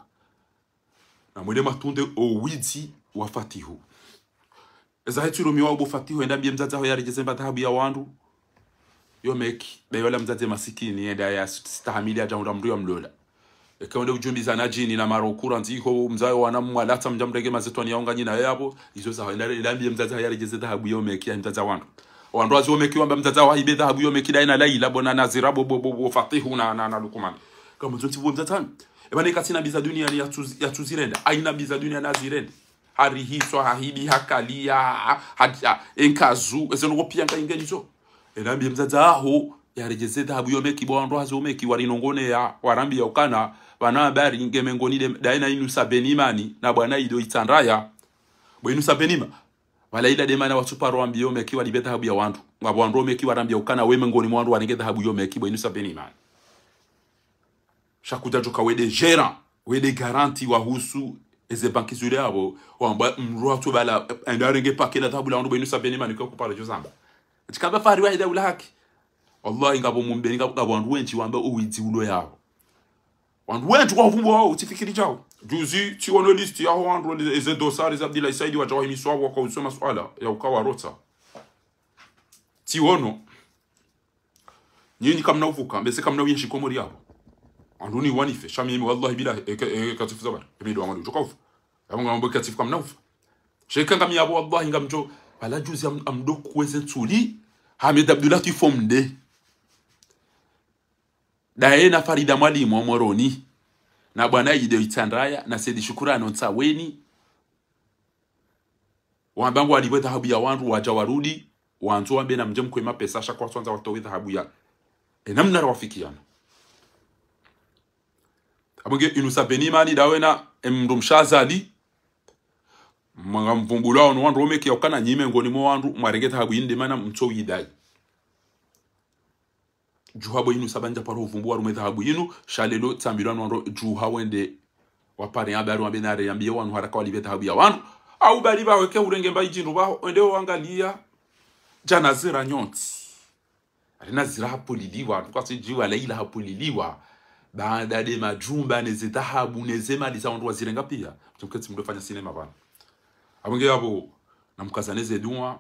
Na mwende matunde o widzi wa Fatihu. Eza hetsi rumiwa ubo Fatihu, enda mbie mdzadze aho yaredjeze mba dhahabu ya wandru. Yo meki, be yola mdzadze masikini, enda ya stahamili adja hundra mndru ya mlola. Eke onde udjumbiza na djini na maro kura ndziho, mdzayo wana mwalatsa mdja mrenge mazetwani ya unganyi na yapvo, izo za enda, enda mbie mdzadze aho yaredjeze dhahabu yo meki, ya mdzadze wandru. Wandru wazi yo meki wamba mdzadze aho wahibe dhahabu yo meki, daina laila, bona nazira, bo, bo, bo, bo, Fatihu na, na, na Lukumani. Kama zontsi bo mdzadze hanyu. Eba ne katsina mbi za dunia ni ya tsuzi, ya tsuzirenda. Aina mbi za dunia nazirende. Harihiswa, hahibi, hakalia, ha, ha, ha, enkazu, eze nongo pia nga ingenizo. Ena mbie mdzadze aho, yaredjeze dhahabu yo meki, bo wandru hazi yo meki, warinongone ya, warambi ya ukana, wana habari, nge mengoni de, daina inu sabeni imani, na bwana ido itsandraya. Bo inu sabeni ima. Wala ila de mana watsuparo ambi yo meki, walibe dhahabu ya wandru. Ngapvo wandru yo meki, warambi ya ukana, we mengoni mwa wandru, warenge dhahabu yo meki, bo inu sabeni imani. Sha kudja djoka wende gérant, wende garanti wahusu eze banki zule apvo, wamba mdru atsu bala, enda arenge pake la dhahabu la wandru bo inu sabeni imani kwa kupara djo zamba. Tsikamba fari wa hida ula haki. Wallahi ngapvo mumbeni ngapvo, ngapvo wandru wendji wamba uwidzi ulo yapvo. Wandru wendji kwa uvumbu wao, utsifikiri djao. Juzi, tsiono liste yaho wandru, eze dosari za Abdillah Saidi wadja wahimiswa waka usoma suala, ya ukawa rotsa. Tsiono. Nyinyi kamna uvuka, mbese kamna uyenshi Komori yapvo. Wandru ni wanife, sha mimi wallahi bila, eke, eke, katsifu zabara. Ebe ndo amadu, djoka ufa. Yapvo ngambo katsifu kamna ufa. Sheka ngami yapvo wallahi ngamdjo, bala juzi am, amdo kuweze ntsuli, Hamed Abdullah Tifomde. Daye na Farida Mwalimu wa Moroni. Na bwana Ide Itsandraya, na Sedi Shukurani Ntsaweni. Wamba ngwalipve dhahabu ya wandru wadja warudi, wandzo wambe na mdje mkwe mapesa sha kwatswandza watowe dhahabu ya. Ena mnara wafikiana. Apvo nge inu sabeni imani dawe na emndru mshazali. Mwanga mvumbulwa ono wandru wo meki ya ukana nyi mengoni mwa wandru mwarenge dhahabu inde mana mtso widai. Djuha bo inu saba ndja paro uvumbu warume dhahabu inu, sha lelo tsambilwa no wandru djuha wende wapare habari wambe nare yambiye wanu haraka walipve dhahabu ya wandru. Au bali baho eke urenge mba idjindru baho, wende wangaliya. Djana zira nyontsi. Ari nazira hapuliliwa, kwatsi djuwa laila hapuliliwa. Baanda de majumba, neze dhahabu, neze mali za wandru wazirenga pia. Mtsumketsi mdo fanya sinema pvanu. Apvo nge yapvo, na mkaza neze duwa,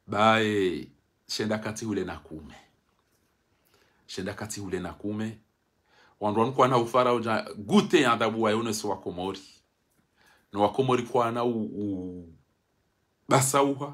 baye, shenda kati hule na kume. Shenda kati hule na kume. Wandru wanu kwana ufara udja gute ya adhabu wayoneso wa Komori. No wa Komori kwana u, u, basa uha.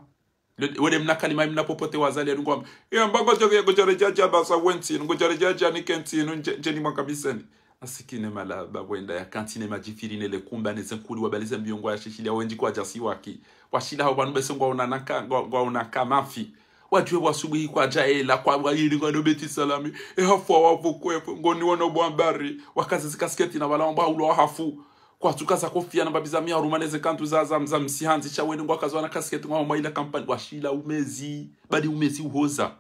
Le, wele mna kalima mna popote wazali ya dungu wamba. Ya mba ngo djari, ngo djari djadja basa wentsi, ngo djari djadja ni kentsi, no ndje, ndje ni mwaka biseni. Asikine mala ba wenda ya kantsi ne madjifiri ne le kumba ne ze nkuli wabalize mbio ngwa ya shishilia wendji kwadja siwaki. Washila hao pvanu bese ngwaona naka, ngwa, ngwaona kamafi. Wadjuwe wasubuhi kwadja ela, kwa wayili ngwano Beti Salami. E hafu wa wavu kwefu, ngoni wono bwambari. Wakaze zikasketi na wala wamba ulo hafu. Kwatsuka za kofia na mbabiza miya haruma neze kantu za, za, za msihandzi sha wene ngwakazo wana kasketi ngwa homa ila kampani. Washila umezi, badi umezi uhoza.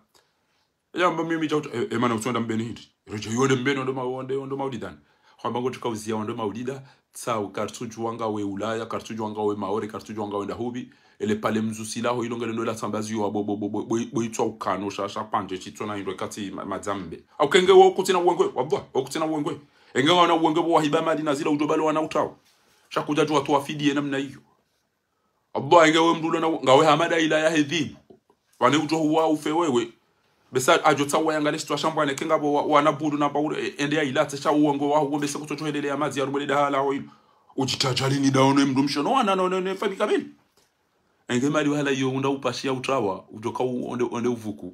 Yamba mimi dja uta, e, e mana utsonda mbeni hindri. Rodja yonde mbeni ondo ma, onde, ondo maulidani. Hwamba ngo tuka uzia ondo maulida, tsau karitsudjuwa ngawe Ulaya, karitsudjuwa ngawe Maore, karitsudjuwa ngawe ndahupvi. Ele pale mzusi laho ilo ngele ndo la tsambazi yo bo, bo, bo, bo, bo, bo itswa ukano, sha, sha pandje, shitsona hindri kati ma, madzambe. Au kenge wo kutsina uwengwe, wabwa, wo kutsina uwengwe. Enge wana uwengwe bo wahiba mali na zila udjo balo wana utawo. Sha kudja djuwa tuwafidiye namna iyo. Abdallah, enge we mndru ulo na, ngawe hamada ila ya hedhini. Wane udjo huwa ufe wewe. Besa adjo tsawa yangale shitwa shambwa ne kenga bo wa, wana budu na baure, e, ende ya ila tse sha uongo wa huo besa kutso tsohelele ya madzi ya rumwele dahala ho ilo. Udjitadjali ni daono mndru mshono wana no, no, no, fami kamili. Enge mali wahala iyo unda upashi ya utawa, udjo ka u, onde, onde uvuku.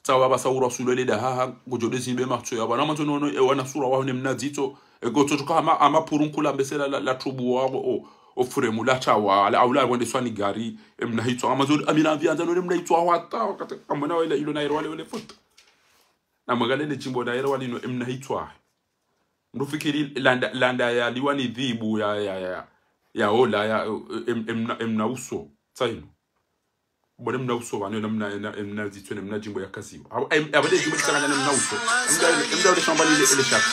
Tsawa basa urwa sulo le dahaha, ngudjo de zimbe matso ya wana mandzo nono, e wana sura waho ne mna dzitso, e gotso tsoka hama, hama puru nkula mbese la, la, la tubu wa, o, Ofure mula tsawa, ala, aula wende swani gari, emna hitswa, amazo, amina vianza none mna hitswa wata, wakati, amwona wele, ilo na ero wale wele foto. Na mwangalie le djimbo na ero wale no emna hitswa. Mdru fikiri landa, landa ya liwa ni dhibu ya, ya, ya, ya ola, ya, em, emna, emna uso, tsaino. Bone mna uso vanu, na mna, na, mna zitswe, na mna djimbo ya kaziwa. Abo, em, abo de djimbo tsanganya na mna uso. Mda, mda ule shamba lile, ile shaka.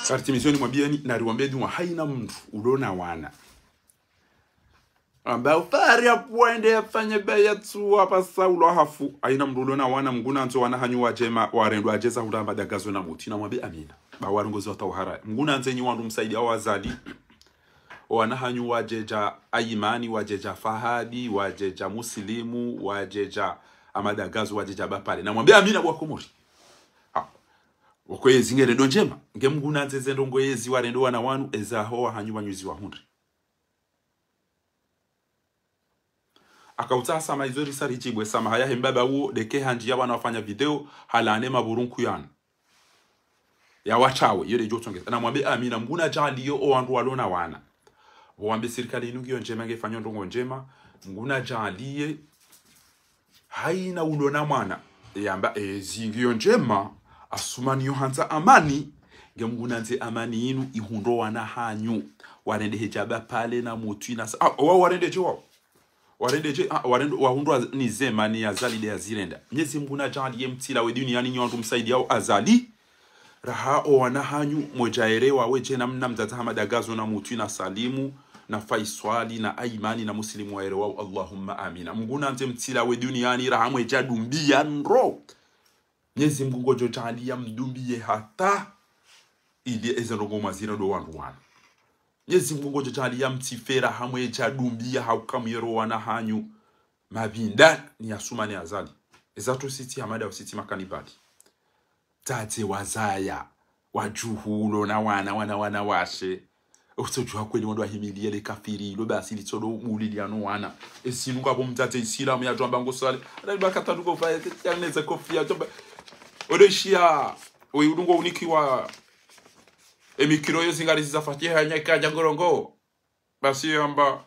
Karti misioni mwambieni, nari wambe dua, haina mdru, ulona wana. Amba ufari ya pwende ya fanye be ya tsuwa pa saulo hafu. Haina mdru ulona wana, Mngu nandzo wana hanyu wadjema, warendwa adjeza hula madagazo na muti. Na mwambe amina. Ba warongozi wa tauhara. Mngu nandze nyi wandru msaidia wa Azali. Wana hanyu wadjeja Aimani, wadjeja Fahadi, wadjeja Musilimu, wadjeja Amadagazo, wadjeja Bapale. Na mwambe amina wa Komori. Ha. Wako yezi nge rendo ndjema. Nge Mngu nandze ze ndrongo yezi warendo wana wanu, eza ho wa hanyu wanyuzi wa hundri. Akautsaha samaha izo risa ridjibwe samaha yahe mbaba uwo, deke handji ya wana wafanya video, halane maburunku yanu. Ya watsawe, iyo de djo tsongeza. Na mwambe amina, Mngu nadjaaliye o wandru walona wana. Wo wambe sirikali inu ngiyo ndjema, nge fanyo ndrongo ndjema, Mngu nadjaaliye, haina ulona mwana. Yamba, e, zi ngiyo ndjema, Asumani yo handza amani, nge Mngu nandze amani inu, ihundro wana hanyu. Warende hedja Bapale na Mutwi na sa, ah, wa, warende dje wao. Warende dje, ah, warende, wahundrwa ni zema ni Azali de ya zirenda. Mnyezi Mngu nadjaaliye mtsila we duniani nyi wandru msaidiao Azali. Raha o wana hanyu, mwedja erewa wedje na mna mdzadze Hamada Gazo na Mutwi na Salimu, na Faiswali, na Aimani, na Musilimu wa erewao. Allahumma amina. Mngu nandze mtsila we duniani, raha mwedja dumbiya ndro. Mnyezi Mngu ngodjo djaaliya mdumbiye hata ili eze ndrongo mwazirendo wandru wanu. Mnyezi Mngu ngodjo djaaliya mtsife raha mwedja dumbiya hauka mwero wana hanyu. Mabinda ni Asumani Azali. Eza tu siti Hamada usiti makanibali. Tate wazaya, wadjuhu ulo na wana, wana, wana washe. Utsodjuha kweli wandru wahimiliye le kafiri, lo basi litsodo muliliano wana. Esinu ngapvo mtate Isilamu ya djwamba ngo swali. Ana ibaka tatu kofa, ya neze kofi, ya djwamba. Ode shiya, we udungo unikiwa. Emikiro yo zingari ziza Fatiha ya nyaka ya ngorongo. Basi yamba.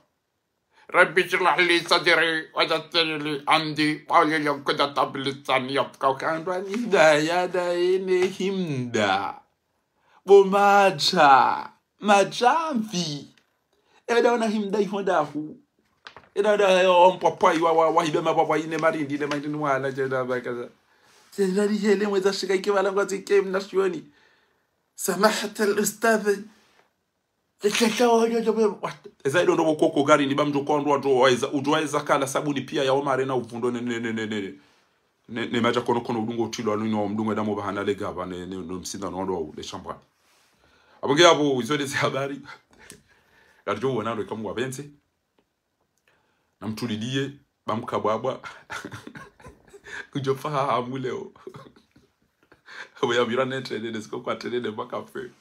رب اشرح لي صدري ويسر لي أمري واحلل عقدة من لساني يفقهوا قولي. Kandwa ni daya daye ne himda. Bo madja, madjamvi. Eda ona himda ihonda hu. Eda ona yo mpwapwa iwa, wa, wa hibe mapwapwa ine marindi, ne marindi ni wala jeda bakaza. Jeda ni hele mweza shika ike wala ngwa zike mna shioni. سماحة الأستاذ. Eza ido ndo koko gari ni ba mdru kwa ndo wandru weza, udjo weza kala sabuni piya ya omare na uvundo ne, ne, ne madja kono kono udungo utilo anu ino mdungo edamo bahana le gaba ne, ne, ne msinda no ndo le shambwani. Apvo nge apvo izo de ze habari. Ngadjo wona ndo eka Mngu apvendze. Na mtuliliye, ba mkabwabwa. Kudjo fahamu leo. Apvo ya vira ne trene, ne siko kwa trene, ne makafe.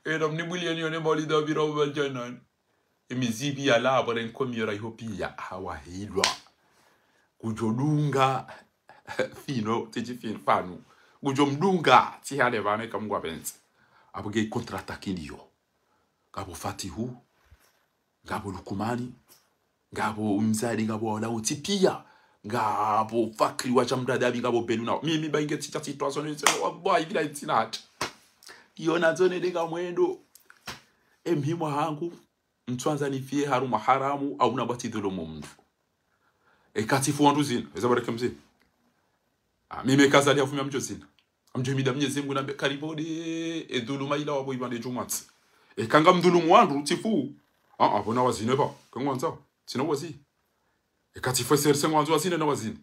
E, na mnimbuliye ni one maulida wa vira wa djanani. Emizivi ya la, apvo renko miora iho piya, hawahilwa. Kudjo dunga, fino, titi fin, fanu. Kudjo mdunga, tsi hale vane eka Mngu apvendze. Apvo nge contre-attaque ndiyo. Ngapvo Fatihu, ngapvo Lukumani, ngapvo Mzali, ngapvo wala utsi piya, ngapvo Fakri wa Chamdadabi, ngapvo Belu nao. Mimi ba inge tsitsa tsitwa zone, zone, wallahi, bila itsina hata. Iyo na zone de ngamwendo. Emhimwa hangu, mtswandza nifiye harumwa haramu, au na bwati dhulumu mdru. Eka tsifu wandru zina, eza bareke mzina. Ah, mimi eka Azali hafumia mdjo zina. Amdjo himida Mnyezi Mngu nambe karibu de, edhuluma ila wapvo ipvande djumwatsi. Eka ngamdhulumu wandru, tsifu. Ah, ah, pvo na wazine pvo. Kangwandzao. Tsina wazi. Eka tsifu eserse ngwandzo wazine na wazine.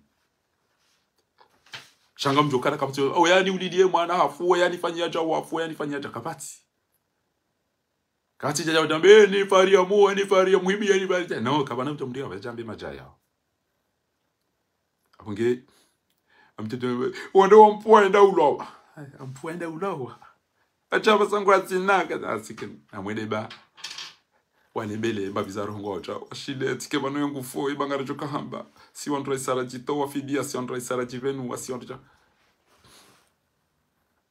Sha ngamdjo kara kapvatsi. O yani uliliye mwana hafu, o yani fanyiya dja wafu, o yani fanyiya dja kapvatsi. Katsi dja dja udambe, e, ni fariya mu, e, ni fariya muhibi, e, ni fariya. No, kapvana mdru mdru, kapvatsi djambe madjaya. Apvo nge, amtete, wande wa mpwa enda ulawa. Mpwa enda ulawa. Acha basangwa tsinaka, asike, amwende ba. Walembele, mbapvi za roho ngwadjo. Washile, tike pvanu yo ngufo, ibanga radjo kahamba. Si wandru raisara djitowa fidiya, si wandru raisara djipvenuwa, si wandru dja.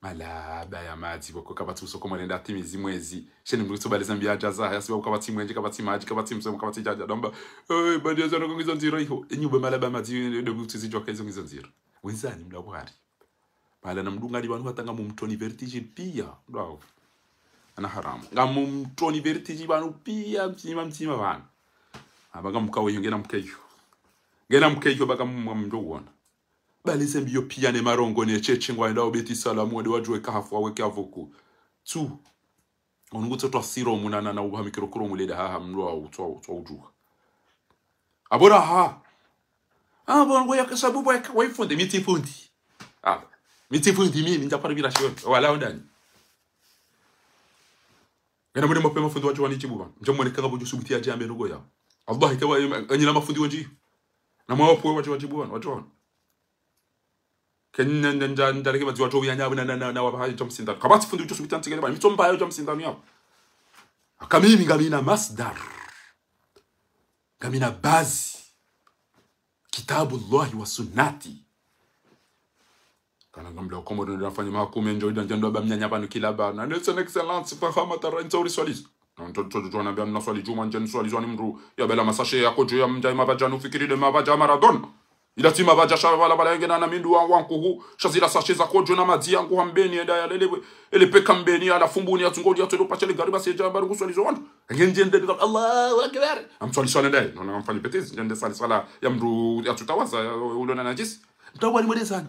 Malaba ya madzi, pvoko kapvatsi usoko mwanenda atimizi mwezi. Sheni mndru tso bale zambi adja za, ya siba kapvatsi mwenje, kapvatsi madji, kapvatsi msomo, kapvatsi djadja. Ndomba, eh, badi ya zana kongizo ndziro iho. Enyi ube malaba ya madzi, ndo mutsi zidjwa ka izo ngizo ndziro. Wenzani mla bwari. Bala na mndru ngali pvanu hata ngamumtroni vertige piya. Ndwawo. Ana haramu. Ngamumtroni vertige pvanu piya, mtsima, mtsima pvanu. Aba ngamkawo iyo, ngena mkeyo. Ngena mkeyo, baka mwa mndru wona. Bale zembi yo piya ne marongo ne tchetche ngwaenda ubeti salamu wade wadjuwe kahafu waweke avoku. Tsu. Onungu tso twa siro munana na uba mikiro kuro muleda haha mlo wa utswa, utswa udjuha. Abora ha. Ah, bon, ngoya kasabu bwa ka, waifundi, mi tsi fundi. Ah, mi tsi fundi, mi, mi ndja pari bila shiwe. Wala ondani. Ngena mwene mapema fundi wadjo wani djibu pvanu. Ndja mwene kanga budjo subuti ya djambe nugo ya. Allah, ike wa, enyi na mafundi wendji. Na mwa wapuwe wadjo wadjibu pvanu, wadjo wani. Kenya nda, nda, nda, leke madzi wadjo uya nyabu na, na, na, na wabahayi djamsindanu. Kapvatsi fundi udjo subuti ya ntsikele pvanu. Mi tso mbayo djamsindanu yabu. Kamimi ngamina masdar. Ngamina bazi. Kitabullahi wa sunnati. Kana ngamla ukomo ndo nafanya mahakume ndjo ida ndjendo aba mnyanya pvanu kila ba. Na nde son excellence, fahamu tara ntsa uri swalizo. Na nto, nto, nto, nambia mna swali djuma ndje ni swalizo ni mndru. Ya bela masashe ya kodjo ya mndja mapvadja nufikiri nde mapvadja Maradona. Ila tsi mapvadja sha bala bala yenge na, na mindru wa, wa nkuhu. Sha zila sashe za kodjo na madzi ya nkuhu hambeni enda ya lelewe. Ele peka mbeni, ala fumbuni, ya tsungoli, ya tsolo pachele gari basi ya djamba ngu swalizo wandru. Nge ndje nde, Allahu Akbar. Am swali swala ndaye. Nona ngamfanyi bêtise, ndje nde sali swala ya mndru ya tsutawaza, ya ulona najisi. Mtawa ni mwelezani.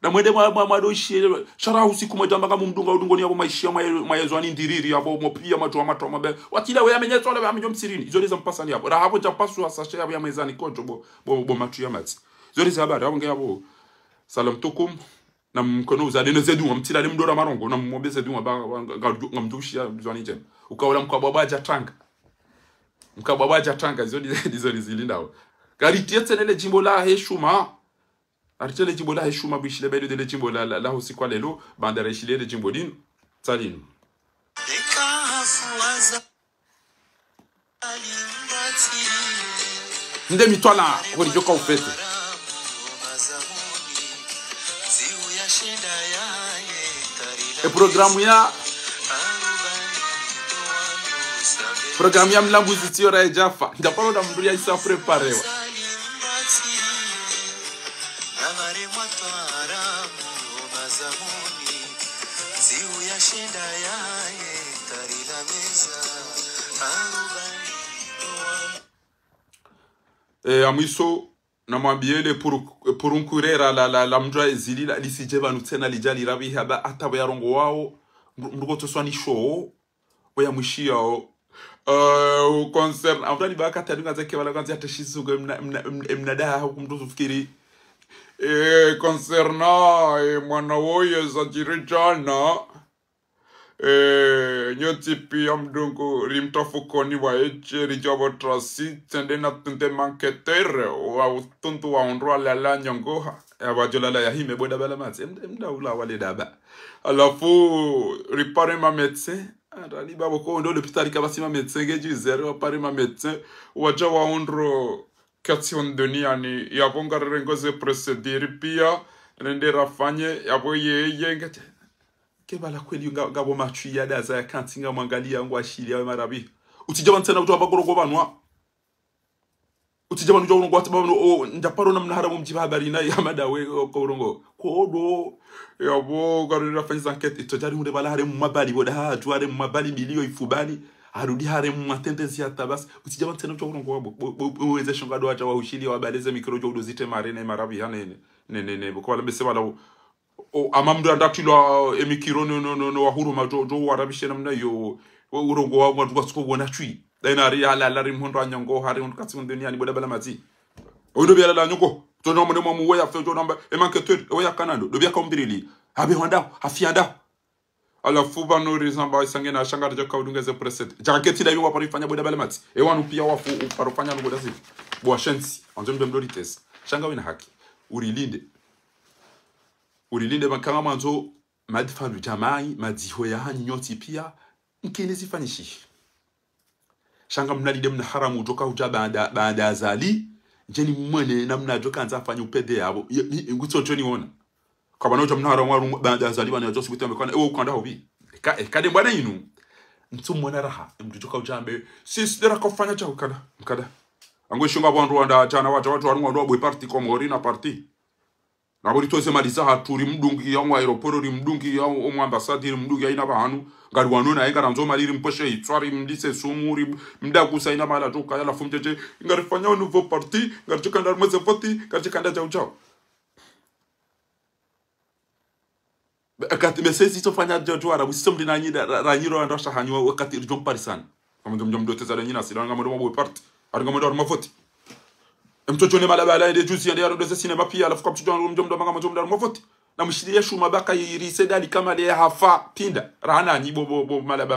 Na mwende mwa, mwa, mwa doishi, shara usiku mwa djamba ngamumdunga udungoni yabo maishiya mwa, mwa yezwani ndiriri, yabo mopiya mwa djuwa matwa mwa be. Watila we yamenye tswala we yamenye msirini. Izo leza mpasani yabo. Ra habo dja pasu hasashe yabo ya mwezani kodjo bo, bo, bo matwi ya matsi. Izo leza habari, habo nge yabo. Salam tukum. Na mkono uzade ne zedu, ngamtila ne mdora marongo, na mwobe zedu, ngamba, nga, nga, ngamdushiya, zwani djema. Ukaula mkabwabwa dja tanga. Mkabwabwa dja tanga, izo di, izo di zili ndawo. Gari tietse nele djimbo la heshuma. Aritele djimbo la heshuma bishile baido dele djimbo la, la, la usiku wa lelo, bandara ishile le djimbo linu. Tsalinu. Nde mitwala, hori djoka ufete. E programu ya, programu ya mlambuzi tsiyo ra ejafa. Ndaparo na mndru ya isa préparewa. E, amwiso, namwambiye le puru, purunkurera la, la, la mndru ezili la, lisidje pvanu tsena lidja lirabiha ba, ata bo yarongowawo, mndru, mndru kotsoswa ni showo, bo yamwishiyawo. Eh, u concerne, amfrani ba kata dunga zake wala kwanza yateshizugo mna, mna, mna, mna daha huku mndru zufikiri. Eh, concernant, eh, mwana woye zadjiri djana. Eh, nyontsi piya mdungu rimtafukoni wa eche ridjabo trasi, tsende na tunde manketere, wa utundu wa undru wa lala nyongoha. Ya wadjo lala ya hime bo daba la matsi, em, em, mda ula wale daba. Alafu, ripare ma médecin, arali babo ko ndo lopitali kapvatsi ma médecin, nge djizere wapare ma médecin, wadja wa undru, Kati on duniani, yapvo ngarirengo ze procédure piya, rende rafanye, yapvo yeye, ngete. Ke bala kweli nga, ngapvo matwi ya daza ya kantsi ngamwangaliya ngwashiliya we marabi. Utsidja pvanu tsena utsi wamba kurongo pvanu. Utsidja pvanu utsi wamba kurongo pvanu, o, ndjaparo na mna haramu mdjiba habari na ya madawe, o, kurongo. Kodo, yapvo, ngarende rafanye za enquête, itsodja ri hunde bala haremu mabali, bo daha, tu haremu mabali, miliyo ifubani. Harudi haremu matendezi ya tabas. Utsidja pvanu tsena utsi wamba kurongo pvanu. Bo, bo, bo, weze shonga ndo wadja wa ushiliya wabaleze mikro djo udo zite mare ne marabi hane ne, ne, ne, ne. Bo ko bala mbese bala o, o, ama mndru andatilwa, e mikro no, no, no, no, wahuruma djo, djo warabishe namna yo, o, urongo wa, wa, wa, suko wona tswi. Dena ari ala, ala, ri mhondo anyongo, hari mhondo katsi mndeni ani bo daba la matsi. Ondo biya la nyongo. Tsono mone mwamu weya fe, tsono mba, e manketeur, weya kanando, do biya kaumbirili. Habe hwanda, hafianda. Alafu pvanu rizamba isange na shanga ridjo kaudunga ze preset. Djaketi da yo waparo ifanya bo daba la matsi. E wanu piya wafu, uparo fanya no bo dazi. Bo washenzi. Anzo mbe mdori tesi. Shanga wina haki. Urilinde. Urilinde makanga mwandzo, madfalu djamai, madziho ya hanyu nyontsi piya, nkene zifanyishihi. Sha ngamna lide mna haramu udjoka udja baanda, baanda Azali. Ndjeni mwone namna djoka handza afanye upvendze yapvo. Ye, ye, ngutso ndjoni wona. Kapvana udja mna haramu waru baanda Azali, pvanu yadjo subuti yambe kana, ewe ukanda hopvi. Eka, eka nde mbwana inu. Ntsu mwona raha, mdru djoka udja ambe, sisi nde rakofanya dja ukanda, mkanda. Angu ishinga pvo wandru wanda djana wadja wandru wanu wandru wabwe parti Komori na parti. Na pvo ritoze mali zahatru rimdungi ya omwa aéroport, rimdungi ya omwa ambassade, rimdungi ya ina pvahanu. Ngari wanu na enga randzo mali rimpvoshe hitswa, rimlise sumu, rimdakusa ina mahala djoka ya lafu mdjedje. Ngarifanya nouveau parti, ngaridjokanda rimweze voti, ngaridjokanda djau djau. Wakati mese sisi tsofanya djo djo ara, sisi mdru nanyi ra-, ra-, ranyi ro andro shahanyu wakati ridjo mparisana. Ngamdjo mdjo mdoteza ranyi na sila, ngamdjo mabwe parti. Ari ngamdjo ari mavoti. Emtsotso ne malaba la ende juzi yende yaro doze sinema pia, halafu kamtsotso mdjo mdjo mdjo mdjo mdjo ari mavoti. Na mshiri ya shuma baka yiri sedali kama le hafa pinda. Rahana nyi bo, bo, bo malaba.